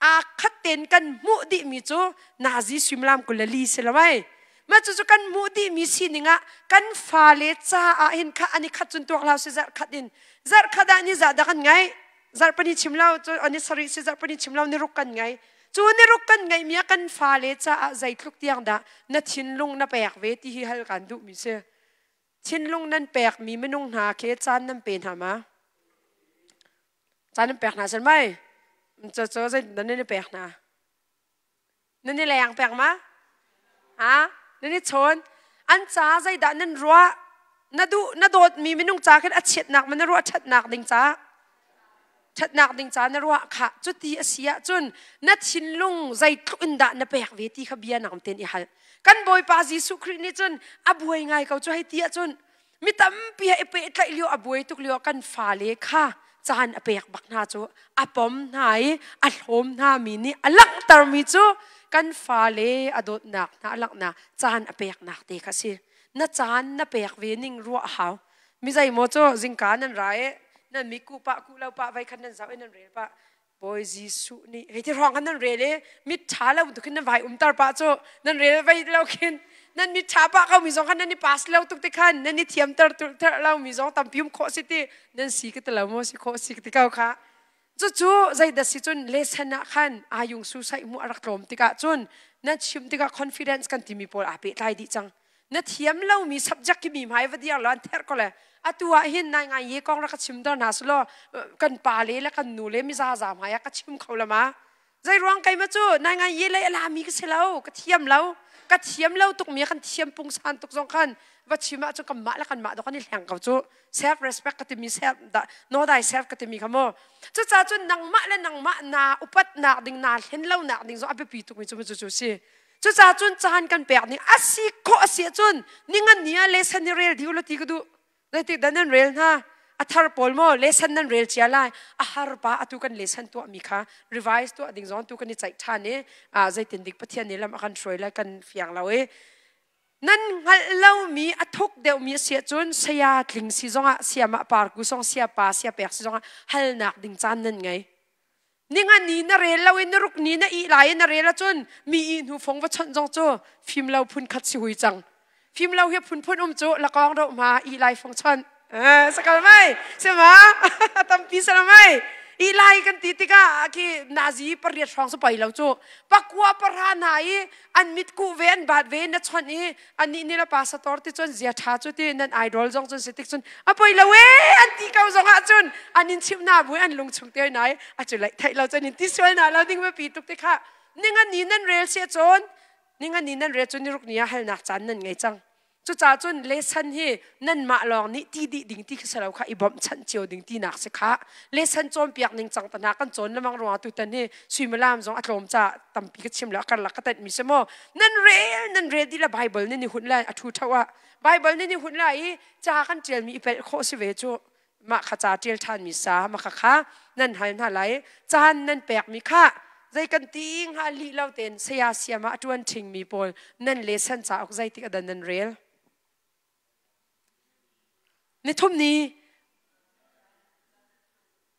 aa khat tein kan hmuh dihmi cu nazi suimilam 24 si lo ai mah cucu kan hmuh dihmi sining ah kan fale caah hin kha ani khat cun tuak hlah si zarh khat in zarh khat ah ni zah dah kan ngai zarh pani chim lo cu ani sarih si zarh pani chim lo ni ruk kan ngai cu ni ruk kan ngeihmi ah kan fale caah zeitluk tiang dah na thinlung na pek ve ti hi hal kan duhmi si thinlung nan pekmi minung hna khi caan nan pe hna ma Caan nan pek hna sal mai. Cu cu zei nan i pek hna. Nan i leng pek ma? Ha? Nan i chawn. An ca zeidah nan ruah? Na duh na dawtmi minung ca khin a chiatnak ma na ruah ṭhatnak ding ca? Ṭhatnak ding ca na ruah kha cuti a si ahcun na thinlung zeitluk in dah na pek ve ti kha bia nak ten i hal. Kan Bawipa Jesuh Khrih nih cun a buai ngai ko cu hei ti ahcun Mi tampi he i pehtlaih lio a buai tuk lio kan fale kha caan a pek bak hna cu a pom hna i a hlawm hna mi nih a langhtermi cu kan fale a dawtnak hna a langhnak caan a peknak te kha si. Na caan na pek ve ning ruah a hau. Mi zeimaw cu zingka nan ra i nan mi kuh pah kuh lo pah vai khan nan zoh i nan rel pah. Bawi Jesuh nih hei ti hrawng khan nan rel i mit ṭha lo tuk hin nan vai umter pah cu nan rel vai lo khin nan mit ṭha pah ko mi zong khan nan i pass lo tuk ti khan nan i thiamter ter lo mi zong tampi um khawh si ti nan si ka ti lo maw si khawh si ka ti ko kha cucu zeidah si cun lesson ah khan ayung su sai mu a rak tlawm tikah cun nan chim tikah confidence kan timi pawl aa pehtlai dih cang Na thiam lomi subject khi mi hmai va dir law an therh ko le atu ah hin nai ngai ye kong rak ka chim ter hna selaw kan pa le le kan nu le mi zaza hmai ah ka chim kho la ma zei ruang kai ma cu nai ngai ye le ala mi ka si lo ka thiam lo ka thiam lo tuk mi kan thiam pungsan tuk zong khan va chim ah cu kan mah le kan mah do kan i hleng ko cu self respect ka timi self da no dai self ka timi kha mo cuca cun nangmah le nangmah na upat nak ding na hlen lo nak ding zong a biapi tuk mi cu cu cu si Cucaah cun caan kan pek ning a si khawh a si ahcun ningan ni ah lesson i rel dih u law ti ka duh. Zeitik dah nan rel hna? A thar pawl maw lesson nan rel cia lai? A har pa atu kan lesson tuahmi kha revise tuah ding zong tu kan i ceih ṭhan i zeitin dik Pathian nih lam a kan hruai lai kan fiang lo i nan hngalh lomi a thuk deuhmi a si ahcun saya tling si zongah siamah parku song sia pa sia pek si zongah halnak ding caan nan ngei. Ninga ni na rel lo i na ruk ni na ih lai i na rel ahcun mi ih hnu fong va chawnh zong cu fim lo phun khat si hui cang. Fim lo hi phunphun um cu lakawng ro ma ih lai fong chawnh. Sakal mai, si ma? Tampi sala mai. I lai kan ti tikah khi nazi pariat hrawng su poi lo cu. Pakua pahra hna i an mit kuh ve an bat ve na chawnh i anih ni la pastor ti cun zia tha cu ti nan idol zong cun si tik cun a poi lo e an ti ko zong ah cun an in chimh na bu an lung chung te nai a cu lai theih lo cun in ti sual na lo ding pi tuk ti kha ninga ni nan rel se cun ninga ni nan rel cun ni ruk ni ah halnak caan nan ngei cang. Cucaah cun lesson hi nanmah lawng nih ti dih ding ti khi si lo kha i bawmhchanh cio ding tinak si kha. Lesson cawnpiak ning cang tana kan cawn lemang ruangah tutan hi suimilam zong a tlawm caah tampi ka chim lo a karlak ka tenh mi si maw. Nan rel nan rel dih le Bible nan i hunh lai a thu tho ah Bible nan i hunh lai i ca kan ṭialmi i pelh khawh si ve cu. Mah kha ca ṭial ṭhanmi sa mah kha kha nan hal hna lai. Caan nan pekmi kha zei kan ti hnga lih lo tein saya siam ah a ṭuan ṭhingmi pawl nan lesson cauk zeitik a dan nan rel. Nithum ni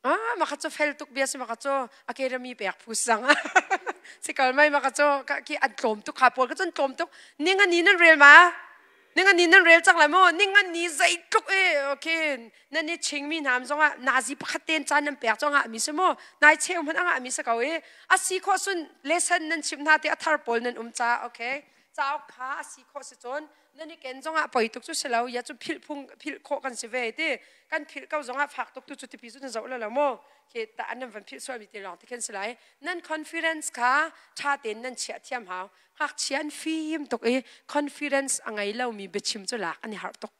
ah maka cu fel tuk bia si maka cu academy pek phu sang sikal mai maka cu ki an tlawm tuk kha pawl ka cun tlawm tuk ning ani nan rel ma Ning ani nan rel cang lai maw? Ning an ni zeitluk e okay nan i chingmi hna zongah nazi pakhat ten caan nan pek zongah mi si maw? Nai cheu hmanh angah mi si ko i a si khawh sun lesson nan chim hna te a thar pawl nan um ca okay cauk kha a si khawh si cun nan i ken zongah poi tuk cu si lo ya cu philh phung philh khawh kan si ve ti kan philh ko zongah fak tuk tu cu tipi cu nan zoh lo maw khi ta an nan van philh sual mi te lawng te khin si lai nan conference kha tha tein nan chiah thiam hau Ngakchia an fim tuk i confidence a ngei lomi biachim cu lak an i harh tuk.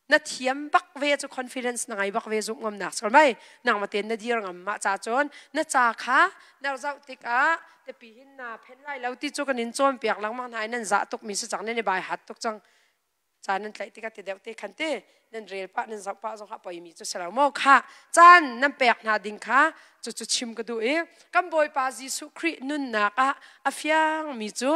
Na thiam bak ve cu confidence na ngei bak ve zumh ngamnak si mei nangmah tein na dir ngam mah ca cun na ca kha na zoh tikah tepi hin na phen lai lo ti cu kan in cawnpiak lengmang hna i nan zah tukmi si cang nan i bai hat tuk cang. Caan nan tlaih tikah ti deuh te khan ti nan rel pah nan zoh pah zong ah poimi cu si lo maw kha caan nan pek hna ding kha cucu chim ka duh i kan Bawipa Jesuh Khrih nunnak ah a fiangmi cu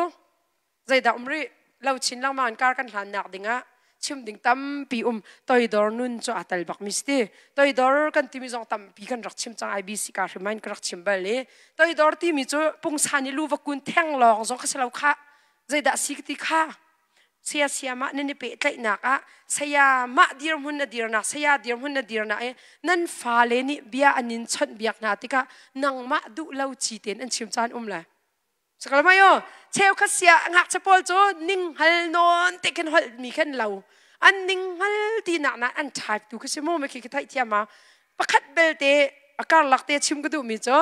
zeidah um rih lo chin lengmang in kar kan hlannak dingah chim ding tampi um toidor nun cu aa tel bakmi si ti toidor kan timi zong tampi kan rak chim cang IBC ka hrim in ka rak chim bal i toidor timi cu pungsan i lu va kun theng lawng zong kha si lo kha zeidah si ka ti kha Saya mah nan i pehtlaihnak ah saya mah dirhmun na dirnak saya dirhmun na dirnak i nan fale nih bia an in chawnhbiak hna tikah nangmah duh lo ci tein an chim caan um lai. Sakal mai o cheukhat sia ngakchia pawl cu ninghal nawn te khin holh mi khan lo an ninghal ti nak na an type tu khi si mu me khi khi theih thiam ma pakhat belte a karlak te chim ka duh mi cu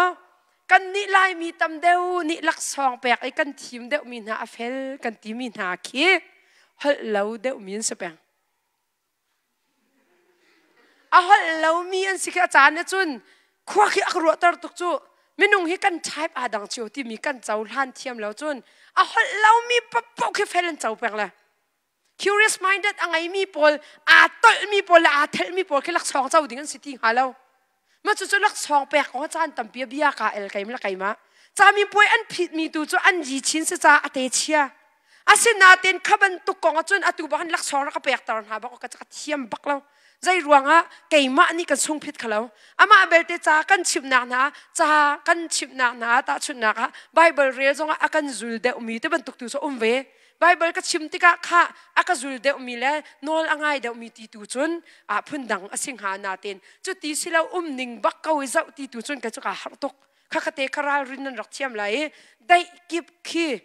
Kannih Laimi tam deuh nih laksawng pek i kan thim deuhmi hna a fel kan timi hna khi holh lo deuhmi an si peng. A holh lomi an si khi a caan ahcun khua khi a ka ruahter tuk cu. Minung hi kan type aa dang cio timi kan cohlan thiam lo cun a holh lomi paohpaoh khi fel an co peng le. Curious minded a ngeimi pawl, aa tolhmi pawl le aa thelhmi pawl khi laksawng co ding an si ti hnga lo. Mah cucu laksawng pek kong caan tampi a bia ka el keim le keimah. Camipuai an phitmi tu cu an yi chin si caah a te chia. Asinain kha bantuk kong ahcun atu bak in laksawng rak ka pekter hna bak ka thiam bak lo. Zei ruangah keimah nih kan sungphit kha lo. Amah belte ca kan chimhnak hna, ca kan chimhnak hna tahchunhnak ah Bible rel zongah a kan zul deuhmi te bantuk tu cu um ve. Bible ka chim tikah kha a ka zul deuhmi le nawl a ngai deuhmi ti tu cun a phundang a si hnga nain cuti si lo um ning bak ko i zoh ti tu cun ka cu kaa harh tuk. Kha kate kha ralrin nan rak thiam lai i daih kip khi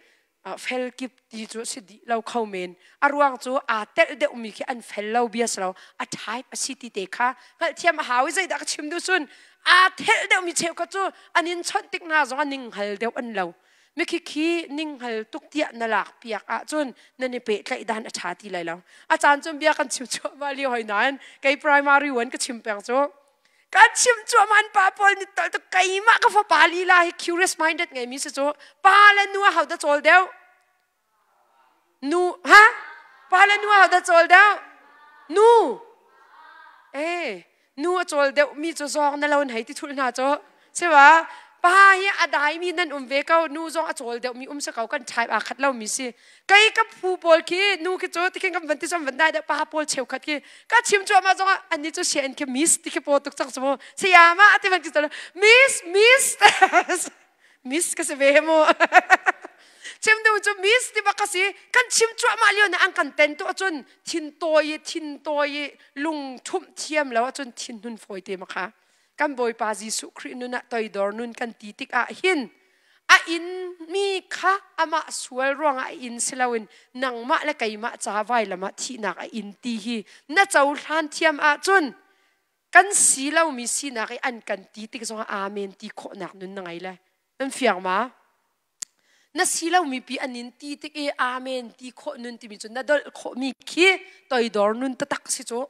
fel kip ti cu si dih lo kho men. A ruang cu aa telh deuhmi khi an fel lo bia si lo a type a si ti te kha hngalhthiam a hau i zeidah ka chim duh cun aa thelh deuhmi cheukhat cu an in chawnh tik hna zong a ning hngal deuh an lo. Mikhi khi ninghngal tuk tiah na lak piak ahcun nan i pehtlaih dan a ṭha ti lai lo. A caan cun bia kan chim cuahmah lio hoi nain kei primary one ka chim peng cu kan chim cuahmah an pa pawl nih tol tuk keimah ka fapa lila hi curious minded ngeimi si cu pa le nu a ho dah cawl deuh nu ha pa le nu a ho dah cawl deuh nu eh nu a cawl deuhmi cu zawng na lo hei ti thulh hna cu siwa pa hi a daimi nan um ve ko nu zong a cawl deuhmi um si ko kan type aa khat lomi si kei ka phu pawl khi nu khi cu tikhin kan van ti van dai deuh pa pawl cheukhat khi ka chim cuahmah zongah annih cu sia in khi miss ti khi paw tuk cang cu mu sayama ti van ti miss miss miss ka si ve mu chim duh cu miss ti bak ka si kan chim cuahmah lio na an kan ten tu ahcun thin tawi thin tawi lung thumh thiam lo ahcun thin hun fawi te ma kha. Kan Bawipa Jesuh Khrih nun ah toidor nun kan ti tik ah hin a in mi kha amah sual ruangah a in si loin nangmah le keimah ca vailam ah thihnak a in ti hi na cohlan thiam ahcun kan si lomi sinak i an kan ti tik zongah amen ti khawhnak nun na ngei le nan fiang ma? Na si lomi pi an in ti tik i amen ti khawh nun timi cu na dolh khawhmi khi toidor nun taktak si cu.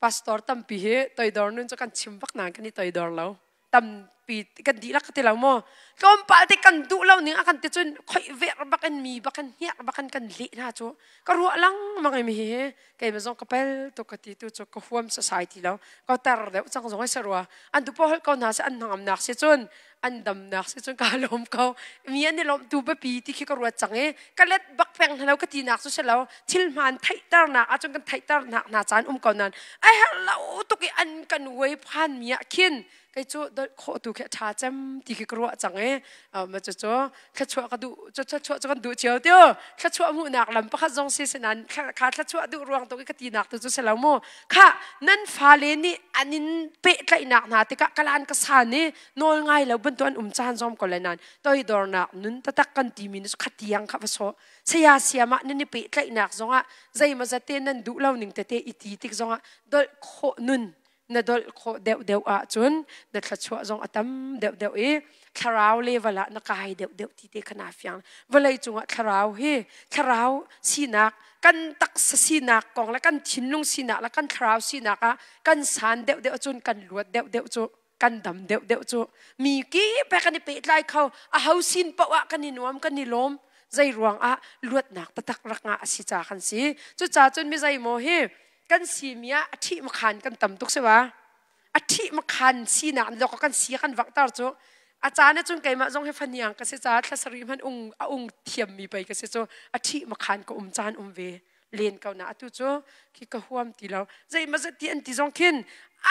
Pastor tampi hi toidor nun cu kan chim bak nain kan i toidor lo. Tampi kan dihlak ka ti lo maw? Tlawmpal te kan duh lo ning a kan ti cun khoi ver bak in mi bak in hniak bak in kan leh hna cu. Ka ruah lengmang i mi hi keimah zong ka pel tuk ka ti tu cu ka huam sasai ti lo. Ka tar deuh cang zong ai sa rua. An tu pawl ko hna si an hnangamnak si cun an damnak si cun ka lawm ko. Mi an i lawmh tu biapi ti khi ka ruat cang i ka let bak peng hna lo ka tinak cu si lo. Thil hmaan theihternak ahcun kan theihternak hna caan um ko nain a herh lo tuk i an kan uai phan mi ah khin kei cu dolh khawh tu khi a ṭha cem ti khi ka ruah cang i ma cu cu thluachuah ka duh cu thluachuah cu kan duh cio tiu. Thluachuah hmuhnak lam pakhat zong si si nain kha thluachuah duh ruang tuk i ka tinak tu cu si lo mu. Kha nan fale nih an in pehtlaihnak hna tikah kalan ka san i nawl ngai lo bantuk an um caan zong ko lai nain toidornak nun taktak kan timi ni cu khatiang kha va sawh. Saya siam ah nan i pehtlaihnak zongah zeimawzat te nan duh lo ning tete i ti tik zongah dolh khawh nun na dolh khawh deuhdeuh ahcun na thluachuah zong a tam deuhdeuh i thlarau level ah na kai deuhdeuh ti te kha naa fiang. Vawlei cungah thlarau hi thlarau sinak, kan taksa sinak kong le kan thinlung sinak le kan thlarau sinak ah kan san deuhdeuh ahcun kan luat deuhdeuh cu, kan dam deuhdeuh cu. Mi kip he kan i pehtlai kho, a ho sin paoh ah kan i nuam, kan i lawm. Zei ruang ah? Luatnak taktak rak ngah a si ca kan si. Cucaah cun mi zeimaw hi kan simi ah a ṭhih makhan kan tam tuk si ba? A ṭhih makhan sinak nih dawk kan si kan vanghter cu. A caan ah cun keimah zong hi faniang ka si caah thla sarih hmanh ung a ung thiammi pei ka si cu, a ṭhih makhan ka um caan um ve len ko na. Atu cu khi ka huam ti lo. Zeimazat ti an ti zong khin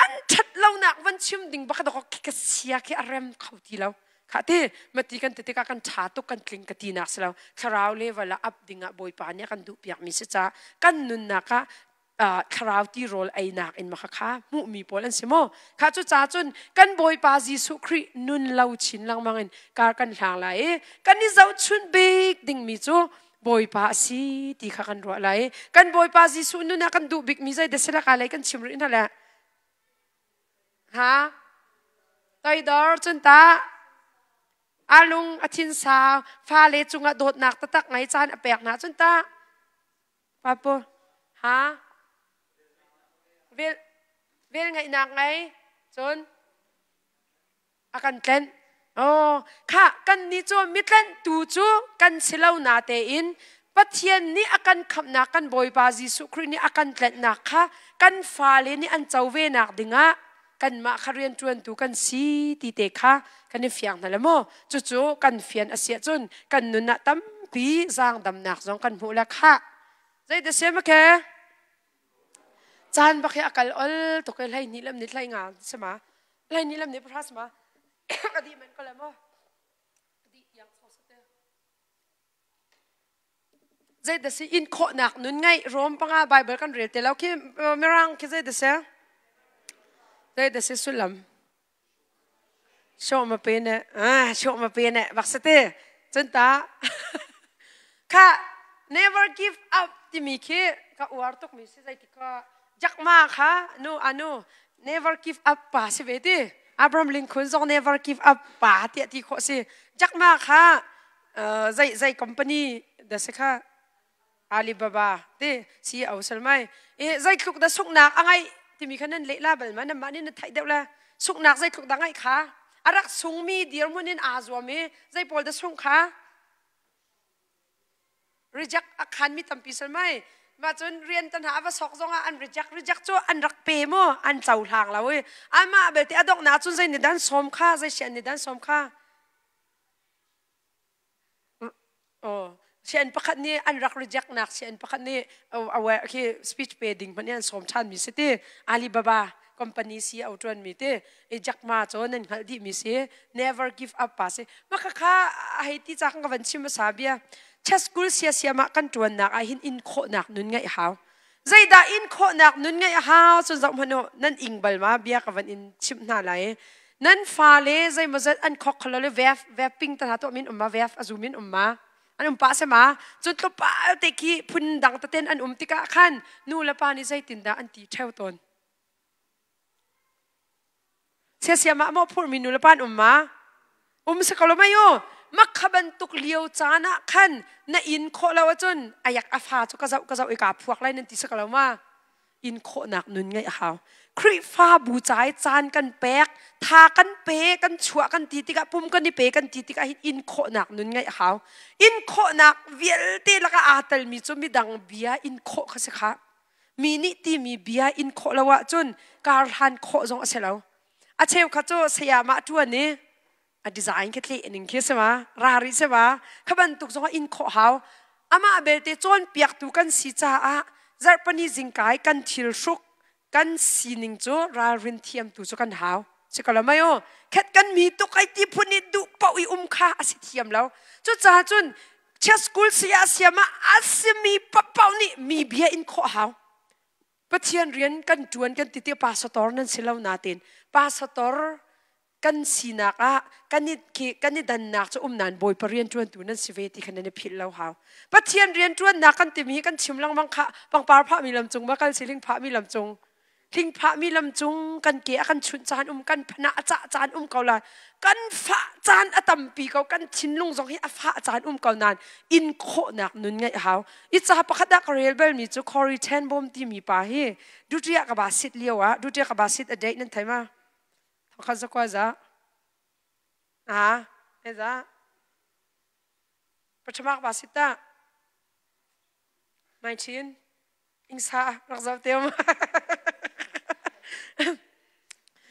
an ṭhat lonak van chim ding bak dawk khi ka sia khi a rem kho ti lo. Kha ti mati kan ti tikah kan ṭha tuk, kan tling ka tinak si lo. Thlarau level ah up dingah Bawipa nih a kan duhpiak mi si ca kan nunnak ah thlarau tirawl einak in maka kha hmuhmi pawl an si maw? Kha cu ca cun kan Bawipa Jesuh Khrih nun lo chin lengmang in kar kan hlang lai i kan i zohchunh bik dingmi cu Bawipa a si ti kha kan ruah lai. Kan Bawipa Jesuh nun ah kan duh bikmi zei dah si la ka lei kan chim rih hna le ha toidor cun ta a lung a thin sau, fale cungah dawtnak taktak ngei, caan a pek hna cun ta papu ha vel vel ngaihnak ngei cun a kan tlenh. Oh, kha kan nih cu mitlenhtu cu kan si lo na tein Pathian nih a kan khamhnak, kan Bawipa Jesuh Khrih nih a kan tlenhnak kha kan fale nih an co ve nak dingah kanmah kha rianṭuantu kan si ti te kha kan i fiang hna le maw? Cucu kan fian a si ahcun kan nun ah tampi zaangdamnak zong kan hmuh le khah. Zeidah siam a ke? Caan bak hi a kal ol tuk i 12 lam ni 15 sama 12 lam ni 10 sama ka di men ko le maw? Di tiang so sate. Zeidah si in khawhnak nun ngeih? Rom 5 Bible kan rel te lo khi. Mirang khi zeidah si? Zeidah si sullam? Show ma pe ne ah, show ma pe ne bak sate cun ta kha never give up timi khi ka uar tuk mi si. Zei ti ka Jack Ma kha nu anu never give up pa si ve ti. Abraham Lincoln zong never give up pa tiah ti khawh si. Jack Ma kha zei zei company da si kha? Alibaba ti CEO salmai e zeitluk da suknak a ngai timi kha nan leh la bal ma? Nan mah nih na theih deuh le suknak zeitluk da ngai kha? A rak sungmi dirhmun in aa zuam i zei pawl da sung kha? Reject a khan mi tampi salmai ma. Cun rian tan ha ava sok zong ah an reject, reject cu an rak pe mu, an cohlang lo i amah belte a donghnak cun zei nih dan sawm kha? Zei sian nih dan sawm kha? Oh, sian pakhat nih an rak reject nak sian pakhat nih aware khi speech pe ding hmanh an sawm ṭhan mi si ti. Alibaba company CEO ṭuan mi ti i Jack Ma cu nan hngalh dih mi si. Never give up pa si. Maka kha hei ti ca kan van chim hmasa bia. Chess school sia siam ah kan ṭuan nak ah hin in khawhnak nun ngaih hau. Zeidah in khawhnak nun ngeih a hau cun zoh hmanh u, nan ing bal ma bia ka van in chimh hna lai. Nan fale zeimawzat an khok kholo le vef vef ping ta hna tuah min um ma vef a zu min um ma an um pah se ma cun tlawmpal te khi phun dang teten an um tikah khan nu le pa nih zeitindah an ti ṭheo tawn. Siasiam ah maw phurmi nu le pa an um ma? Um si ko lo mei u. Makha bantuk lio caan ah khan na inn khawh lo ahcun ayak a fa cu ka zoh ka zoh i kaa phuak lai nan ti si ko lo ma? Inn khawhnak nun ngeih a hau. Khrihfabu ca i caan kan pek, tha kan pe, kan chuah kan ti tikah pum kan i pe kan ti tikah hin inn khawhnak nun ngeih a hau. Inn khawhnak vialte lakah aa telmi cu midang bia inn khawh kha si khah. Mi nih timi bia in khawh lo ahcun kar hlan khawh zong a si lo. A cheukhat cu sayamah ṭuan i a design khi tleh ning khi si ma, rari si ma, kha bantuk zong ah in khawh hau. Amah belte cawnpiaktu kan si caah zarhpani zingkai kan thil hruk kan sining cu ralrin thiamtu cu kan hau. Si ko lo mei u, khet kan mi tuk ai ti phun i duh paoh i um kha a si thiam lo. Cucaah cun Chia school saya siam ah a simi paohpaoh nih mi bia in khawh hau. Pathian rian kan ṭuan kan ti ti pastor nan si lo natin pastor kan sinak ah kan i kan i dannak cu um nan Bawipa rian ṭuantu nan si ve ti kha nan i philh lo hau. Pathian rian ṭuannak kan timi hi kan chim lengmang kha pangpar phahmi lam cung ma kal siling phahmi lam cung Hlingphahmi lam cung kan ke a kan chunh caan um, kan phanah a cah caan um ko lai. Kan fah caan a tampi ko, kan thinlung zong hi a fah caan um ko nain in khawhnak nun ngeih a hau. I ca pakhat ah ka rel balmi cu Corey Ten Boom timi pa hi Dutria ka ba sit lio ah Dutria ka ba sit a date nan thei ma? Thokhat zakua za. Ah, za. Pachamak ba sit ta. Mai chin. Ingsa rak zoh te um.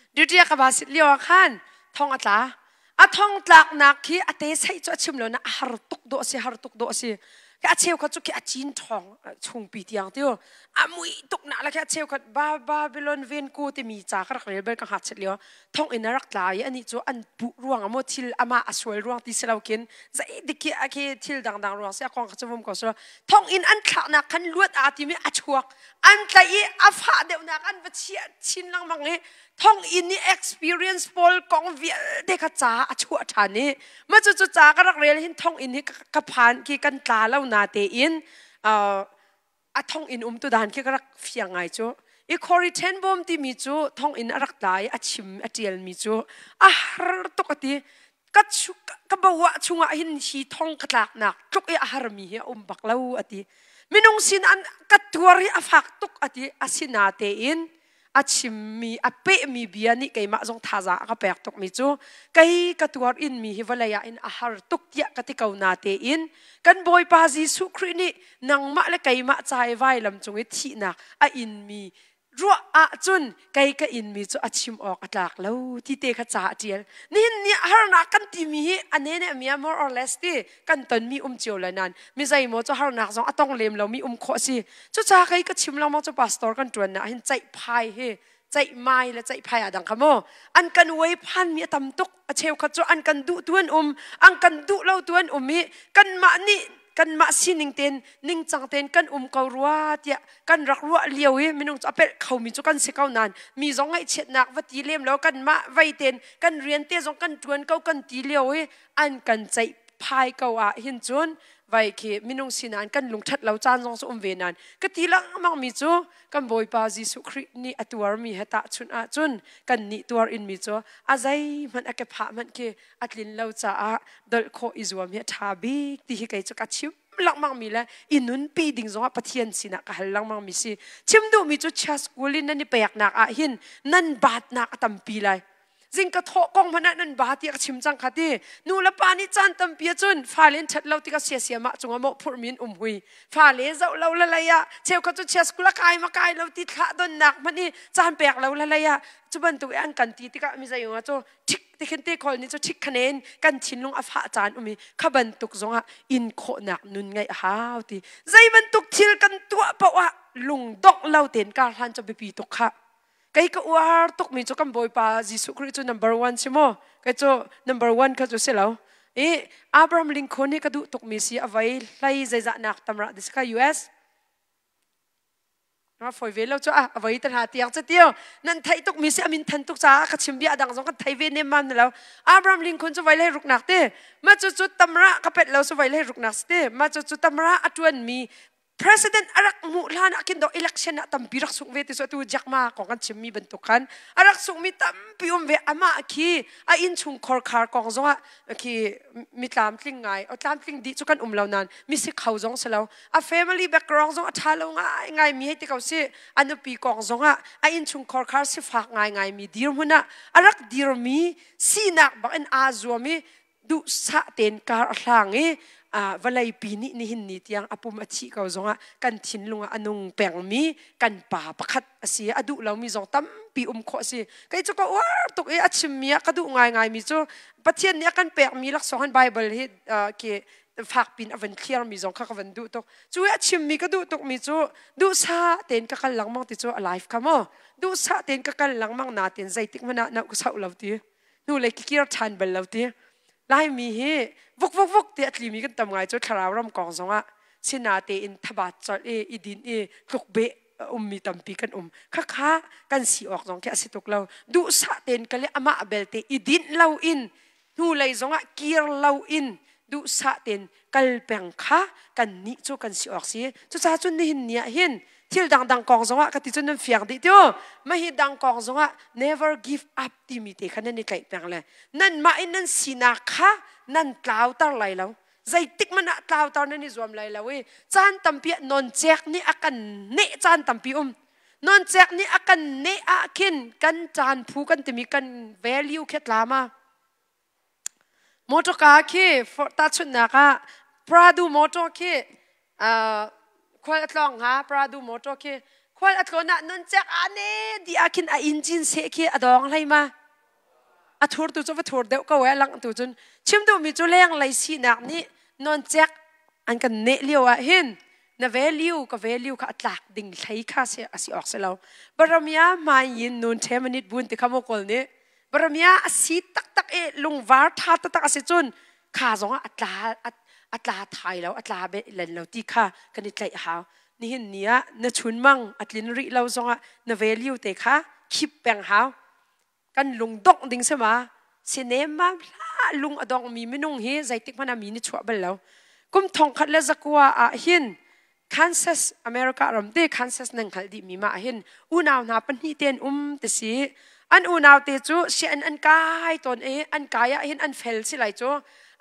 Duty ka ba sit lio ah khan thong a tla. A thong tlaknak khi a te sei cu a chim lo na a har tuk dawh si har tuk dawh si. Khi a cheu khat cu khi a cin ṭhawng chungpi tiang tiu. A mui tuk na la khi a cheu khat ba Babylon ven ku timi ca ka rak rel bel ka hngak chet lio. Thong in a rak tla i ani cu an puh ruang ah maw thil amah a sual ruang ti si lo khin zei dik khi khi thil dangdang ruang si a kong kha cu vum ko so thong in an thlaknak khan luat aa timi a chuak an tlaih i a fah deuhnak an va chiah chin lengmang i thong in i experience pawl kong vialte kha ca a chuah ṭhan i mah cu cu ca ka rak rel hin thong in hi ka phan khi kan tla lo na tein a thong in um tu dan khi ka rak fiang ngai cu i Corey Ten Boom timi cu thong in a rak tla i a chim a tial mi cu a har tuk a ti ka ka bawa chungah hin hi thong ka tlaknak tluk i a harmi hi a um bak lo a ti minung sin an ka tuar hi a fak tuk a ti asina tein a chimmi a pehmi bia nih keimah zong thazaang a ka pek tukmi cu kei ka tuar inmi hi vawlei ah in a har tuk tiah ka ti ko na tein kan Bawipa Jesuh Khrih nih nangmah le keimah ca i vailam cung i thihnak a inmi ruah ahcun kei ka inmi cu a chim awk a tlak lo ti te kha ca a ṭial nihin ni harnak kan timi hi a ne ne mia more or less ti kan tonmi um cio le nan mi zeimaw cu harnak zong a tong lem lomi um khawh a si Cucaah kei ka chim lengmang cu pastor kan ṭuan ah hin ceihphai hi ceihmai le ceihphai ah dang kha mu an kan uai phanmi a tam tuk a cheukhat cu an kan duh tu an um an kan duh lo tu an um i kanmah nih kanmah sining tein ningcang tein kan um ko rua tiah kan rak ruah lio i minung cu a pelh khomi cu kan si ko nain mi zong ngaihchiatnak va ti lem lo kanmah vei tein kan rian te zong kan ṭuan ko kan ti lio i an kan ceih phai ko ah hin cun vai khi minung sinain kan lungṭhat lo caan zong cu um ve nain ka ti lengmang mi cu kan Bawipa Jesuh Khrih nih a tuarmi he tahchunh ahcun kan nih tuar in mi cu a zeihmanh a kephah hmanh khi a tlin lo caah dolh khawh i zuam hi a ṭha bik ti hi kei cu ka chim lengmang mi le i nunpi ding zongah Pathian sinah ka hal lengmang mi si chim duhmi cu chia school in nan i peknak ah hin nan baatnak a tampi lai Zing ka thawh kong hmanh ah nan ba tiah ka chim cang kha ti. Nu le pa nih caan tampi ahcun fale in ṭhat lo tikah siasia mah cungah mawhphurh mi in um hui. Fale zoh lo le lei ah cheukhat cu chia school a kai ma kai lo ti thlah donnak hmanh i caan pek lo le lei ah cu bantuk i an kan ti tikah mi zei cu ṭhik ti khin te khawl nih cu ṭhik khanen kan thinlung a fah caan um i kha bantuk zongah in khawhnak nun ngeih a hau ti. Zei bantuk thil kan tuah paoh ah lungdongh lo tein kar hlan cu biapi tuk khah. Kei ka uar tukmi cu kan Bawipa Jesuh Khrih cu number one si maw? Kei cu number one kha cu si lo. I Abraham Lincoln hi ka duh tukmi si a vei hlei zeizah nak tamrah dis kha US. Ma foi ve lo chu a avoi ta hna tiang chu tio nan theih tuk mi si amin than tuk caah ka chim bia dang zong kan thei ve nem mam lo. Abraham Lincoln cu vai le ruknak te ma cu cu tamra ka pet lo su vai le ruknak te ma cu cu tamra atuan mi President a rak hmuh hlan ah khin do election ah tampi rak sung ve ti so tu Jack Ma kong kan chimmi bantuk khan a rak sungmi tampi um ve. Amah khi a innchung khorkhar kong zongah khi mi tlamtling ngai o tlamtling dih cu kan um lo nain mi si kho zong si lo. A family background zong a ṭha lo ngai ngai mi hei ti ko si. A nupi kong zongah a innchung khorkhar sifak ngai ngai mi dirhmun ah a rak dirmi sinak bak in aa zuam i duhsah tein kar a hlang i vawlei pi nih nihin ni tiang a pum a thih ko zongah kan thinlung ah a nung pengmi kan pa pakhat a si. A duh lomi zong tampi um khawh a si. Kei cu ka uar tuk i a chimmi ah ka duh ngaingaimi cu Pathian nih a kan pekmi laksawng hin Bible hi khi fakpin a van thliarmi zong kha ka van duh tuk. Cu i a chimmi ka duh tukmi cu duhsah tein ka kal lengmang ti cu a life kha maw, duhsah tein ka kal lengmang natin zeitik hmanh ah na ka sauh lo ti, hnulei ka kir ṭhan bal lo ti. Laimi hi vuk vuk vuk ti a tlimi kan tam ngai cu thlarau ram kong zongah sina tein thabat colh i i din i tluk beh ummi tampi kan um. Khakha kan si awk zong khi a si tuk lo. Duhsah tein ka le amah belte i dinh lo in hnulei zongah kir lo in duhsah tein kal peng kha kan nih cu kan si awk si. Cucaah cun nihin ni ah hin thil dangdang kong zongah ka ti cun nan fiang dih tiu. Mah hi dang kong zongah never give up timi te kha nan i tlaih peng le nanmah in nan sinak kha nan tlauter lai lo. Zeitik hmanh ah tlauter nan i zuam lai lo i caan tampi ah nawncek nih a kan neh, caan tampi um nawncek nih a kan neh ah khin kan caan phu kan timi kan value khi tla ma. Motorka khi tahchunhnak ah Prado motor khi khual a tlawng hnga. Prado motor khi khual a tlawn ah nuncek a ne di ah khin a engine seh khi a dawng hlei ma, a thur tu cu va thur deuh ko e. Lang tu cun chim duhmi cu lenglei sinak nih nawncek an kan neh lio ah hin na value ka value kha a tlak ding hlei kha si a si awk si lo. Baramia hmai yin nun themanit bun ti kha mo kawl nih baramia a si taktak i lungvar tha taktak a si cun kha zong ah a tla a tla thai lo, a tla be len lo ti kha kan i tlaih hau. Nihin ni ah na chunmang a tlin rih lo zongah na value te kha khip peng hau. Kan lung dongh ding si ma sinem ma hlah. Lung a dong mi minung hi zeitik hmanh ah mi ni chuah bal lo. Kum 1900 ah hin Kansas, America ram te Kansas nan hngalh dih mi ma hin unau hna pahnih ten um te si. An unau te cu sian an kai tawn i an kai ah hin an fel si lai cu,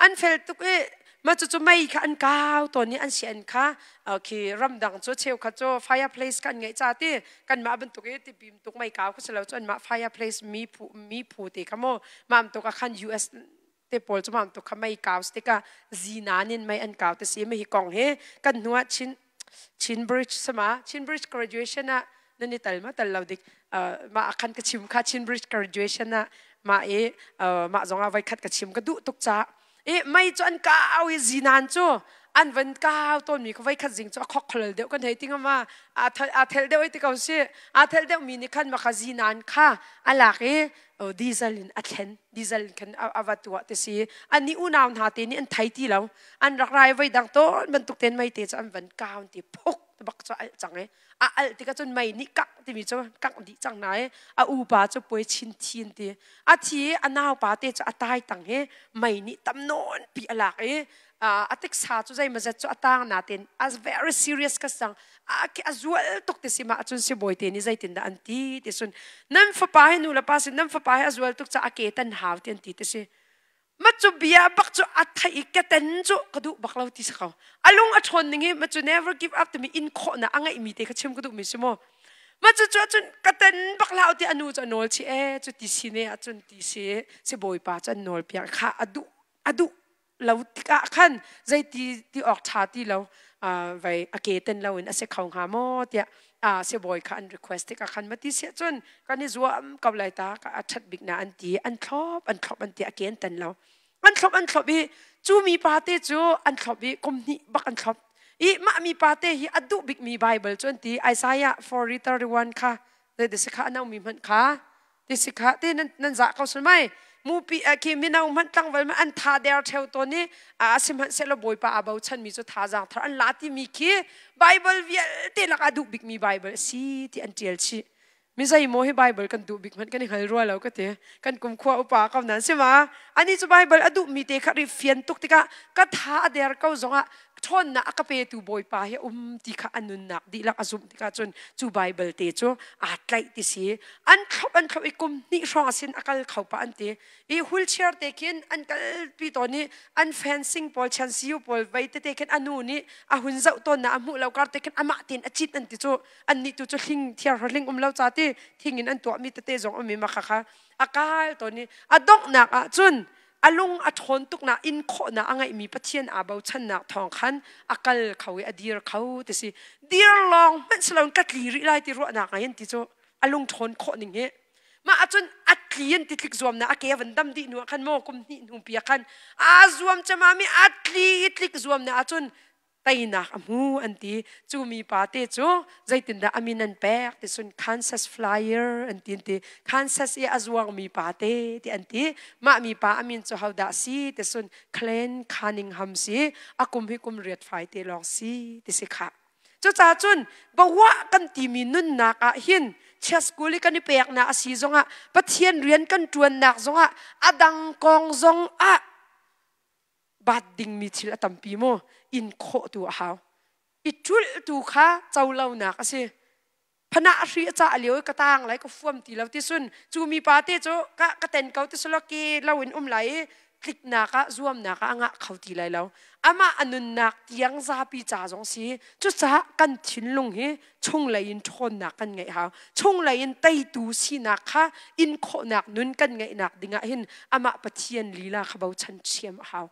an fel tuk i ma cu cu mei kha an kau tawn i an sian kha khi ramdang cu cheukhat cu fireplace kan ngeih ca ti kanmah bantuk i tipim tuk mei kau kha si lo cu anmah fireplace mi phu mi phu te kha mu mam tuk ah khan US te pawl cu mam tuk kha mei kau tikah zinan in mei an kau te si. Mi hi kong hi kan hnu ah Chin Chin Bridge sama Chin Bridge graduation ah nan i tal ma tal lo dik ma khan ka chim kha. Chin Bridge graduation ah ma i mah zong ah voi khat ka chim ka duh tuk ca i mei cu an kau i zinan cu an van kau tawn mi kha voi khat zing cu a khok kholol deuh kan hei ting ma a thel deuh ti ko si. A thel deuh mi nih khan ma kha zinan kha a lak i diesel in a thlen, diesel in khan a va tuah ti si. Ani unau hna te nih an thei ti lo. An rak rai voi dang tawn bantuk ten mei te cu an van kau ti phuk bak cu al cang i a al tikah cun mei nih kangh timi cu kangh dih cang na i a upa cu puai chin thin ti a thi. A naupa te cu a tai tang hi mei nih tam nawn pi a lak i a tiksa cu zeimazet cu a tang na ten a very serious ka sang a zual tuk ti si. Ma cun sibawi te nih zeitin dah an ti ti sun nan fapa hi nu le pa sin nan fapa hi a zual tuk ca a ke tan hau ti an ti ti si. Ma cu bia bak cu a thai i keten cu ka duh bak lo ti si ko. A lung a ṭhawn ning hi ma cu never give up timi in khawhna a ngeih mi te kha chim ka duh mi si mu. Ma cu cu cun katen bak hlah ti anu cu a nawl chi e cu ti si ne ah cun ti si si bawipa cu an nawl piak kha a duh a duh lo tikah khan zeiti ti awk ṭha ti lo vai a ke ten lo in a si kho hnga maw tiah sibawi kha an request tikah khan mati siah cun kan i zuam ko lai ta a ṭhat bik na an ti. An thlop an thlop an ti a ke an ten lo an thlop an thlop i cu mi pa te cu an thlop i kum hnih bak an thlop i mah mi pa te hi a duh bik mi Bible cu an ti Isaiah 40:31 kha zei ti si kha a no mi hmanh kha ti si kha ti nan nan zah ko sul mai. Mupi khi mino hmanh tlangval hmanh an tha der theo tawn i sihmanhsehlaw Bawipa aa bochanmi cu thazaang thar an la timi khi Bible vialte lakah duh bikmi Bible a si ti an ṭial chih. Mi zeimaw hi Bible kan duh bik hmanh kan i hngal rua lo ka ti. Kan kumkhua upa ko nan si ma? Ani cu Bible a duhmi te kha ri fian tuk tikah ka tha a der ko zongah ṭhawnnak a ka petu Bawipa hi um ti kha a nunnak dihlak a zumh tikah cun cu Bible te cu aa tlaih ti si. An thlop an thlop i kum hnih hrawng a sin a kal kho pah an ti. I wheelchair te khin an kalpi tawn i an fencing pawl chansiu pawl vei tete khin a nu nih a hun zoh tawn na a hmuh lo kar te khin amah tein a cit an ti cu. Annih tu cu hling thiar hling um lo ca ti thing in an tuahmi tete zong um i mah kha a kal tawn i a donghnak ah cun a lung a ṭhawn tuknak in khawhnak a ngeihmi Pathian aa bochannak thawng khan a kal kho i a dir kho ti si. Dir lawng hmanh si loin ka tli rih lai ti ruahnak ngai in ti cu a lung ṭhawn khawh ning hi. Mah ahcun a tli in titlik zuamnak a ke a van dam dih hnu ah khan maw kum hnih hnu pi ah khan aa zuam cemami a tli i tlik zuamnak ahcun teinak a hmu an ti. Cu mi pa te cu zeitindah a min an pek ti cun Kansas Flyer an ti an ti. Kansas i a zuangmi pa te ti an ti. Mah mi pa a min cu hodah si ti cun Glenn Cunningham si. A kum hi kum riat fai te lawng si ti si khah. Cucaah cun bawa kan timi nunnak ah hin chia school i kan i peknak a si zongah Pathian rian kan ṭuannak zongah a dang kong zongah bat dingmi thil a tampi mu. In khawh tu a hau. I ṭulh tu kha co lonak a si. Phanah a hri a cah lio i ka tang lai ka fuam ti lo ti sun cu mi pa te cu ka ka ten ko ti sulaw ke lo in um lai i tliknak ah zuamnak ah a ngah kho ti lai lo. Amah a nunnak tiang zapi ca zong si. Cucaah kan thinlung hi chunglei in ṭhawnnak kan ngeih hau. Chunglei in teitu sinak kha in khawhnak nun kan ngeihnak dingah hin amah Pathian lila kha bochan ṭhiam a hau.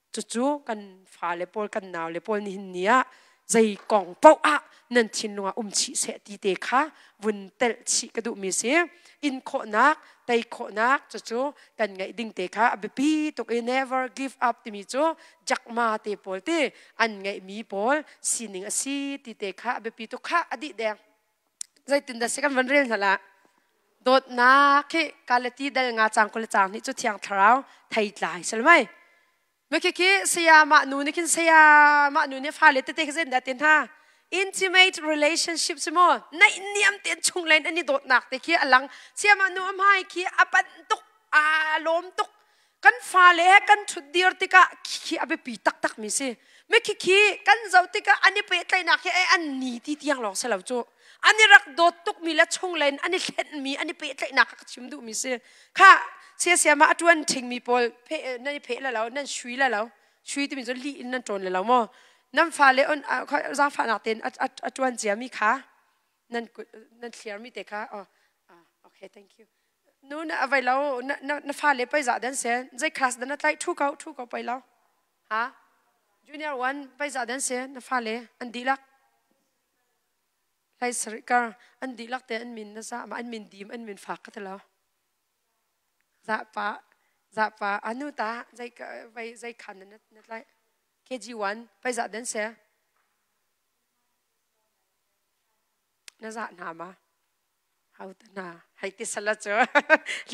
Cucu kan fale pawl kan naule pawl nihin ni ah zei kong paoh ah nan thinlung ah um chih seh ti te kha vun telh chih ka duhmi si. In khawhnak, tei khawhnak cucu kan ngeih ding te kha a biapi tuk i never give up timi cu Jack Ma te pawl ti an ngeihmi pawl sining a si ti te kha a biapi tuk kha a dih deng. Zeitindah si kan van rel hna lah. Dawtnak hi kalati dal nga cang kul cang nih cu thiang thlarau theitlai salmai. Makhikhi saya mah nu nih khin saya mah nu nih fale tete kha zeitindah ti hna intimate relationship si maw naihniam tein chunglen an i dawtnak te khi a lang. Saya mah nu a hmai khi a panh tuk aa lawm tuk. Kan fale he kan ṭhutdir tikah khi a biapi taktak mi si. Mikhikhi kan zoh tikah an i pehtlaihnak hi an ni ti tiang lawng si lo cu. An i rak dawt tukmi le chunglen an i hlenhmi an i pehtlaihnak ka chim duhmi si. Kha siasiam ah a ṭuan ṭhingmi pawl nan i pheh le lo, nan sui le lo. Sui timi cu lih in nan ṭawn le lo maw? Nan fale zaangfahnak tein a ṭuan ciami kha nan nan thliarmi te kha oh okay thank you. Nu na avai lo na fale pei za dan se zei class dan na tlaih thu ko thu ko pei lo ha junior one pei za dan se na fale an dihlak hlai sarih kar an dihlak te an min na za ma an min dim an min fak ka ti lo za pa za pa anu ta zei vai zei khan na na tlai KG1 pei za dan se na za hna ma Hau ta hna hei ti sala cu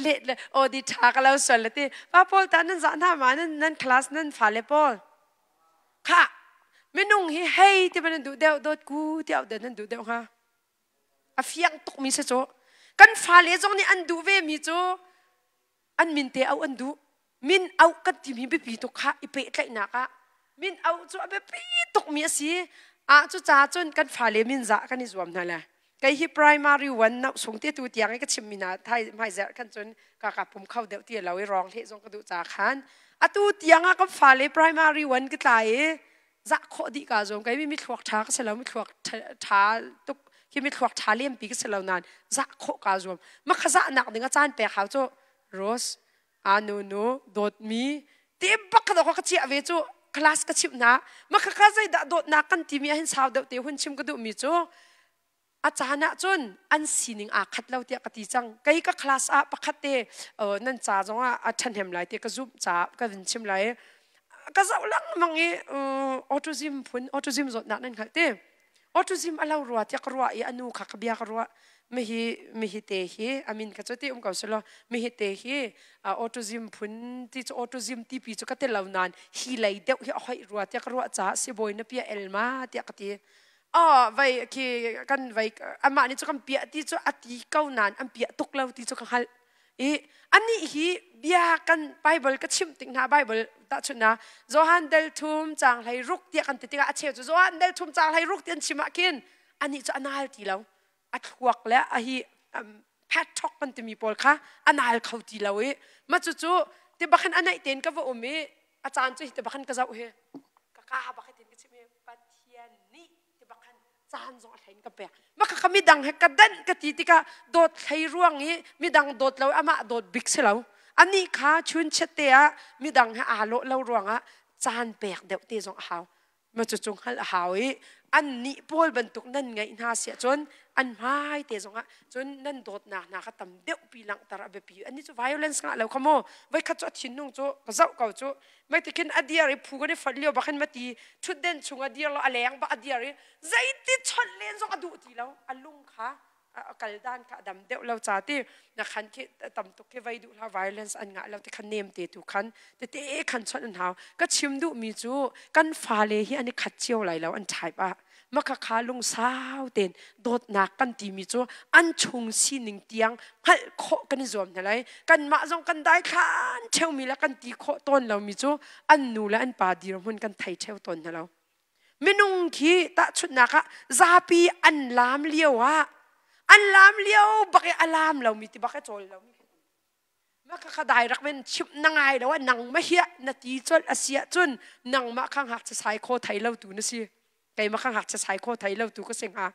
le le aw di ṭha ka lo sual le ti pa pawl ta nan zah hna ma nan nan class nan fale pawl kha minung hi hei ti nan duh deuh dawt ku tiah de nan duh deuh hnga a fiang tuk mi si cu kan fale zong nih an duh ve mi cu an min te auh an duh. Min auh kan timi biapi tuk kha i pehtlaihnak ah min auh cu a biapi tukmi a si. Ah cucaah cun kan fale min zah kan i zuam hna le kei hi primary one nauh sung te tu tiang i ka chimmi hna thai hmaizerh khan cun ka ka pum kho deuh ti lo i rawng hleh zong ka duh ca khan atu tiang ah kan fale primary one ka tlai i zah khawh dih ka zuam. Kei mi mithluak ṭha ka si lo, mithluak ṭha tuk khi mithluak ṭha lempi ka si lo nain zah khawh ka zuam. Ma kha zahnak ding a caan pek hau cu Rose anu nu dawtmi te bak kha ka chiah ve cu class ka chimh hna. Ma kha kha zeidah dawtnak kan timi ah hin sau deuh te hun chim ka duhmi cu a caan ah cun an sining aa khat lo tiah ka ti cang. Kei ka class ah pakhat te nan ca zong ah a ṭhahnem lai ti ka zumh caah ka vin chim lai. Ka zoh lengmang i autism phun autism zawtnak nan hngalh ti. Autism a lo rua tiah ka ruah i a nu kha ka bia ka ruah. Mihi mihi te hi amin ka cu ti um ko selaw mihi te hi autism phun ti cu autism tipi cu ka ti lo nain hi lei deuh hi a hoih rua tiah ka ruah caah sibawi na pia elma tiah ka ti. Oh vai khi kan vai amah nih cu kan piah ti cu a ti ko nain an piah tuk lo ti cu ka hngalh. I anih hi bia kan Bible ka chimh tik hna Bible tahchunh na Johan del thum caang hlei ruk tiah kan ti tikah a cheu cu Johan del thum caang hlei ruk ti an chim ah khin anih cu a nal ti lo a thluak le a hi pet talk kan timi pawl kha a nal kho ti lo i ma cu cu ti bakhin a naih tein ka va um i a caan cu hi ti bakhin ka zoh hi ka ka bak tin ka chim i Pathian nih ti bakhan caan zong a hlein ka pek maka kha midang he ka danh ka ti tikah dawt hlei ruang i midang dawt lo amah dawt bik si lo anih kha chun chet te ah midang he aa lawh lo ruangah caan pek deuh te zong a hau ma cu cung hngalh a hau i an nih pawl bantuk nan ngeih hna siah cun an hmai te zongah cun nan dawtnak hna kha tam deuh pi langhter a biapi ani cu violence ngah lo kha mu voikhat cu a thinlung cu ka zoh ko cu Mei ti khin a dir i phu kan i fonh lio bak hin mati ṭhutden chung a dir lo a leng bak a dir i zeiti chawnh len zong a duh ti lo a lung kha a kal dan kha a dam deuh lo ca ti na khan khi tam tuk khi vei duh hlah violence an ngah lo ti khan nem te tu khan tete khan chawnh an hau ka chim duh mi cu kan fale hi an i khat cio lai lo an type ah Makhakha lungsau tein dawtnak kan timi cu an chung sining tiang hngalh khawh kan i zuam hna lai. Kanmah zong kan daithlan ṭheumi le kan ti khawh tawn lomi cu an nu le an pa dirhmun kan thei ṭheo tawn hna lo. Minung khi tahchunhnak ah zapi an laam lio ah an laam lio bak i a laam lomi ti bak i cawl lomi Maka dai rak men chimh na ngai lo nang ma hiah na ti colh a si ahcun nangmah kha ngakchia sai kho thei lo tu na si keimah kha ngakchia sai kho thei lo tu ka si hnga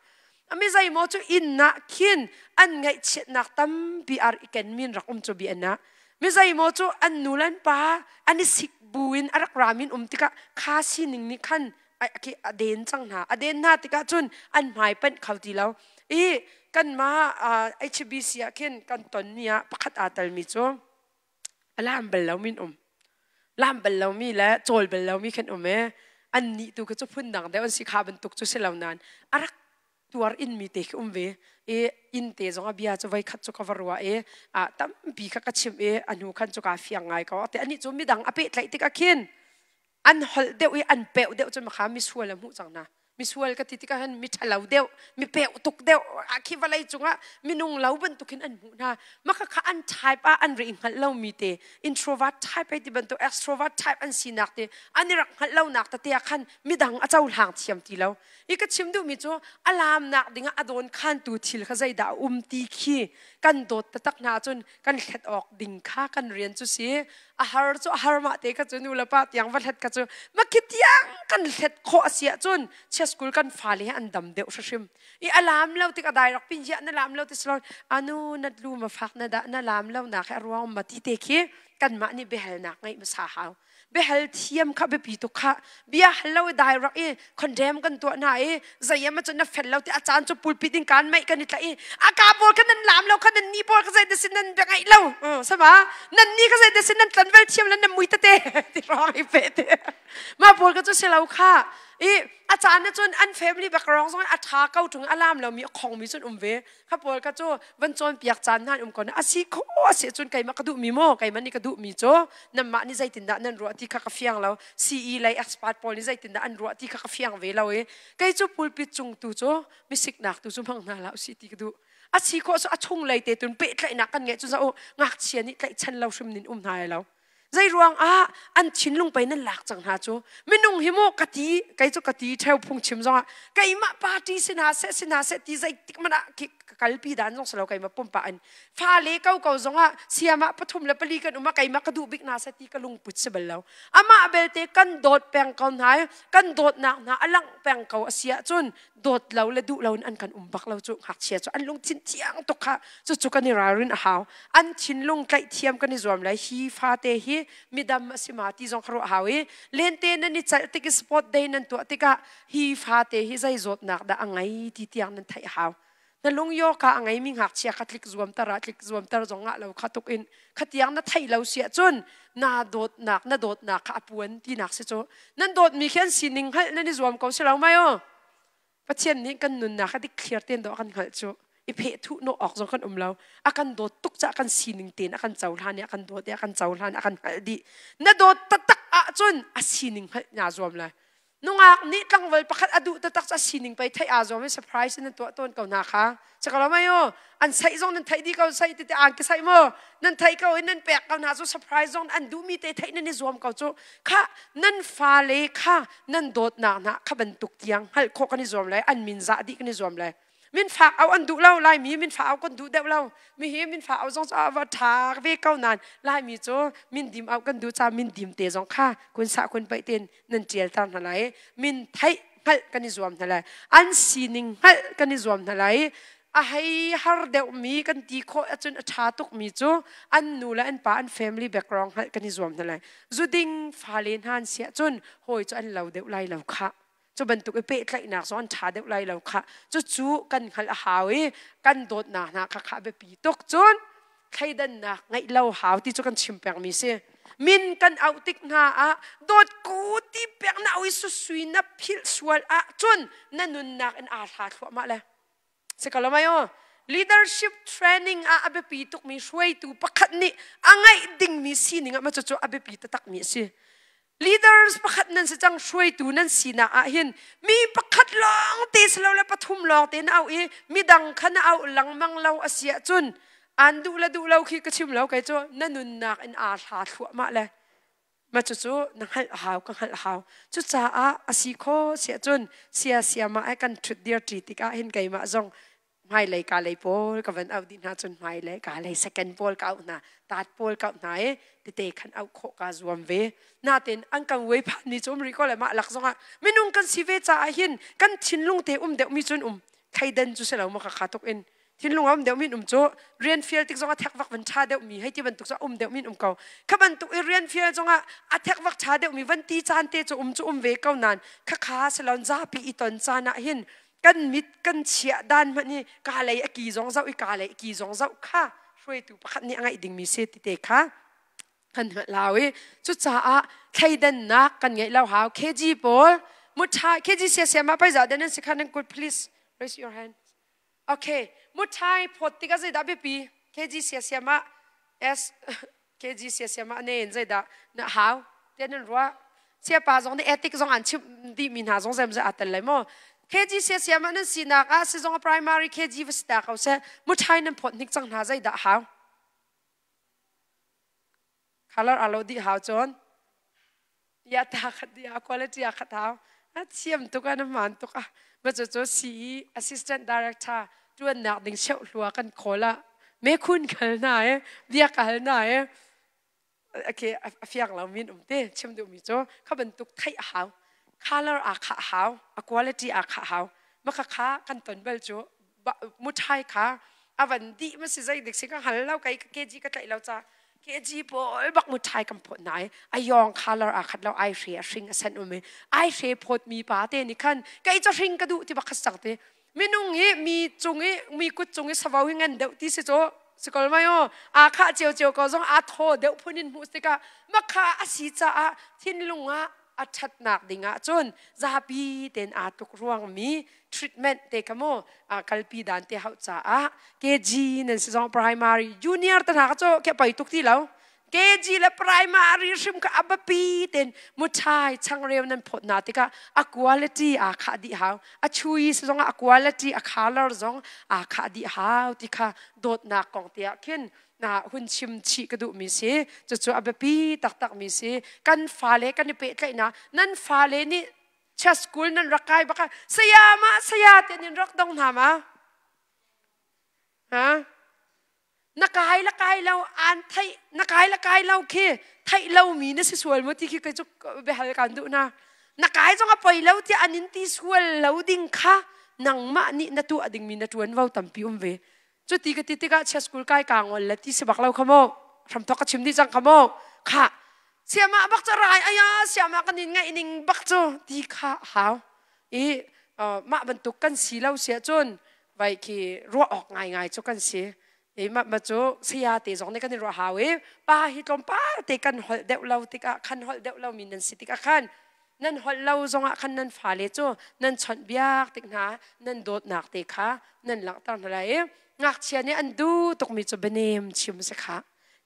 ami zeimaw cu inn ah khin an ngaihchiatnak tampi ar i ken min rak um cu bi an ah mi zeimaw cu an nu le an pa an i sik bu in a rak ramin um tikah kha sining nih khan a den cang hna a den hna tikah cun an hmai panh kho ti lo i kanmah HBC ah khin kan tonmi ah pakhat aa telmi cu a lam bal lomi an um lam bal lomi le cawl bal lomi khan um i an nih tu kha cu phundang deuh an si kha bantuk cu si lo nain a rak tuar in mi te khi um ve i inn te zong a bia cu voi khat cu ka va ruah i tampi kha ka chimh i a hnu khan cu kaa fiang ngai ko te anih cu midang a pehtlaih tikah khin an holh deuh i an peuh deuh cu makha misual a hmuh cang hna misual ka ti tikah hin mi ṭhalo deuh mi peuh tuk deuh khi vawlei cungah minung lo bantukin an hmuh hna maka kha an type ah an ri hngalh lomi te introvert type hei ti bantuk extrovert type an sinak te an i rak hngalh lonak tete ah khan midang a cohlang thiam ti lo i ka chim duhmi cu a laamnak dingah a dawn khantu thil kha zeidah a um ti khi kan dawt taktak hna ahcun kan hlet awk ding kha kan rian cu si a har cu a har mah te kha cu nu le pa tiang va hlet kha cu makhi tiang kan hlet khawh a si ahcun chia school kan fale hi an dam deuh hrim i a lam lo tik a dai rak pin na lam lo ti silo anu na lu ma fak na da na lam lo nak a ruang ma ti te khi kanmah nih biahalnak ngeih hmasa hau biahal thiam kha biapi tuk kha bia hal lo i dai rak i condemn kan tuah hna i zei am cun na fel lo ti a caan cu pulpit in kaan meih kan i tlaih i a ka pawl kha nan lam lo kha nan ni pawl kha zei sin nan bia ngaih lo sama nan ni kha zei sin nan tlanvel thiam le nan mui tete ti rong i pe te ma pawl ka cu si lo kha i a caan na cun an family background zong a tha ko tung a lam lo mi a khong mi cun um ve kha pawl kha cu van cawnpiak caan hna um ko na asi kho asi cun keimah ka duhmi maw keimah nih ka duhmi cu nanmah nih zeitindah nan ruah ti kha ka fiang lo CE lei expert pawl nih zeitindah an ruah ti kha ka fiang ve lo i kei cu pulpit cung tu cu misiknak tu cu hmang hna hlah usih ti ka duh asi khawh cu a chung lei te tun pehtlaihnak kan ngeih cu za u ngakchia nih tlaihchan lo hrim nin um hna lo zei ruang ah an thinlung pei nan lak cang hna cu minung hi mu ka ti kei cu ka ti theo phung chim zongah keimah party si hna seh si hna seh ti zeitik man ah ka kalpi dan zong silo keimah pumpak in fale ko ko zongah siamah pathum le pali kan um ah keimah ka duh bik hna seh ti ka lungput si bal lo amah belte kan dawt peng ko hna kan dawtnak hna a langh peng ko a si ahcun dawt lo le duh lo in an kan um bak lo cu ngakchia cu an lungthin thiang tuk kha cucu kan i ralrin a hau an thinlung tlaih thiam kan i zuam lai hi fate hi midam a si ma ti zong kha ruah hau i lente nan i calh tik i sport day nan tuah tikah hi fate hi zei zawtnak dah a ngei ti tiang nan theih hau na lung yo ka a ngeimi ngakchia kha tlik zuam tar ah tlik zuam tar zong ah lo kha tuk in khatiang na theih lo si ahcun na dawtnak na dawtnak kha a puan tinak si cu nan dawtmi khi an sining hngalh nan i zuam ko si lo mai o Pathian nih kan nunnak a dik thliar ten dawh kan hngalh cu. I pheh thuh nawh awk zong kan um lo. A kan dawt tuk caah kan sining tein a kan cohlan i a kan dawt i a kan cohlan a kan hngalh dih. Na dawt taktak ahcun a sining hngalh naa zuam lai. Nungak nih tlangval pakhat a duh taktak cu a sining pei theih aa zuam i surprise in nan tuah tawn ko hna kha. Cakalo mai u, an saih zong nan theih dih ko, saih tete ang ki saih mu. Nan theih ko i nan pek ko hna cu surprise zong an duhmi te theih nan i zuam ko cu. Kha nan fale kha nan dawtnak hna kha bantuk tiang hngalh khawh kan i zuam lai, an min zah dih kan i zuam lai. Min fak au an duh lo, Laimi min fak au kan duh deuh lo. Mi hi min fak au zong cu a va ṭha ve ko nain Laimi cu min dim au kan duh caah min dim te zong kha kun sah kun paih tein nan ṭial ter hna lai. Min theih hngalh kan i zuam hna lai. An sining hngalh kan i zuam hna lai. A hei har deuhmi kan ti khawh ahcun a ṭha tukmi cu an nu le an pa an family background hngalh kan i zuam hna lai. Zuding fale hna an si ahcun hawi cu an lo deuh lai lo khah. Cu bantuk i pehtlaihnak zong an ṭha deuh lai lo khah. Cucu kan hngalh a hau i kan dawtnak hna kha kha a biapi tuk. Cun thleidannak ngeih lo hau ti cu kan chim pengmi si. Min kan auh tik hna ah dawtku ti pek na au i susui na philh sual ahcun na nunnak in aa hla thluahmah le. Sikalamayo, leadership training ah a biapi tukmi hruaitu pakhat nih a ngeih dingmi sining ah macu cu a biapi taktakmi a si. Leaders pakhat nan si cang hruaitu nan sinak ah hin mi pakhat lawng te silole pathum lawng te na auh i midang kha na auh lengmang lo a si ahcun an duh le duh lo khi ka chim lo kei cu na nunnak in aa hla thluahmah le Mah cucu na hngalh a hau, ka hngalh a hau. Cucaah a si kho si ahcun sia siama ai kan ṭhut dir ṭi tikah hin keimah zong hmailei ka lei pawl ka van auh dih hna cun hmailei ka lei second pawl ka auh hna tat pawl ka auh hna i tete khan auh khawh kaa zuam ve. Natin an kan uai phanmi cu um rih ko le mah lak zongah minung kan si ve caah hin kan thinlung te um deuhmi cun um thleidan cu si lo maw ka kha tuk in thinlung a um deuh min um cu rian fial tik zong a thek vak van ṭha deuh mi hei ti bantuk cu a um deuh min um ko kha bantuk i rian fial zong ah a thek vak ṭha deuh mi van ti caan te cu um cu um ve ko nain khakha salon zapi i ton caan ah hin kan mit kan chiah dan hmanh hi ka lei a ki zong zoh i ka lei a ki zong zoh kha hruaitu pakhat nih a ngaih dingmi si ti te kha kan hngalh hau i cucaah thleidannak kan ngeih lo hau KG pawl muṭha KG sia sia ma paiza den nan si kha nan kut please raise your hand Okay, muṭhai phawt tikah zeidah biapi? KG siasiam ah S KG siasiam ah ne in zeidah na hau tiah nan ruah? Siapa zong nih ethic zong an chimh dihmi hna zong zeimawzat aa tel lai maw? KG siasiam ah nan sinak ah sizong a primary KG va si ta ko seh muṭhai nan phawt hnik cang hna zeidah hau? Color aa lo dih hau cun ya ta khat dih a quality a khat hau a thiam tuk a na hmaan tuk a ma cu cu CE assistant director tuannak ding cheuh hlua kan khawl ah me khun khal na e bia ka hal na e okay a fiang lo min um te chim duh mi cu kha bantuk theih a hau color a kha hau a quality a kha hau ma kha kha kan ton bal cu muṭhai kha a van dih ma si zei dik si ka hngal lo kai kg ka tlaih lo ca kg pawl bak muṭhai kan phawt na i a yawng color aa khat lo ai hre a hring a sen um i ai hre phawt mi pa te nih khan kei cu hring ka duh ti bak khat cang ti minung hi mi cung i mi kut cung i savo hi ngan deuh ti si cu sikol mai o aa khah cio cio ko zong aa thaw deuh phun in hmuh tikah makha a si caah thinlung ah a ṭhatnak ding ah cun zapi tein aa tluk ruangmi treatment te kha mu kalpi dan te hauh caah KG nan si zong primary junior te hna kha cu ke poi tuk ti lo KG le primary hrim kha a biapi ten muthai changreu nan phawt na tikah a quality aa khah dih hau a chui si zong a quality a color zong aa khah dih hau ti kha dawtnak kong te ah khin na hun chim chih ka duhmi si cucu a biapi taktakmi si kan fale kan i pehtlaihnak nan fale nih chia school nan rak kai baka saya ma saya te nin rak dong hna ma ha na kai la kai lo an thei na kai la kai lo khi theih lo mi na si sual mo ti khi kai chu behal kan du na na kai zong a poi lo ti an in ti sual lo ding kha nangmah nih na tuah ding mi na tuan vo tampi um ve cu ti ka ti tikah chia school kai ka ngol le ti si bak lo kha mo hramthok ka chim dih cang kha mo kha siama bak cu rai aya siama kan in ngaih ning bak cu ti kha hau i mah bantuk kan si lo si ahcun vai khi ruah awk ngaingai cu kan si i mah ma cu saya te zong nih kan i ruah hau i pa hi tlawmpal te kan holh deuh lo tikah khan holh deuh lo mi nan si tikah khan. Nan holh lo zongah khan nan fale cu nan chawnh biak tik hna nan dawtnak te kha nan langhter hna lai i ngakchia nih an duh tukmi cu bianem chim si kha.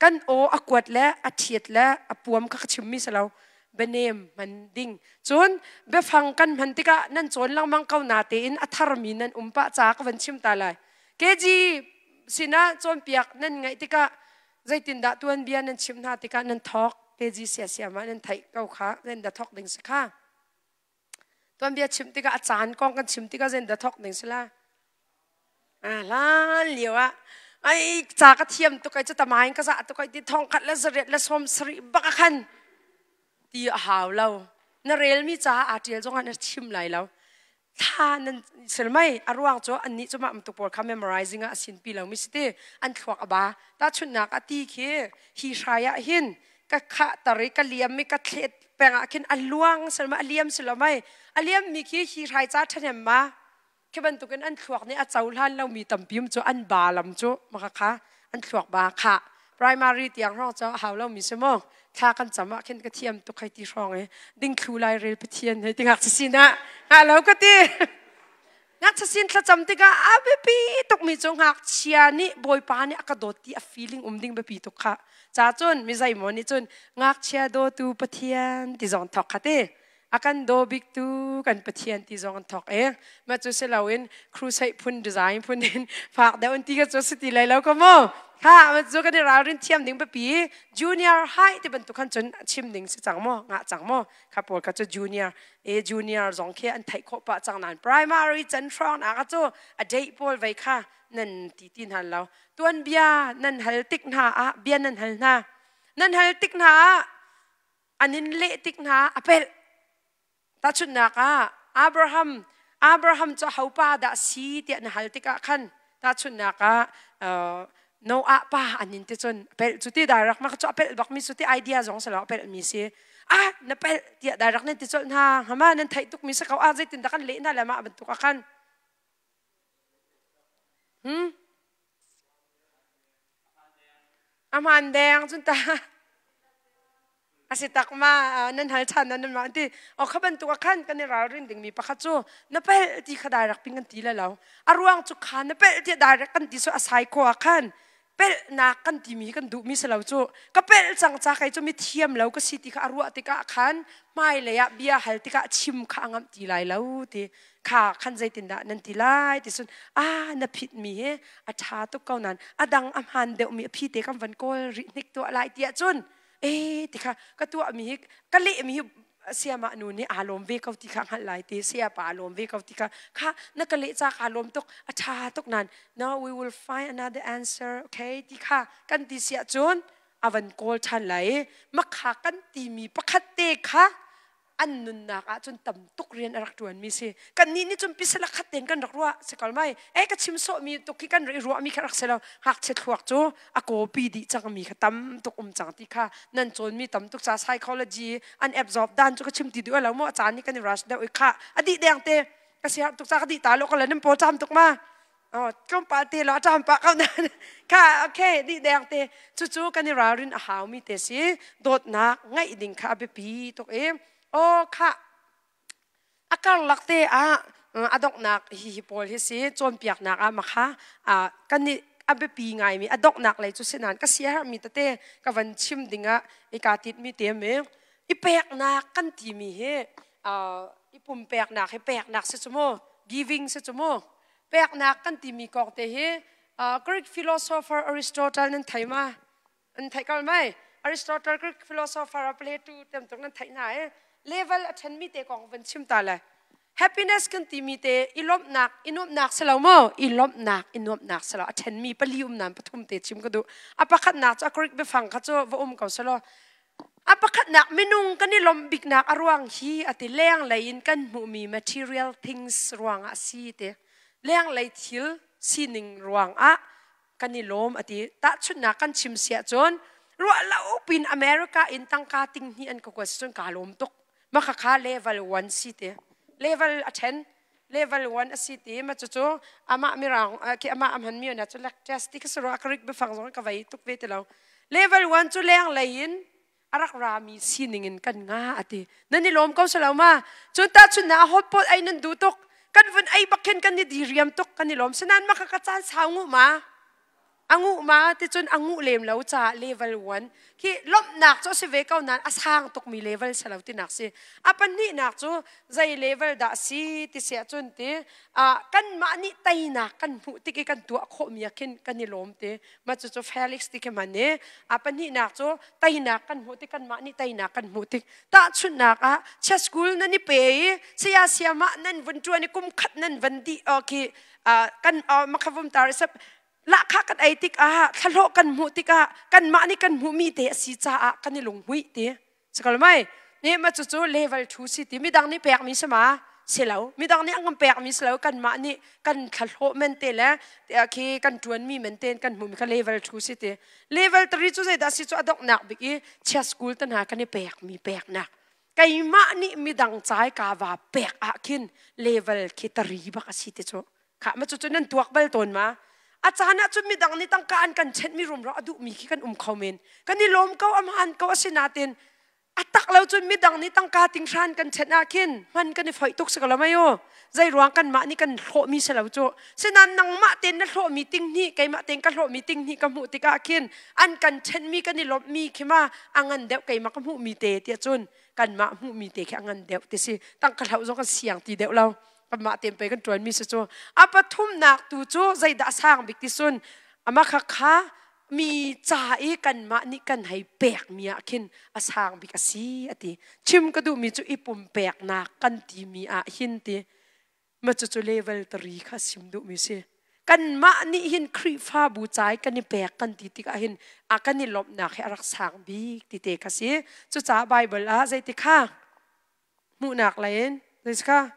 Kan aw a kuat le a ṭhiat le a puam kha ka chimmi si lo. Bianem hman ding. Cun biafang kan hman tikah nan cawn lengmang ko na tein a tharmi nan um pah ca ka van chim ta lai. KG sinah cawnpiak nan ngaih tikah zeitindah tuanbia nan chimh hna tikah nan thawk KG siasiam ah nan theih ko kha zein dah thawk ding si kha. Tuanbia chimh tikah a caan kong kan chim tikah zein dah thawk ding si la. Hlan lio ah ai ca ka thiam tuk ai cu tamain ka zah tuk ai ti thong khat le zariat le sawm sarih bak a khan ti a hau lo. Na relmi ca aa ṭial zongah na chim lai lo. Thla nan sil mei a ruang cu annih cu mah tuk pawl kha memorizing ah a sin pi lomi si ti an thluak a ba. Tahchunhnak ah ti khi hi hrai ah hin ka khah tar i ka liam i ka thlet peng ah khin a luang sel ma a liam si lo mei a liam mi khi hi hrai ca ṭhahnem ma Khi bantukin an thluak nih a cohlan lomi tampi um cu an ba lam cu maka kha an thluak ba kha primary tiang hrawng cu a hau lomi si mu thla kan cam ah khin ka thiam tuk hei ti hrawng i dingthlu lai rel pathian hei ti ngakchia sin ah ngah lo ka ti ngakchia sin thlacam tikah a biapi tukmi cu ngakchia nih bawipa nih a ka dawt ti a feeling um ding biapi tuk kha ca cun mi zeimaw nih cun ngakchia dawtu pathian ti zong thok kha ti a kan daw biktu kan Pathian ti zong an thawk e mah cu si loin crusade phun design phun in fak deuh an ti ka cu si ti lai lo ka mu ha mah cu kan i ralrin thiam ding biapi junior high ti bantuk khan cun chim ding si cang maw ngah cang maw kha pawl kha cu junior e junior zong khi an theih khawh pah cang nan primary can hrawng na ka cu a date pawl vei kha nan ti ti hna lo tuan bia nan hal tik hna ah bia nan hal hna nan hal tik hna ah an in leh tik hna a pelh. Tahchunhnak ah Abraham Abraham cu hopa dah si tiah na hal tikah khan tahchunhnak ah Noah pa an in ti cun a pelh cu ti direct mah cu a pelh bak mi cu ti idea zong si lo a pelh mi si ah na pelh tiah direct nan ti colh hna hama nan theih tuk mi si ko ah zeitin dah kan leh hna le mah bantuk ah khan hmm A hmaan deng cun ta. A si tak ma nan hal ṭhan nan mah ti. O kha bantuk ah khan kan i ralrin dingmi pakhat cu na pelh ti kha direct ping kan ti le lo. A ruang cu kha na pelh ti direct kan ti so a sai ko ah khan pelhnak kan timi kan duhmi si lo cu ka pelh cang ca kei cu mi thiam lo ka si ti kha a ruah tikah khan hmailei ah bia hal tikah chim kha a ngamh ti lai lo ti kha khan zeitindah nan ti lai ti cun ah na phit mi hi a ṭha tuk ko nain a dang a hmaan deuhmi a phi te kan van kawl rih hnik tuah lai tiah cun e ti kha ka tuah mi hi ka leh mi hi siamah nu nih aa lawm ve ko ti kha hngalh lai ti sayapa aa lawm ve ko ti kha kha na ka leh ca kaa lawm tuk a ṭha tuk nain no we will find another answer okay ti kha kan ti siah cun a van kawl ṭhan lai i makha kan timi pakhat te kha an nunnak ah cun tam tuk rian a rak ṭuanmi si kannih nih cun pisala khat tein kan rak ruah si kal mai e ka chim sawhmi tuk khi kan rak i ruahmi kha rak si lo ngakchia thluak cu a kawpi dih cangmi kha tam tuk um cang ti kha nan cawnmi tam tuk ca psychology an absorb dan cu ka chim ti duh lo mu a caan nih kan i rush deuh i kha a dih deng te ka siar tuk ca ka dih ta lo ka le nan paw cam tuk ma tlawmpal te lo a ṭam pah ko nan kha okay dih deng te cucu kan i ralrin a haumi te si dawtnak ngaih ding kha a biapi tuk i aw kha a karlak te ah a donghnak hi hi pawl hi si cawnpiaknak ah makha kan i a biapi ngaimi a donghnak lei cu si nain ka siaherhmi tete ka van chim dingah i kaa titmi te mi i peknak kan timi hi i pumpeknak hi peknak si cu mu giving si cu mu Peknak kan timi kong te hi Greek philosopher Aristotle nan thei ma? An theih ko mai? Aristotle Greek philosopher Plato tem tuk nan theih hna i level a ṭhenmi te kong van chim ta le happiness kan timi te i lawmhnak i nuamhnak si lo maw i lawmhnak i nuamhnak si lo a ṭhenmi pali um nan pathum te chim ka duh a pakhatnak cu a Greek biafang kha cu va um ko selaw A pakhatnak minung kan i lawmh biknak a ruang hi a ti lenglei in kan hmuhmi material things ruangah a si ti. Lenglei thil sining ruangah kan i lawm a ti. Tahchunhnak kan chim siah cun ruah lo pin America in tangka ting hnih an ka kuat cun kaa lawm tuk. Mah kha level 1 si ti. Level a ṭhen. Level 1 a si ti. Ma cucu amah mirang khi amah a hmanmi na cu lek test ti ka si rua Greek biafang zong ka vei tuk ve ti lo. Level 1 cu lenglei in A rak rami sining in kan nga a ti. Nan i lawm ko salo ma? Cun tahchun na hotpot ei nan duh tuk. Kan vun ei bak khin kan i diriam tuk kan i lawm. Sinan maka ka caan sau ngu ma? A nguh ma ti cun a nguh lem lo caah level 1 khi lawmhnak cu a si ve ko nain a sang tukmi level si lo tinak si. A pahnihnak cu zei level dah si ti si ahcun ti kanmah nih teinak kan hmuh tik i kan tuah khawhmi ah khin kan i lawm ti. Mah cucu Felix ti khi hman i a pahnihnak cu teinak kan hmuh tik kanmah nih teinak kan hmuh tik tahchunhnak ah chess school nan i pe i saya siamah nan vun ṭuan i kum khat nan van dih khi kan makhavum tar sep lahkhah kan ei tikah thlahlawh kan hmuh tikah kanmah nih kan hmuhmi te a si caah kan i lunghmuih ti sikal mai ne ma cu cu level 2 si ti midang nih pekmi si ma si lo midang nih an kan pekmi si lo kanmah nih kan thlahlawh men te le khi kan ṭuanmi men te kan hmuhmi kha level 2 si ti level 3 cu zeidah si cu a donghnak bik i chia school te hna kan i pekmi peknak keimah nih midang cai ka va pek ah khin level khi tari bak a si ti cu kha ma cu cu nan tuak bal tawn ma? A caan ah cun midang nih tangka an kan chenhmi rumro a duhmi khi kan um kho men. Kan i lawm ko amhan ko asinain a tak lo cun midang nih tangka tinghran kan chenh ah khin hman kan i foih tuk si ko lo mei u. Zei ruang kanmah nih kan hlawhmi si lo cu. Sinan nangmah tein na hlawhmi tinghnih keimah tein ka hlawhmi tinghnih ka hmuh tikah khin an kan chenhmi kan i lawmhmi khi ma a ngan deuh keimah ka hmuhmi te tiah cun kanmah hmuhmi te khi a ngan deuh ti si. Tangka hloh zong kan siang ti deuh lo. Kanmah tein pei kan ṭuanmi si cu. A pathumnak tu cu zeidah a sang bik ti sun ama kha kha mi ca i kanmah nih kan hei pekmi ah khin a sang bik a si a ti. Chim ka duhmi cu i pumpeknak kan timi ah hin ti ma cucu level tari kha sim duhmi si. Kanmah nih hin Khrihfabu ca i kan i pek kan ti tikah hin a kan i lawmhnak hi a rak sang bik ti te kha si. Cucaah Bible ah zeiti kha hmuhnak lei in zeisika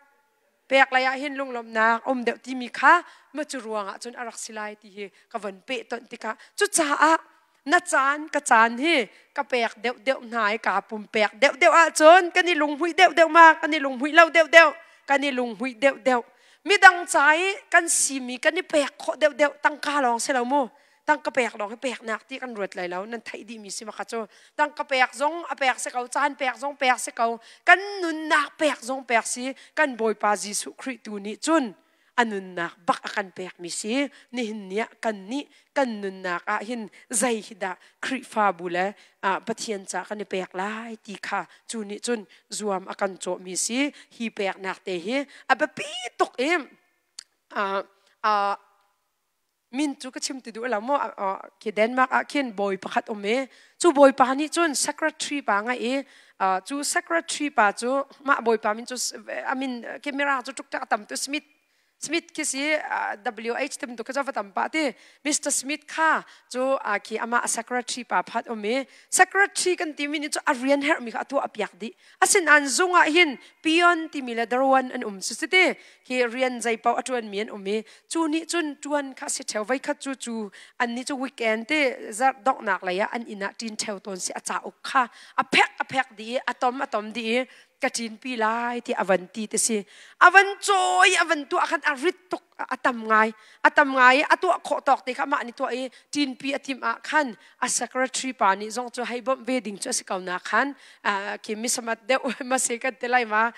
pek lei ah hin lunglawmhnak um deuh timi kha ma cu ruangah cun a rak si lai ti hi ka von peh tonh tikah cucaah na caan ka caan hi ka pek deuh deuh hna i kaa pum pek deuh deuh ahcun kan i lunghmuih deuh deuh ma kan i lunghmuih lo deuh deuh kan i lunghmuih deuh deuh. Midang ca i kan simi kan i pek khawh deuh deuh tangka lawng si lo mu. Tangka pek lawng hi peknak ti kan ruat lai lo. Nan theih dihmi si maka cu tangka pek zong a pek si ko, caan pek zong pek si ko, kan nunnak pek zong pek si. Kan Bawipa Jesuh Khrih tu nih cun a nunnak bak a kan pekmi si. Nihin ni ah kan nih kan nunnak ah hin zei hi dah Khrihfabu le Pathian ca kan i pek lai ti kha cu nih cun zuam a kan cawhmi si. Hi peknak te hi a biapi tuk i min cu ka chim ti duh lo maw? Khi Denmark ah khin bawi pakhat um i cu bawipa nih cun secretary pa ngai i cu secretary pa cu mah bawipa min cu a min khi mirang cu tuk tam tu Smith Smith khi si WH tim tu kha va tam pa ti. Mr Smith kha cu khi amah secretary pa phat um i secretary kan ti mi nih cu a rian herh mi kha a tuah piak dih. Asinain zung ah hin peon timi le darwan an um si ti hi rian zei paoh a ṭuan mi an um i cu nih cun ṭuan kha si ṭheo. Voikhat cu cu an nih cu weekend te zarh donghnak lei ah an inn ah ṭin ṭheo tawn si. A cauk kha a phek a phek dih i a tom a tom dih i ka ṭinpi lai ti a van ti te si. A van cawi a van tuah khan a rit tuk a tam ngai a tam ngai i a tuah khawh tawk te kha mah nih tuah i ṭinpi a timh ah khan a secretary pa nih zong cu hei bawmh ve ding cu a si ko na khan khi misamat deuh ma se kan ti lai ma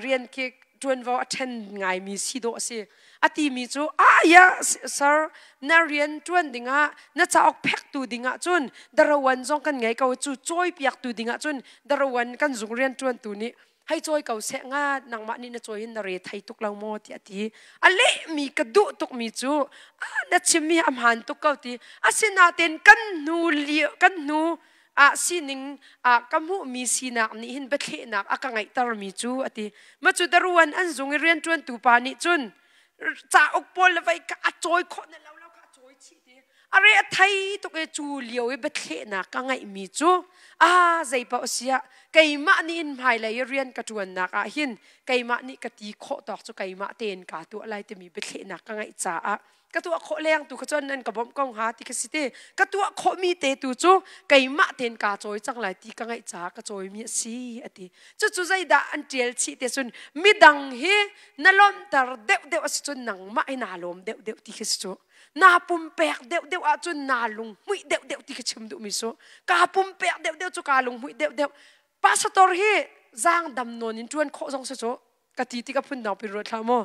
rian khi ṭuanvo a ṭhen ngaimi si dawh a si. A timi cu ah ya sir, na rian ṭuan dingah na cauk phektu dingah cun darawan zong kan ngei ko cu cawipiaktu dingah cun darawan kan zung rian ṭuantu nih hei cawi ko seh nga nangmah nih na cawi hin na re thei tuk lo maw tiah a ti. A lehmi ka duh tukmi cu ah na chimmi a hmaan tuk ko ti. Asinain kan hnu kan hnu ah sining ah ka hmuhmi sinak nih hin biathlehnak a ka ngeihtermi cu a ti. Ma cu daruan an zung i rianṭuantu pa nih cun cauk pawl le vei ka a cawi khawh na lo lo kha a cawi chih ti. A re a thei tuk i cu lio i biathlehnak ka ngeihmi cu a zei paoh a si ah keimah nih in hmailei i rian ka ṭuannak ah hin keimah nih ka ti khawh tawk cu keimah tein kaa tuah lai timi biathlehnak ka ngeih caah. Ka tuah khawh leng tu kha cun nan ka bawmh ko hnga ti ka si ti. Ka tuah khawhmi te tu cu keimah tein kaa cawi cang lai ti ka ngaih caah ka cawimi a si a ti. Cucu zeidah an ṭial chih te cun midang hi na lawmhter deuhdeuh a si cun nangmah hi naa lawm deuhdeuh ti khi si cu. Naa pumpek deuhdeuh ahcun naa lunghmuih deuhdeuh ti khi chim duhmi su. Kaa pumpek deuhdeuh cu kaa lunghmuih deuhdeuh. Pastor hi zaangdam nawn in ṭuan khawh zong si cu. Ka ti ti ka phun dang pin ruat hlah mu.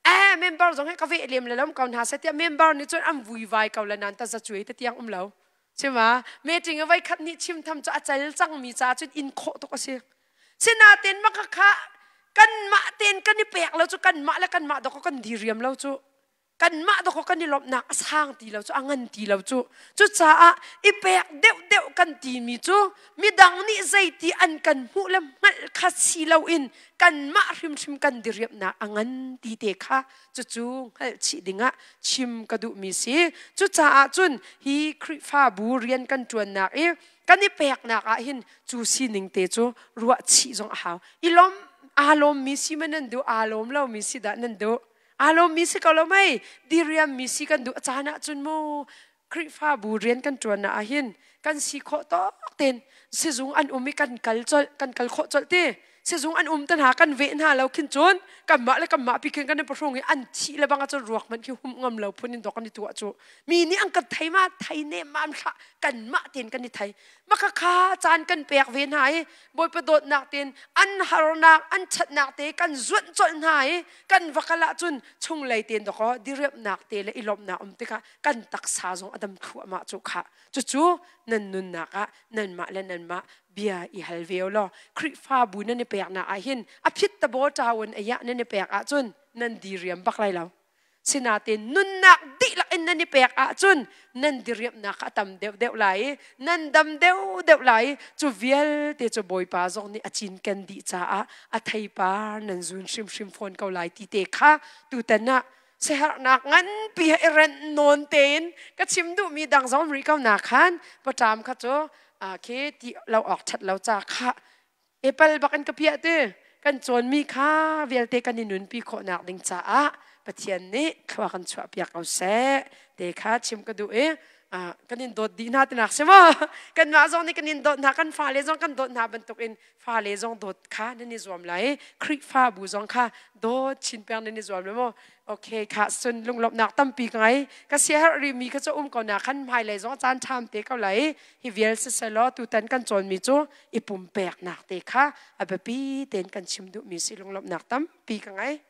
Eh, member zong hi ka veh lem le lom ko hna seh tiah member nih cun an vuivai ko le nan ta za cuai te tiang um lo. Chima, meeting a voi khat nih chim tham cu a cal cangmi ca cun in khawh tuk a si. Sinain maka kha kanmah tein kan i pek lo cu kanmah le kanmah dawk kan diriam lo cu. Kanmah dawkaw kan i lawmhnak a sang ti lo cu, a ngan ti lo cu. Cucaah i pek deuhdeuh kan timi cu midang nih zeiti an kan hmuh le hngalh kha si loin kanmah hrimhrim kan diriamhnak a ngan ti te kha cucu hngalh chih dingah chim ka duhmi si. Cucaah cun hi Khrihfabu rian kan ṭuannak i kan i peknak ah hin cu sining te cu ruah chih zong a hau. I lawm aa lawmmi si ma nan duh, aa lawm lomi si dah nan duh? Aa lawmmi si ko lo mei? Diriammi si kan duh. A caan ahcun mu Khrihfabu rian kan ṭuan ah hin kan si khawh tawk tein sizung an um i kan kal colh, kan kal khawh colh ti. Sizung an um te hna kan veh hna lo khin cun kanmah le kanmah pi khin kan i pahrung i an thih le bang ahcun ruak hmanh khi humh ngam lo phun in dawk kan i tuah cu. Mi nih an kan thei ma thei ne ma an hlah kanmah tein kan i thei. Maka kha caan kan pek ve hna i Bawipa dawtnak tein an harnak an ṭhatnak te kan zuanh colh hna i kan va kal ahcun chunglei tein dawkaw diriamhnak te le i lawmhnak um tikah kan taksa zong a dam thluahmah cu khah. Cucu nan nunnak ah nanmah le nanmah bia i hal ve law Khrihfabu nan i peknak ah hin a phit tabaw ṭaun ayah nan i pek ahcun nan diriam bak lai lo. Sinain nunnak dihlak in nan i pek ahcun nan diriamhnak kha a tam deuhdeuh lai i nan dam deuhdeuh lai i cu vialte cu Bawipa zong nih a cinken dih caah a theipar nan zun hrimhrim fawn ko lai ti te kha tutan ah siaherhnak nganpi he i renh nawn tein ka chim duhmi dang zong rih ko na khan paṭam kha cu khi ti lo awk ṭhat lo ca kha Epal bak in ka piah ti kan cawnmi kha vialte kan i nunpi khawhnak ding caah Pathian nih thlua kan chuah piak ko seh te kha chim ka duh i kan in dawt dih hna tinak si maw? Kanmah zong nih kan in dawt hna, kan fale zong kan dawt hna bantukin fale zong dawt kha nan i zuam lai. Khrihfabu zong kha dawt chin peng nan i zuam lai maw? Okay, kha cun lunglawmhnak tampi ka ngei. Ka siaherh rihmi kha cu um ko na khan hmailei zong caan ṭham te ko lai. Hi vial siselaw tutan kan cawnmi cu i pumpeknak te kha a biapi tein kan chim duhmi si, lunglawmhnak tampi ka ngei.